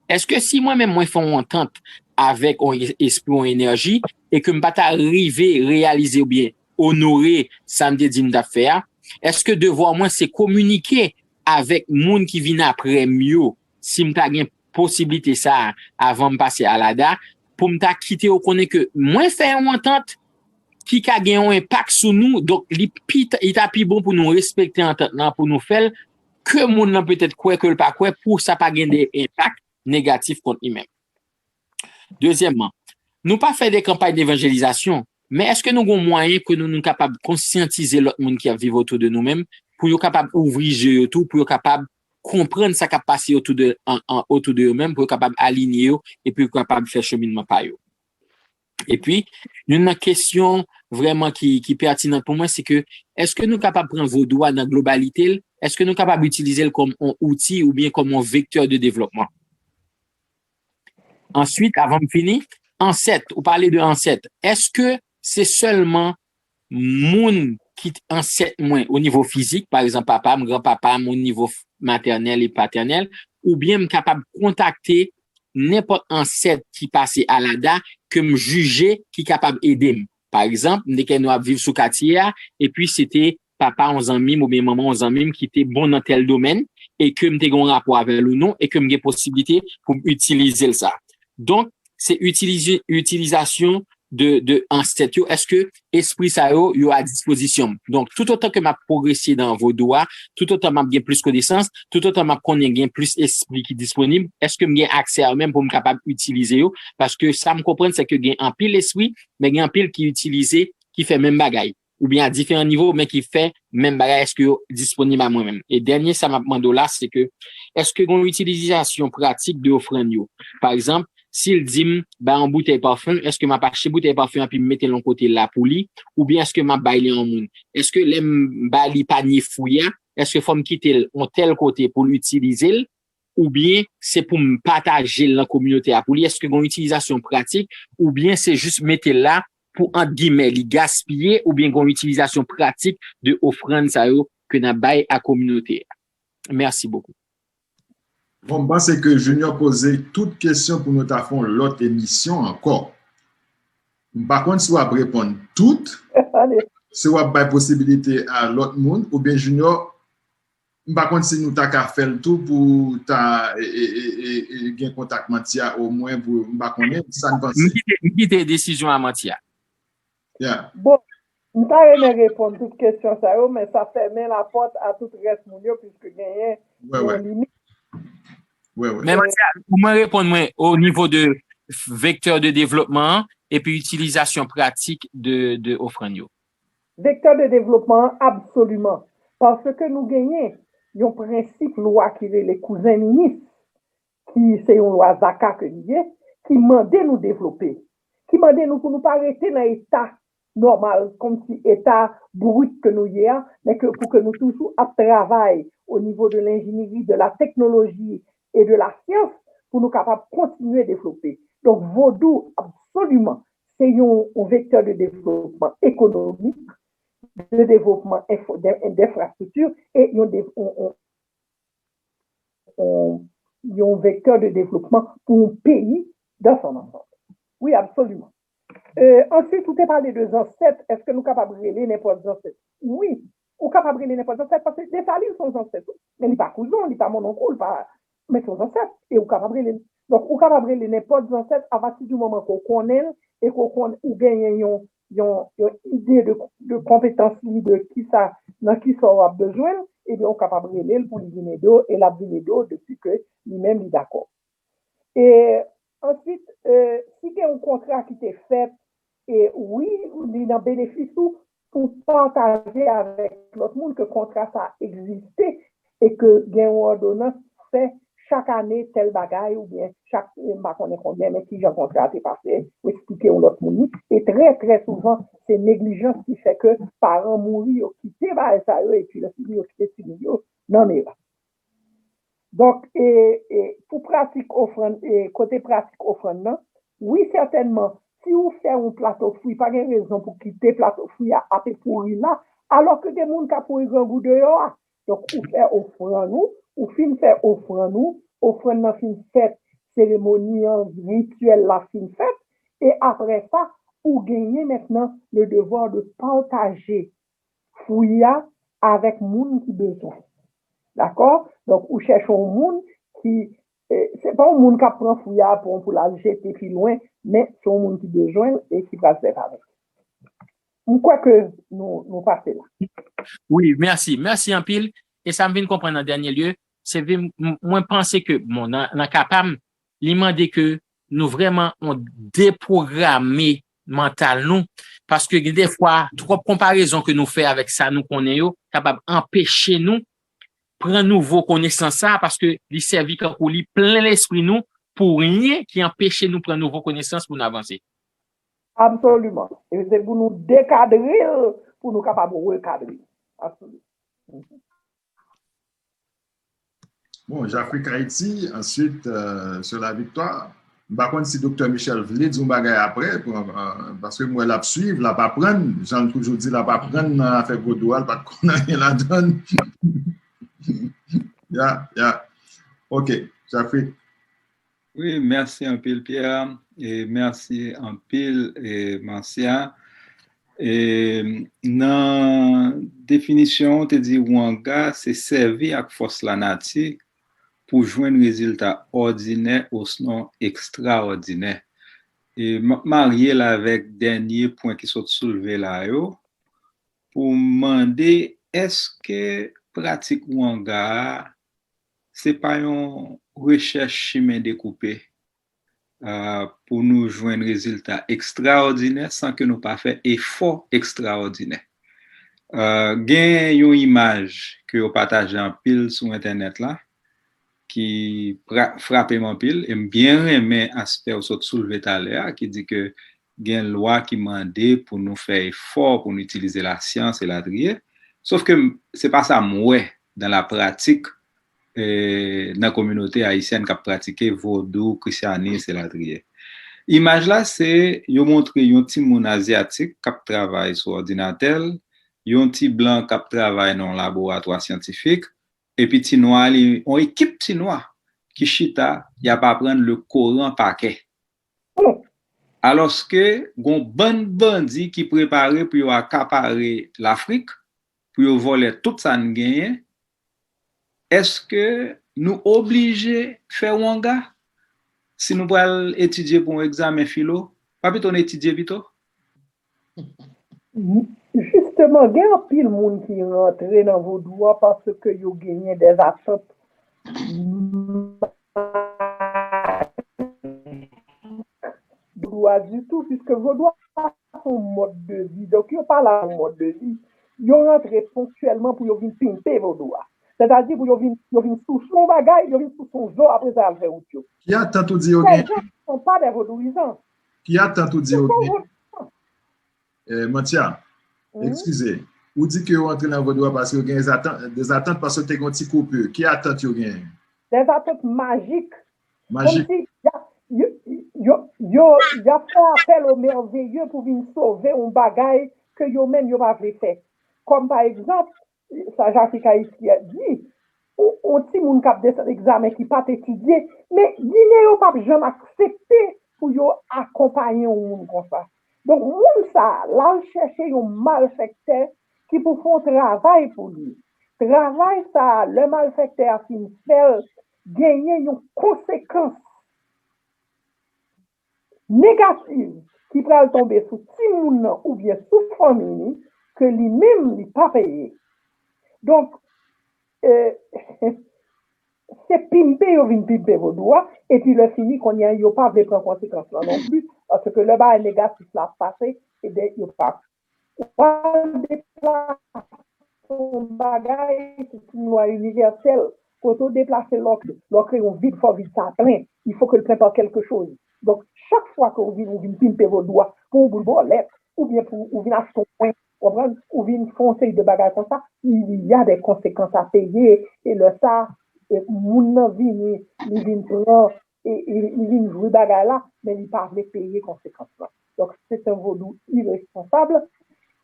èske si mwen menm mwen fè yon antant avèk yon es-, espri, yon enèji, e ke m pa ta rive reyalize oubyen onore sa m te di m t ap fè a, èske devwa mwen se kominike avèk moun ki vin apre m yo, si m ta gen posiblite sa a avan m pase alada, pou m ta kite yo konnen ke mwen fè yon antant ki ka gen yon enpak sou nou, donk li pi, li ta pi bon pou nou respekte antant lan, pou nou fè l, ke moun nan petèt kwè, ke l pa kwè, pou sa pa gen de enpak negatif kont li menm. Dezyèmman, nou pa fè de kanpay devanjelizasyon, men èske nou gon mwayen ke nou, nou kapab konsyantize lòt moun ki ap viv otou de nou menm, pou yo kapab ouvri je yo tou, pou yo kapab konprann sa k ap pase otou de, an, an, otou de yo menm, pou yo kapab alinye yo, epi yo kapab fè cheminman pa yo? Epi, youn nan kesyon vrèman ki, ki pètinan pou mwen, se ke, èske nou kapab pran vodou a nan globalite l? Èske nou kapab itilize l kòm yon outi oubyen kòm yon vektè de devlòpman? Answit, avan m fini, ansèt, ou pale de ansèt. Èske se sèlman moun ki t-, ansèt mwen o nivo fizik, pa egzanp, papa m, granpapa m, o nivo f-, matènèl e patènèl, oubyen m kapab kontakte nenpòt ansèt ki pase alada ke m jije ki kapab ede m. Pa egzanp, m te gen nou ap viv sou katye a, epi se te papa yon zanmi m oubyen manman yon zanmi m ki te bon nan tèl domèn, e ke m te gen yon rapò avè l ou non, e ke m gen posiblite pou m itilize l sa. Donk, se itilize, itilizasyon de, de ansèt yo, èske espri sa yo, yo a dispozisyon m? Donk, toutotan ke m ap pwogrese nan vodou a, toutotan m ap gen plis konesans, toutotan m ap konnen gen plis espri ki disponib, èske m gen aksè a yo menm pou m kapab itilize yo? Paske sa m konprann, se ke gen anpil espri, men gen anpil ki itilize, ki fè menm bagay, oubyen a diferan nivo, men ki fè menm bagay, èske yo disponib a mwen menm? E dènye sa m ap mande w la, se ke, èske gen yon itilizasyon pratik de ofrann yo? Pa egzanp, si l di m, "Bay yon boutèy pafen," èske m ap achte boutèy pafen an, epi m mete l yon kote la pou li, oubyen èske m ap bay li yon moun? Èske lè m ba li panye fwi a, èske fò m kite l yon tèl kote pou l itilize l, oubyen se pou m pataje l nan kominote a pou li? Èske gen yon itilizasyon pratik, oubyen se jis mete l la pou, ant gimè, li gaspiye, oubyen gen yon itilizasyon pratik de ofrann sa yo ke n ap bay a kominote a? Mèsi bokou. Bon, m panse ke Junior poze tout kesyon pou nou ta fè yon lòt emisyon ankò. M pa konn si w ap reponn tout, si w ap bay posibilite a lòt moun, oubyen Junior, m pa konn si nou ta ka fè l tou pou ta, e, e, e, e, e, gen kontak Mantia omwen pou, m pa konnen, sa n panse. M kite, m kite desizyon a Mantia. Yeah. Bon, m ta renmen reponn tout kesyon sa yo, men sa fèmen lapòt a tout rès moun yo, piske genyen yon limit. Wè, wè. Men Mantia, pou mwen reponn mwen o nivo de vektè de devlopman an, epi itilizasyon pratik de, de ofrann yo. Vektè de devlopman an, absoliman. Paske nou genyen yon prensip lwa ki rele kouzen minis, ki se yon lwa zaka ke li ye, ki mande nou devlope, ki mande nou pou nou pa rete nan eta nòmal, kòmsi eta brit ke nou ye a, men ke pou ke nou toujou ap travay o nivo de lenjeneri, de la teknoloji e de la syans pou nou kapab kontinye devlope. Donk, vodou, absoliman, se yon, yon vektè de devlopman ekonomik, de développement d'infrastructures et yon, yon, yon vektè de développement pour un pays dans son ensemble. Oui, absolument. Euh, ensuite, ou te pale de zansèt. Èske nou kapab rele nenpòt zansèt? Wi, ou kapab rele nenpòt zansèt, paske Desalin se yon zansèt, wi. Men li pa kouzen w, li pa monnonk ou, li pa, men se yon zansèt, e ou kapab rele l. Donk, ou kapab rele nenpòt zansèt apati di moman ke w konnen l, e ke w konn, ou genyen yon, yon, yon ide de, de konpetans li, de kisa, nan kisa w ap bezwen l, ebyen, ou kapab rele l pou li vin ede w, e l ap vin ede w depi ke li menm li dakò. E answit, eh, si gen yon kontra ki te fèt, e wi, li nan benefis ou pou pataje avèk lòt moun ke kontra sa egziste e ke gen yon òdonans fè chak ane tèl bagay oubyen chak, eh, m pa konnen konbyen, men kijan kontra a te pase, ou eksplike yon lòt moun li. E trè, trè souvan, se neglijans ki fè ke paran mouri, yo kite bagay sa yo, epi lè fini yo kite timoun yo nan mera. Donk, e, e, pou pratik ofrann, e, kote pratik ofrann nan, wi, sètènman, si ou fè yon plato fwi, pa gen rezon pou kite plato fwi a ape pouri la, alòske gen moun k ap pouri grangou deyò a. Donk, ou fè ofrann ou, ou fin fè ofrann ou, ofrann nan fin fèt, seremoni an, rityèl la fin fèt, e apre sa, ou genyen mentnan le devoir de partager fwi a avèk moun ki bezwen. Dakò? Donk, ou chèche yon moun ki, eh, se pa yon moun k ap pran fwi a pou, pou l al jete pi lwen, men se yon moun ki bezwen l e ki pral sèvi avèk li. M kwè ke nou, nou pase la. Wi, mèsi. Mèsi anpil. E sa m vin konprann an dènye lye, se vin, m-, mwen panse ke, bon, nan, nan ka pa m, li mande ke nou vrèman on depwograme mantal nou, paske gen defwa twòp konparezon ke nou fè avèk sa nou konnen yo kapab anpeche nou pran nouvo konesans sa, paske li sèvi kankou li plen lespri nou pou ryen ki anpeche nou pran nouvo konesans pou n avanse. Absoliman. E se pou nou dekadre l, pou nou kapab rekadre l. Absoliman. Bon, Jafrik Ayiti, answit, euh, Sur la Victoire. M pa konn si Doktè Michel vle di yon bagay apre, pou, euh, paske m wè l ap swiv, l ap aprann, jan l toujou di l ap aprann nan afè vodou a, l pa t konn anyen ladan l. Ya, ya. Ok, Jafrik. Wi, mèsi anpil, Pierre, e mèsi anpil, e, Marcia. E, nan definisyon, ou te di wanga se sèvi ak fòs lanati pou jwenn rezilta òdinè osnon ekstraòdinè. E m ap marye l avèk dènye pwen ki sot soulve la yo, pou m mande, èske pratik wanga a, se pa yon rechèch chimen dekoupe, ah, pou nou jwenn rezilta ekstraòdinè san ke nou pa fè efò ekstraòdinè? Ah, gen yon imaj ke yo pataje anpil sou entènèt la, ki pra-, frape m anpil, e m byen renmen aspè w sot soulve talè a, ki di ke gen lwa ki mande pou nou fè efò, pou nou itilize lasyans, elatriye. Sòf ke m, se pa sa m wè dan la pratik, eh, nan kominote ayisyèn k ap pratike vodou, krisyanis, elatriye. Imaj la, se yo montre yon timoun azyatik k ap travay sou òdinatè l, yon ti blan k ap travay nan yon laboratwa syantifik, epi ti nwa li, yon ekip ti nwa ki chita, y ap aprann le Koran pa kè. Alòske, gon bann bandi ki prepare pou yo akapare Lafrik, pou yo vòlè tout sa n genyen, èske nou oblije fè wanga si nou pral etidye pou yon egzamen filo? Pa pito n etidye pito? Jisteman, gen anpil moun ki rantre nan vodou a paske yo genyen dèzatant vodou a ditou, piske vodou a se yon mòd de vi. Donk, yo pa la pou mòd de vi. Yo rantre ponktyèlman pou yo vin pimpe vodou a. Sètadi pou yo vin, yo vin souse yon bagay, yo vin souse yon zo, apre sa, y al fè wout yo. Ki atant ou di yo genyen? Ces gens ne sont pas des vodouyizans. Ki atant ou di yo genyen? Eh, Mantia, eskize. Ou di ke yo antre nan vodou a paske yo gen des attentes, des attentes paske te gen yon ti koupi. Ki atant yo genyen? Des attentes magiques. Majik. Kòmsi y ap, yo, yo, yo, y ap fè apèl o mèveye pou vin sove yon bagay ke yo menm yo pa vle fè. Kòm pa egzanp, sa Jafrik Ayiti a di, yon, yon timoun k ap desann egzamen ki pa t etidye, men Ginen yo p ap janm aksepte pou yo akonpaye yon moun konsa. Donk, moun sa a, l al chèche yon malfèktè ki pou fè yon travay pou li. Travay sa a, lè malfèktè a fin fè l, genyen yon konsekans negativ ki pral tonbe sou timoun nan oubyen sou fanmi li, ke li menm li pa peye. Donk, e, se pimpe yo vin pimpe vodou a, epi lè fini, kounye a, yo pa vle pran konsekans lan non plis, paske lè bagay negatif la ap pase, ebyen, yo pa pral deplase yon bagay, se yon lwa inivèsèl. Kote w deplase, lè w, lè w kreye yon vid, fò vid sa plen. Il faut que le plein par quelque chose. Donk, chak fwa ke w vin, ou vin pimpe vodou a, pou yon boul bòlèt, oubyen pou ou vin achte yon pwen, w konprann? Ou vin fè yon seri de bagay konsa, il y a des conséquences à payer, e lè sa, e moun nan vini, li vin pran, e, e li vin jwi bagay la, men li pa vle peye konsekans lan. Donk, se yon vodou iresponsab,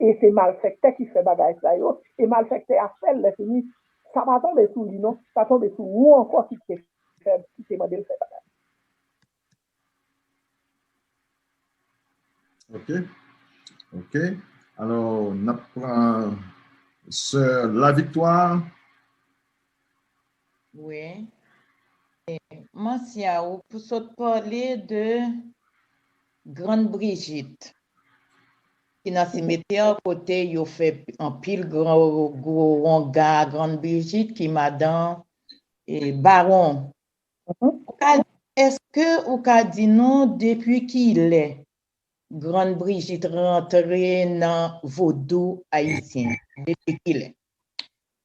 e se malfèktè ki fè bagay sa yo, e malfèktè a fè l, lè fini, sa pa tonbe sou li non, sa tonbe sou ou ankò ki te fè, ki te mande l fè bagay. Ok. Ok. Alò, n ap pran sè La Victoire. Wi. Mancia, ou sot pale de Grann Brijit, ki nan simetè kote yo fè anpil gwo wonga Grann Brijit, ki madan Bawon. Ou ka, èske ou ka di nou depi kilè Grann Brijit rantre nan vodou ayisyen? Depi kilè?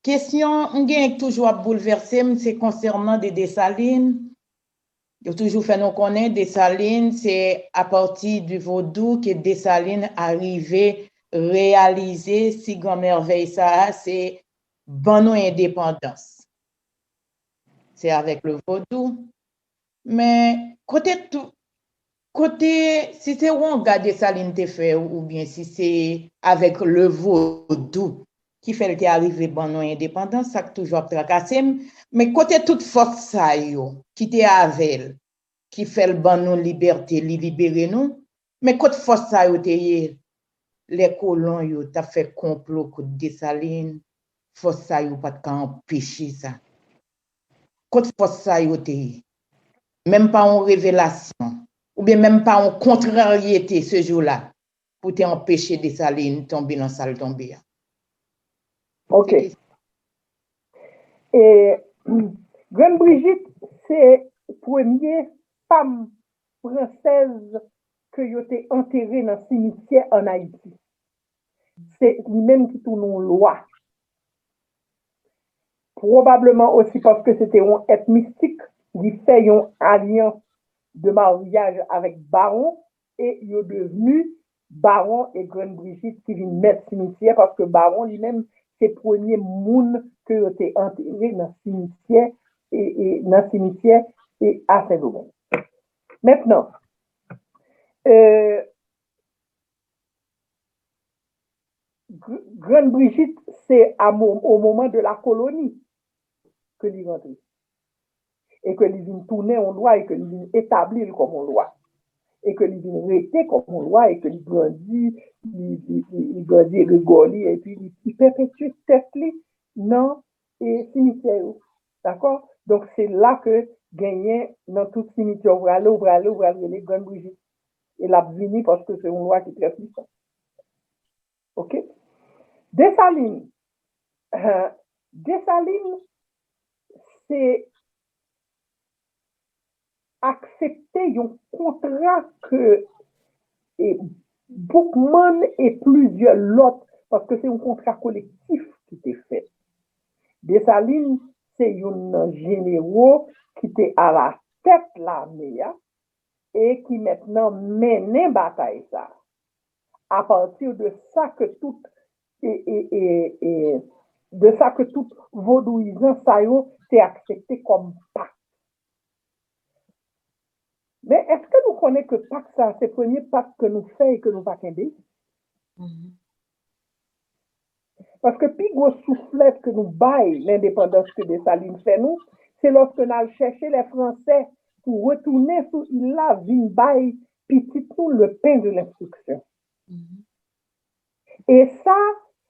Kesyon m gen k toujou ap boulvèse m, se konsènan de Desalin. Yo toujou fè nou konnen Desalin, se apati di vodou ke Desalin arive reyalize si gran mèvèy sa a, se ban nou endepandans. Se avèk le vodou. Men kote tou, kote, si se wonga Desalin te fè oubyen si se avèk le vodou ki fè l te arive ban nou endepandans, sa k toujou ap trakase m. Men kote tout fòs sa yo ki te avè l, ki fè l ban nou libète, li libere nou, men kot fòs sa yo te ye lè kolon yo t ap fè konplo kont Desalin? Fòs sa yo pa t ka anpeche sa. Kot fòs sa yo te ye? Menm pa yon revelasyon, oubyen menm pa yon kontraryete se jou la pou te anpeche Desalin tonbe nan sa l tonbe a. Ok. E, Grann Brijit se premye fanm fransèz ke yo te antere nan simityè ann Ayiti. Se li menm ki tounen yon lwa. Pwobableman osi paske se te yon èt mistik, li fè yon alyans de maryaj avèk Bawon e yo devni Bawon e Grann Brijit ki vin mèt simityè, paske Bawon li menm se premye moun ke yo te antere nan simityè e, e nan simityè e a Sendomeng. Mentnan, e, Gr- Grann Brijit, se a mo- au moment de la colonie ke li rantre. E ke li vin tounen yon lwa e ke li vin etabli l kòm yon lwa. E ke li vin rete kòm yon lwa e ke li grandi, li, li, li, li grandi egregò li, epi li, li pèpetye tèt li nan e, simityè yo. Dakò? Donk, se la ke genyen nan tout simityè ou prale, ou prale, ou pral rele Grann Brijit. E l ap vini paske se yon lwa ki trè pwisan. Ok? Desalin. Desalin, se aksepte yon kontra ke e, Boukman e plizyè lòt, paske se yon kontra kolektif ki te fèt. Desalin se youn nan jenero ki te alatèt lame a e ki mentnan mennen batay sa a. Apati de sa ke tout e, e, e, e, de sa ke tout vodouyizan sa yo te aksepte kòm pak. Men èske nou konnen ke pak sa a se premye pak ke nou fè e ke nou pa kenbe? Paske pi gwo souflèt ke nou bay lendepandans ke Desalin fè nou, se lòske n al chèche lè Fransè pou retounen sou il la vin bay pitit nou le pain de l'instruction. E sa,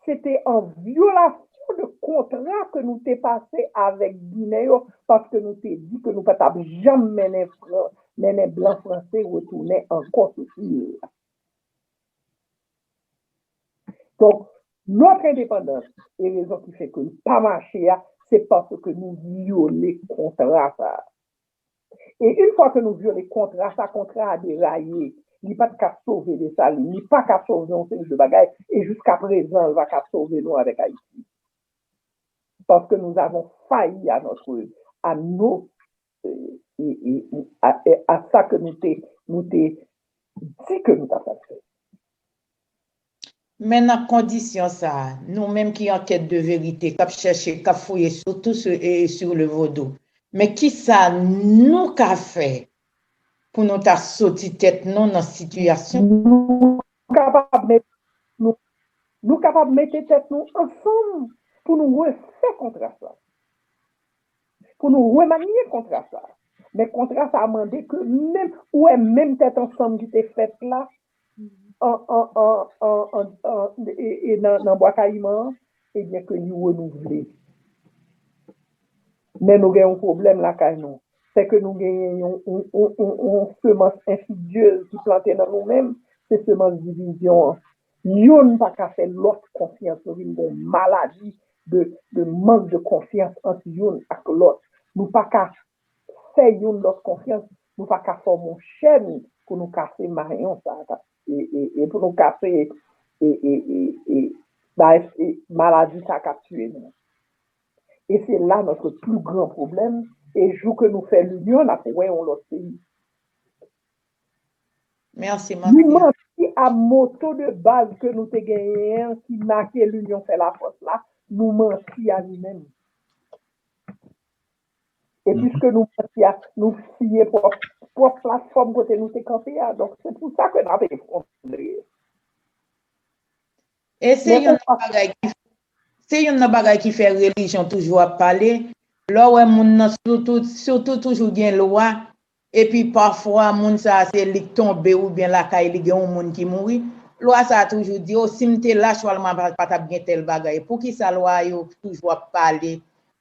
se te an vyolasyon de kontra ke nou te pase avèk Ginen yo, paske nou te di ke nou pa t ap janm mennen Fran-, mennen blan franse retounen ankò sou il la. Donk, notre indépendance, e rezon ki fè ke l pa mache a, se paske nou vyole kontra sa a. E yon fwa ke nou vyole kontra sa, kontra a deraye. Li pa t ka sove Desalin, li pa ka sove yon seri de bagay, e jiska prezan, li pa ka sove nou avèk Ayiti. Parce que nous avons failli à notre, à nos, euh, et, et, et à, et à sa ke nou te, nou te di ke nou ta pral fè. Men nan kondisyon sa a, nou menm ki an quête de vérité, k ap chèche, k ap fouye, surtout sur, e sur le vodou, men kisa nou ka fè pou nou ta soti tèt nou nan sitiyasyon? Nou kapab met, nou, nou kapab mete tèt nou ansanm pou nou refè kontra sa. Pou nou remanye kontra sa. Men kontra sa mande ke menm, ou wè menm tèt ansanm ki te fèt la, an, an, an, an, an, an, e, e nan, nan Bwa Kayiman an, ebyen ke li renouvle. Men nou gen yon pwoblèm lakay nou. Se ke nou genyen yon, yon, yon, yon, yon semans ensidyez ki plante nan nou menm, se semans divizyon an. Youn pa ka fè lòt konfyans, nou vin gen yon maladi de, de mank de konfyans ant youn ak lòt. Nou pa ka fè youn lòt konfyans, nou pa ka fòme yon chèn pou nou kase mayon sa a, e, e, e pou nou kase e, e, e, e, e, ba, e maladi sa a k ap tiye nou. E se la notre plus grand problème. E jou ke nou fè linyon, n ap wè yon lòt peyi. Mèsi, Manti. Nou manti a moto de baz ke nou te genyen an ki make linyon fè lafòs la, nou manti a li menm. E piske nou manti a, nou siye pwòp, pwòp platfòm kote nou te kanpe a. Donk, se pou sa ke n ap efondre. E se youn nan bagay ki, se youn nan bagay ki fè relijyon toujou ap pale. Lè w wè moun nan, sitou, sitou toujou gen lwa, epi pafwa moun sa a se li k tonbe oubyen lakay li gen yon moun ki mouri. Lwa sa a toujou di, o, si m te la, chwal mwen pa, pa t ap gen tèl bagay. Poukisa lwa yo toujou ap pale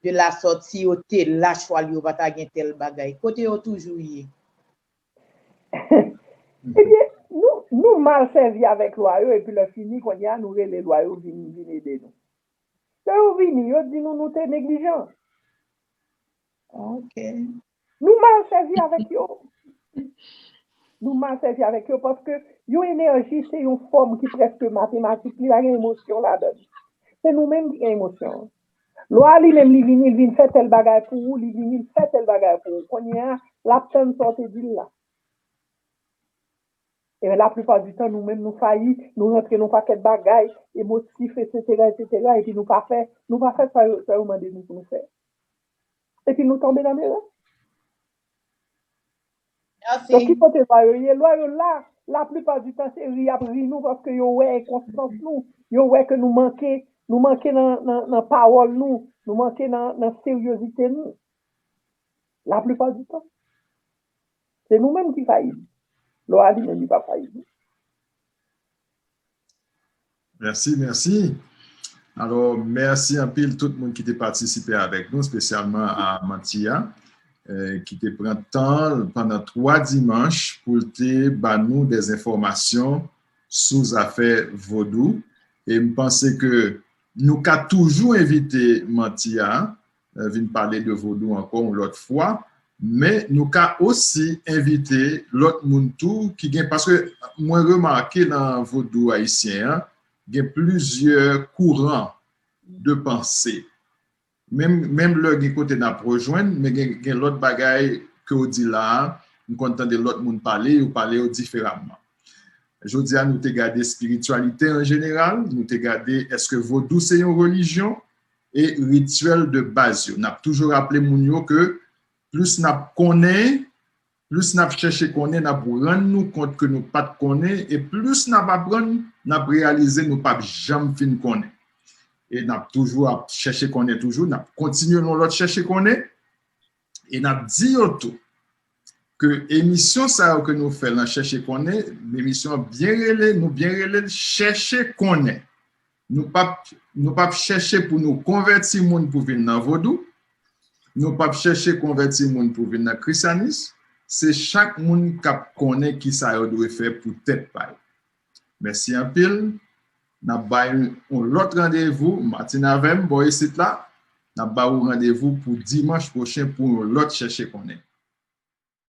de la sòt, si yo te la, chwal yo pa ta gen tèl bagay? Kote yo toujou ye? Ebyen, nou, nou mal sèvi avèk lwa yo, epi lè fini, kounye a, nou rele lwa yo vin, vin ede nou. Lè yo vini, yo di nou, nou te neglijan. Ok. Nou mal sèvi avèk yo. Nou mal sèvi avèk yo, paske yon enèji, se yon fòm ki prèske matematik, li pa gen emosyon ladan l. Se nou menm ki gen emosyon an. Lwa a li menm, li vini, li vin fè tèl bagay pou ou, li vini, li fè tèl bagay pou ou. Kounye a, l ap tann sa w te di l la. Ebyen, laplipa di tan, nou menm, nou fayi, nou rantre nan yon pakèt bagay, emotif, etsetera, etsetera, epi nou pa fè, nou pa fè sa yo, sa yo mande nou pou nou fè. Epi nou tonbe nan erè. Donk, ki kote lwa yo ye? Lwa yo la, laplipa di tan, se ri y ap ri nou, paske yo wè enkonstans nou, yo wè ke nou manke, nou manke nan, nan, nan pawòl nou, nou manke nan, nan seryozite nou. Laplipa di tan. Se nou menm ki fayi. Lwa a li menm, li pa fayi. Mèsi, mèsi. Alò, mèsi anpil tout moun ki te patisipe avèk nou, espesyalman a Mantia, eh, ki te pran tan l pandan twa dimanch pou l te ba nou dèzenfòmasyon sou zafè vodou. E m panse ke nou ka toujou envite Mantia, eh, vin pale de vodou ankò yon lòt fwa, men nou ka osi envite lòt moun tou ki gen, paske mwen remake nan vodou ayisyen an, gen plizyè kouran de panse. Menm, menm lè gen kote n ap rejwenn, men gen, gen lòt bagay ke w di la a, m konn tande lòt moun pale, yo pale yo diferaman. Jodi a, nou te gade espirityalite an jeneral, nou te gade èske vodou se yon relijyon, e rityèl de baz yo. N ap toujou raple moun yo ke plis n ap konnen, plis n ap chèche konnen, n ap rann nou kont ke nou pa t konnen, e plis n ap aprann, n ap reyalize nou p ap janm fin konnen. e n ap toujou ap chèche konnen toujou, n ap kontinye yon lòt chèche konnen, e n ap di yo tou ke emisyon sa yo ke nou fè nan Chèche Konnen, emisyon byen rele, nou byen rele l Chèche Konnen. Nou p ap nou p ap chèche pou nou konvèti moun pou vin nan vodou. Nou p ap chèche konvèti moun pou vin nan krisyanis. Se chak moun k ap konnen ki sa yo dwe fè pou tèt pa yo. Mèsi anpil. N ap bay yon lòt randevou, Martine avè m, bò isit la. N ap ba ou randevou pou dimanch pwochen pou yon lòt Chèche Konnen.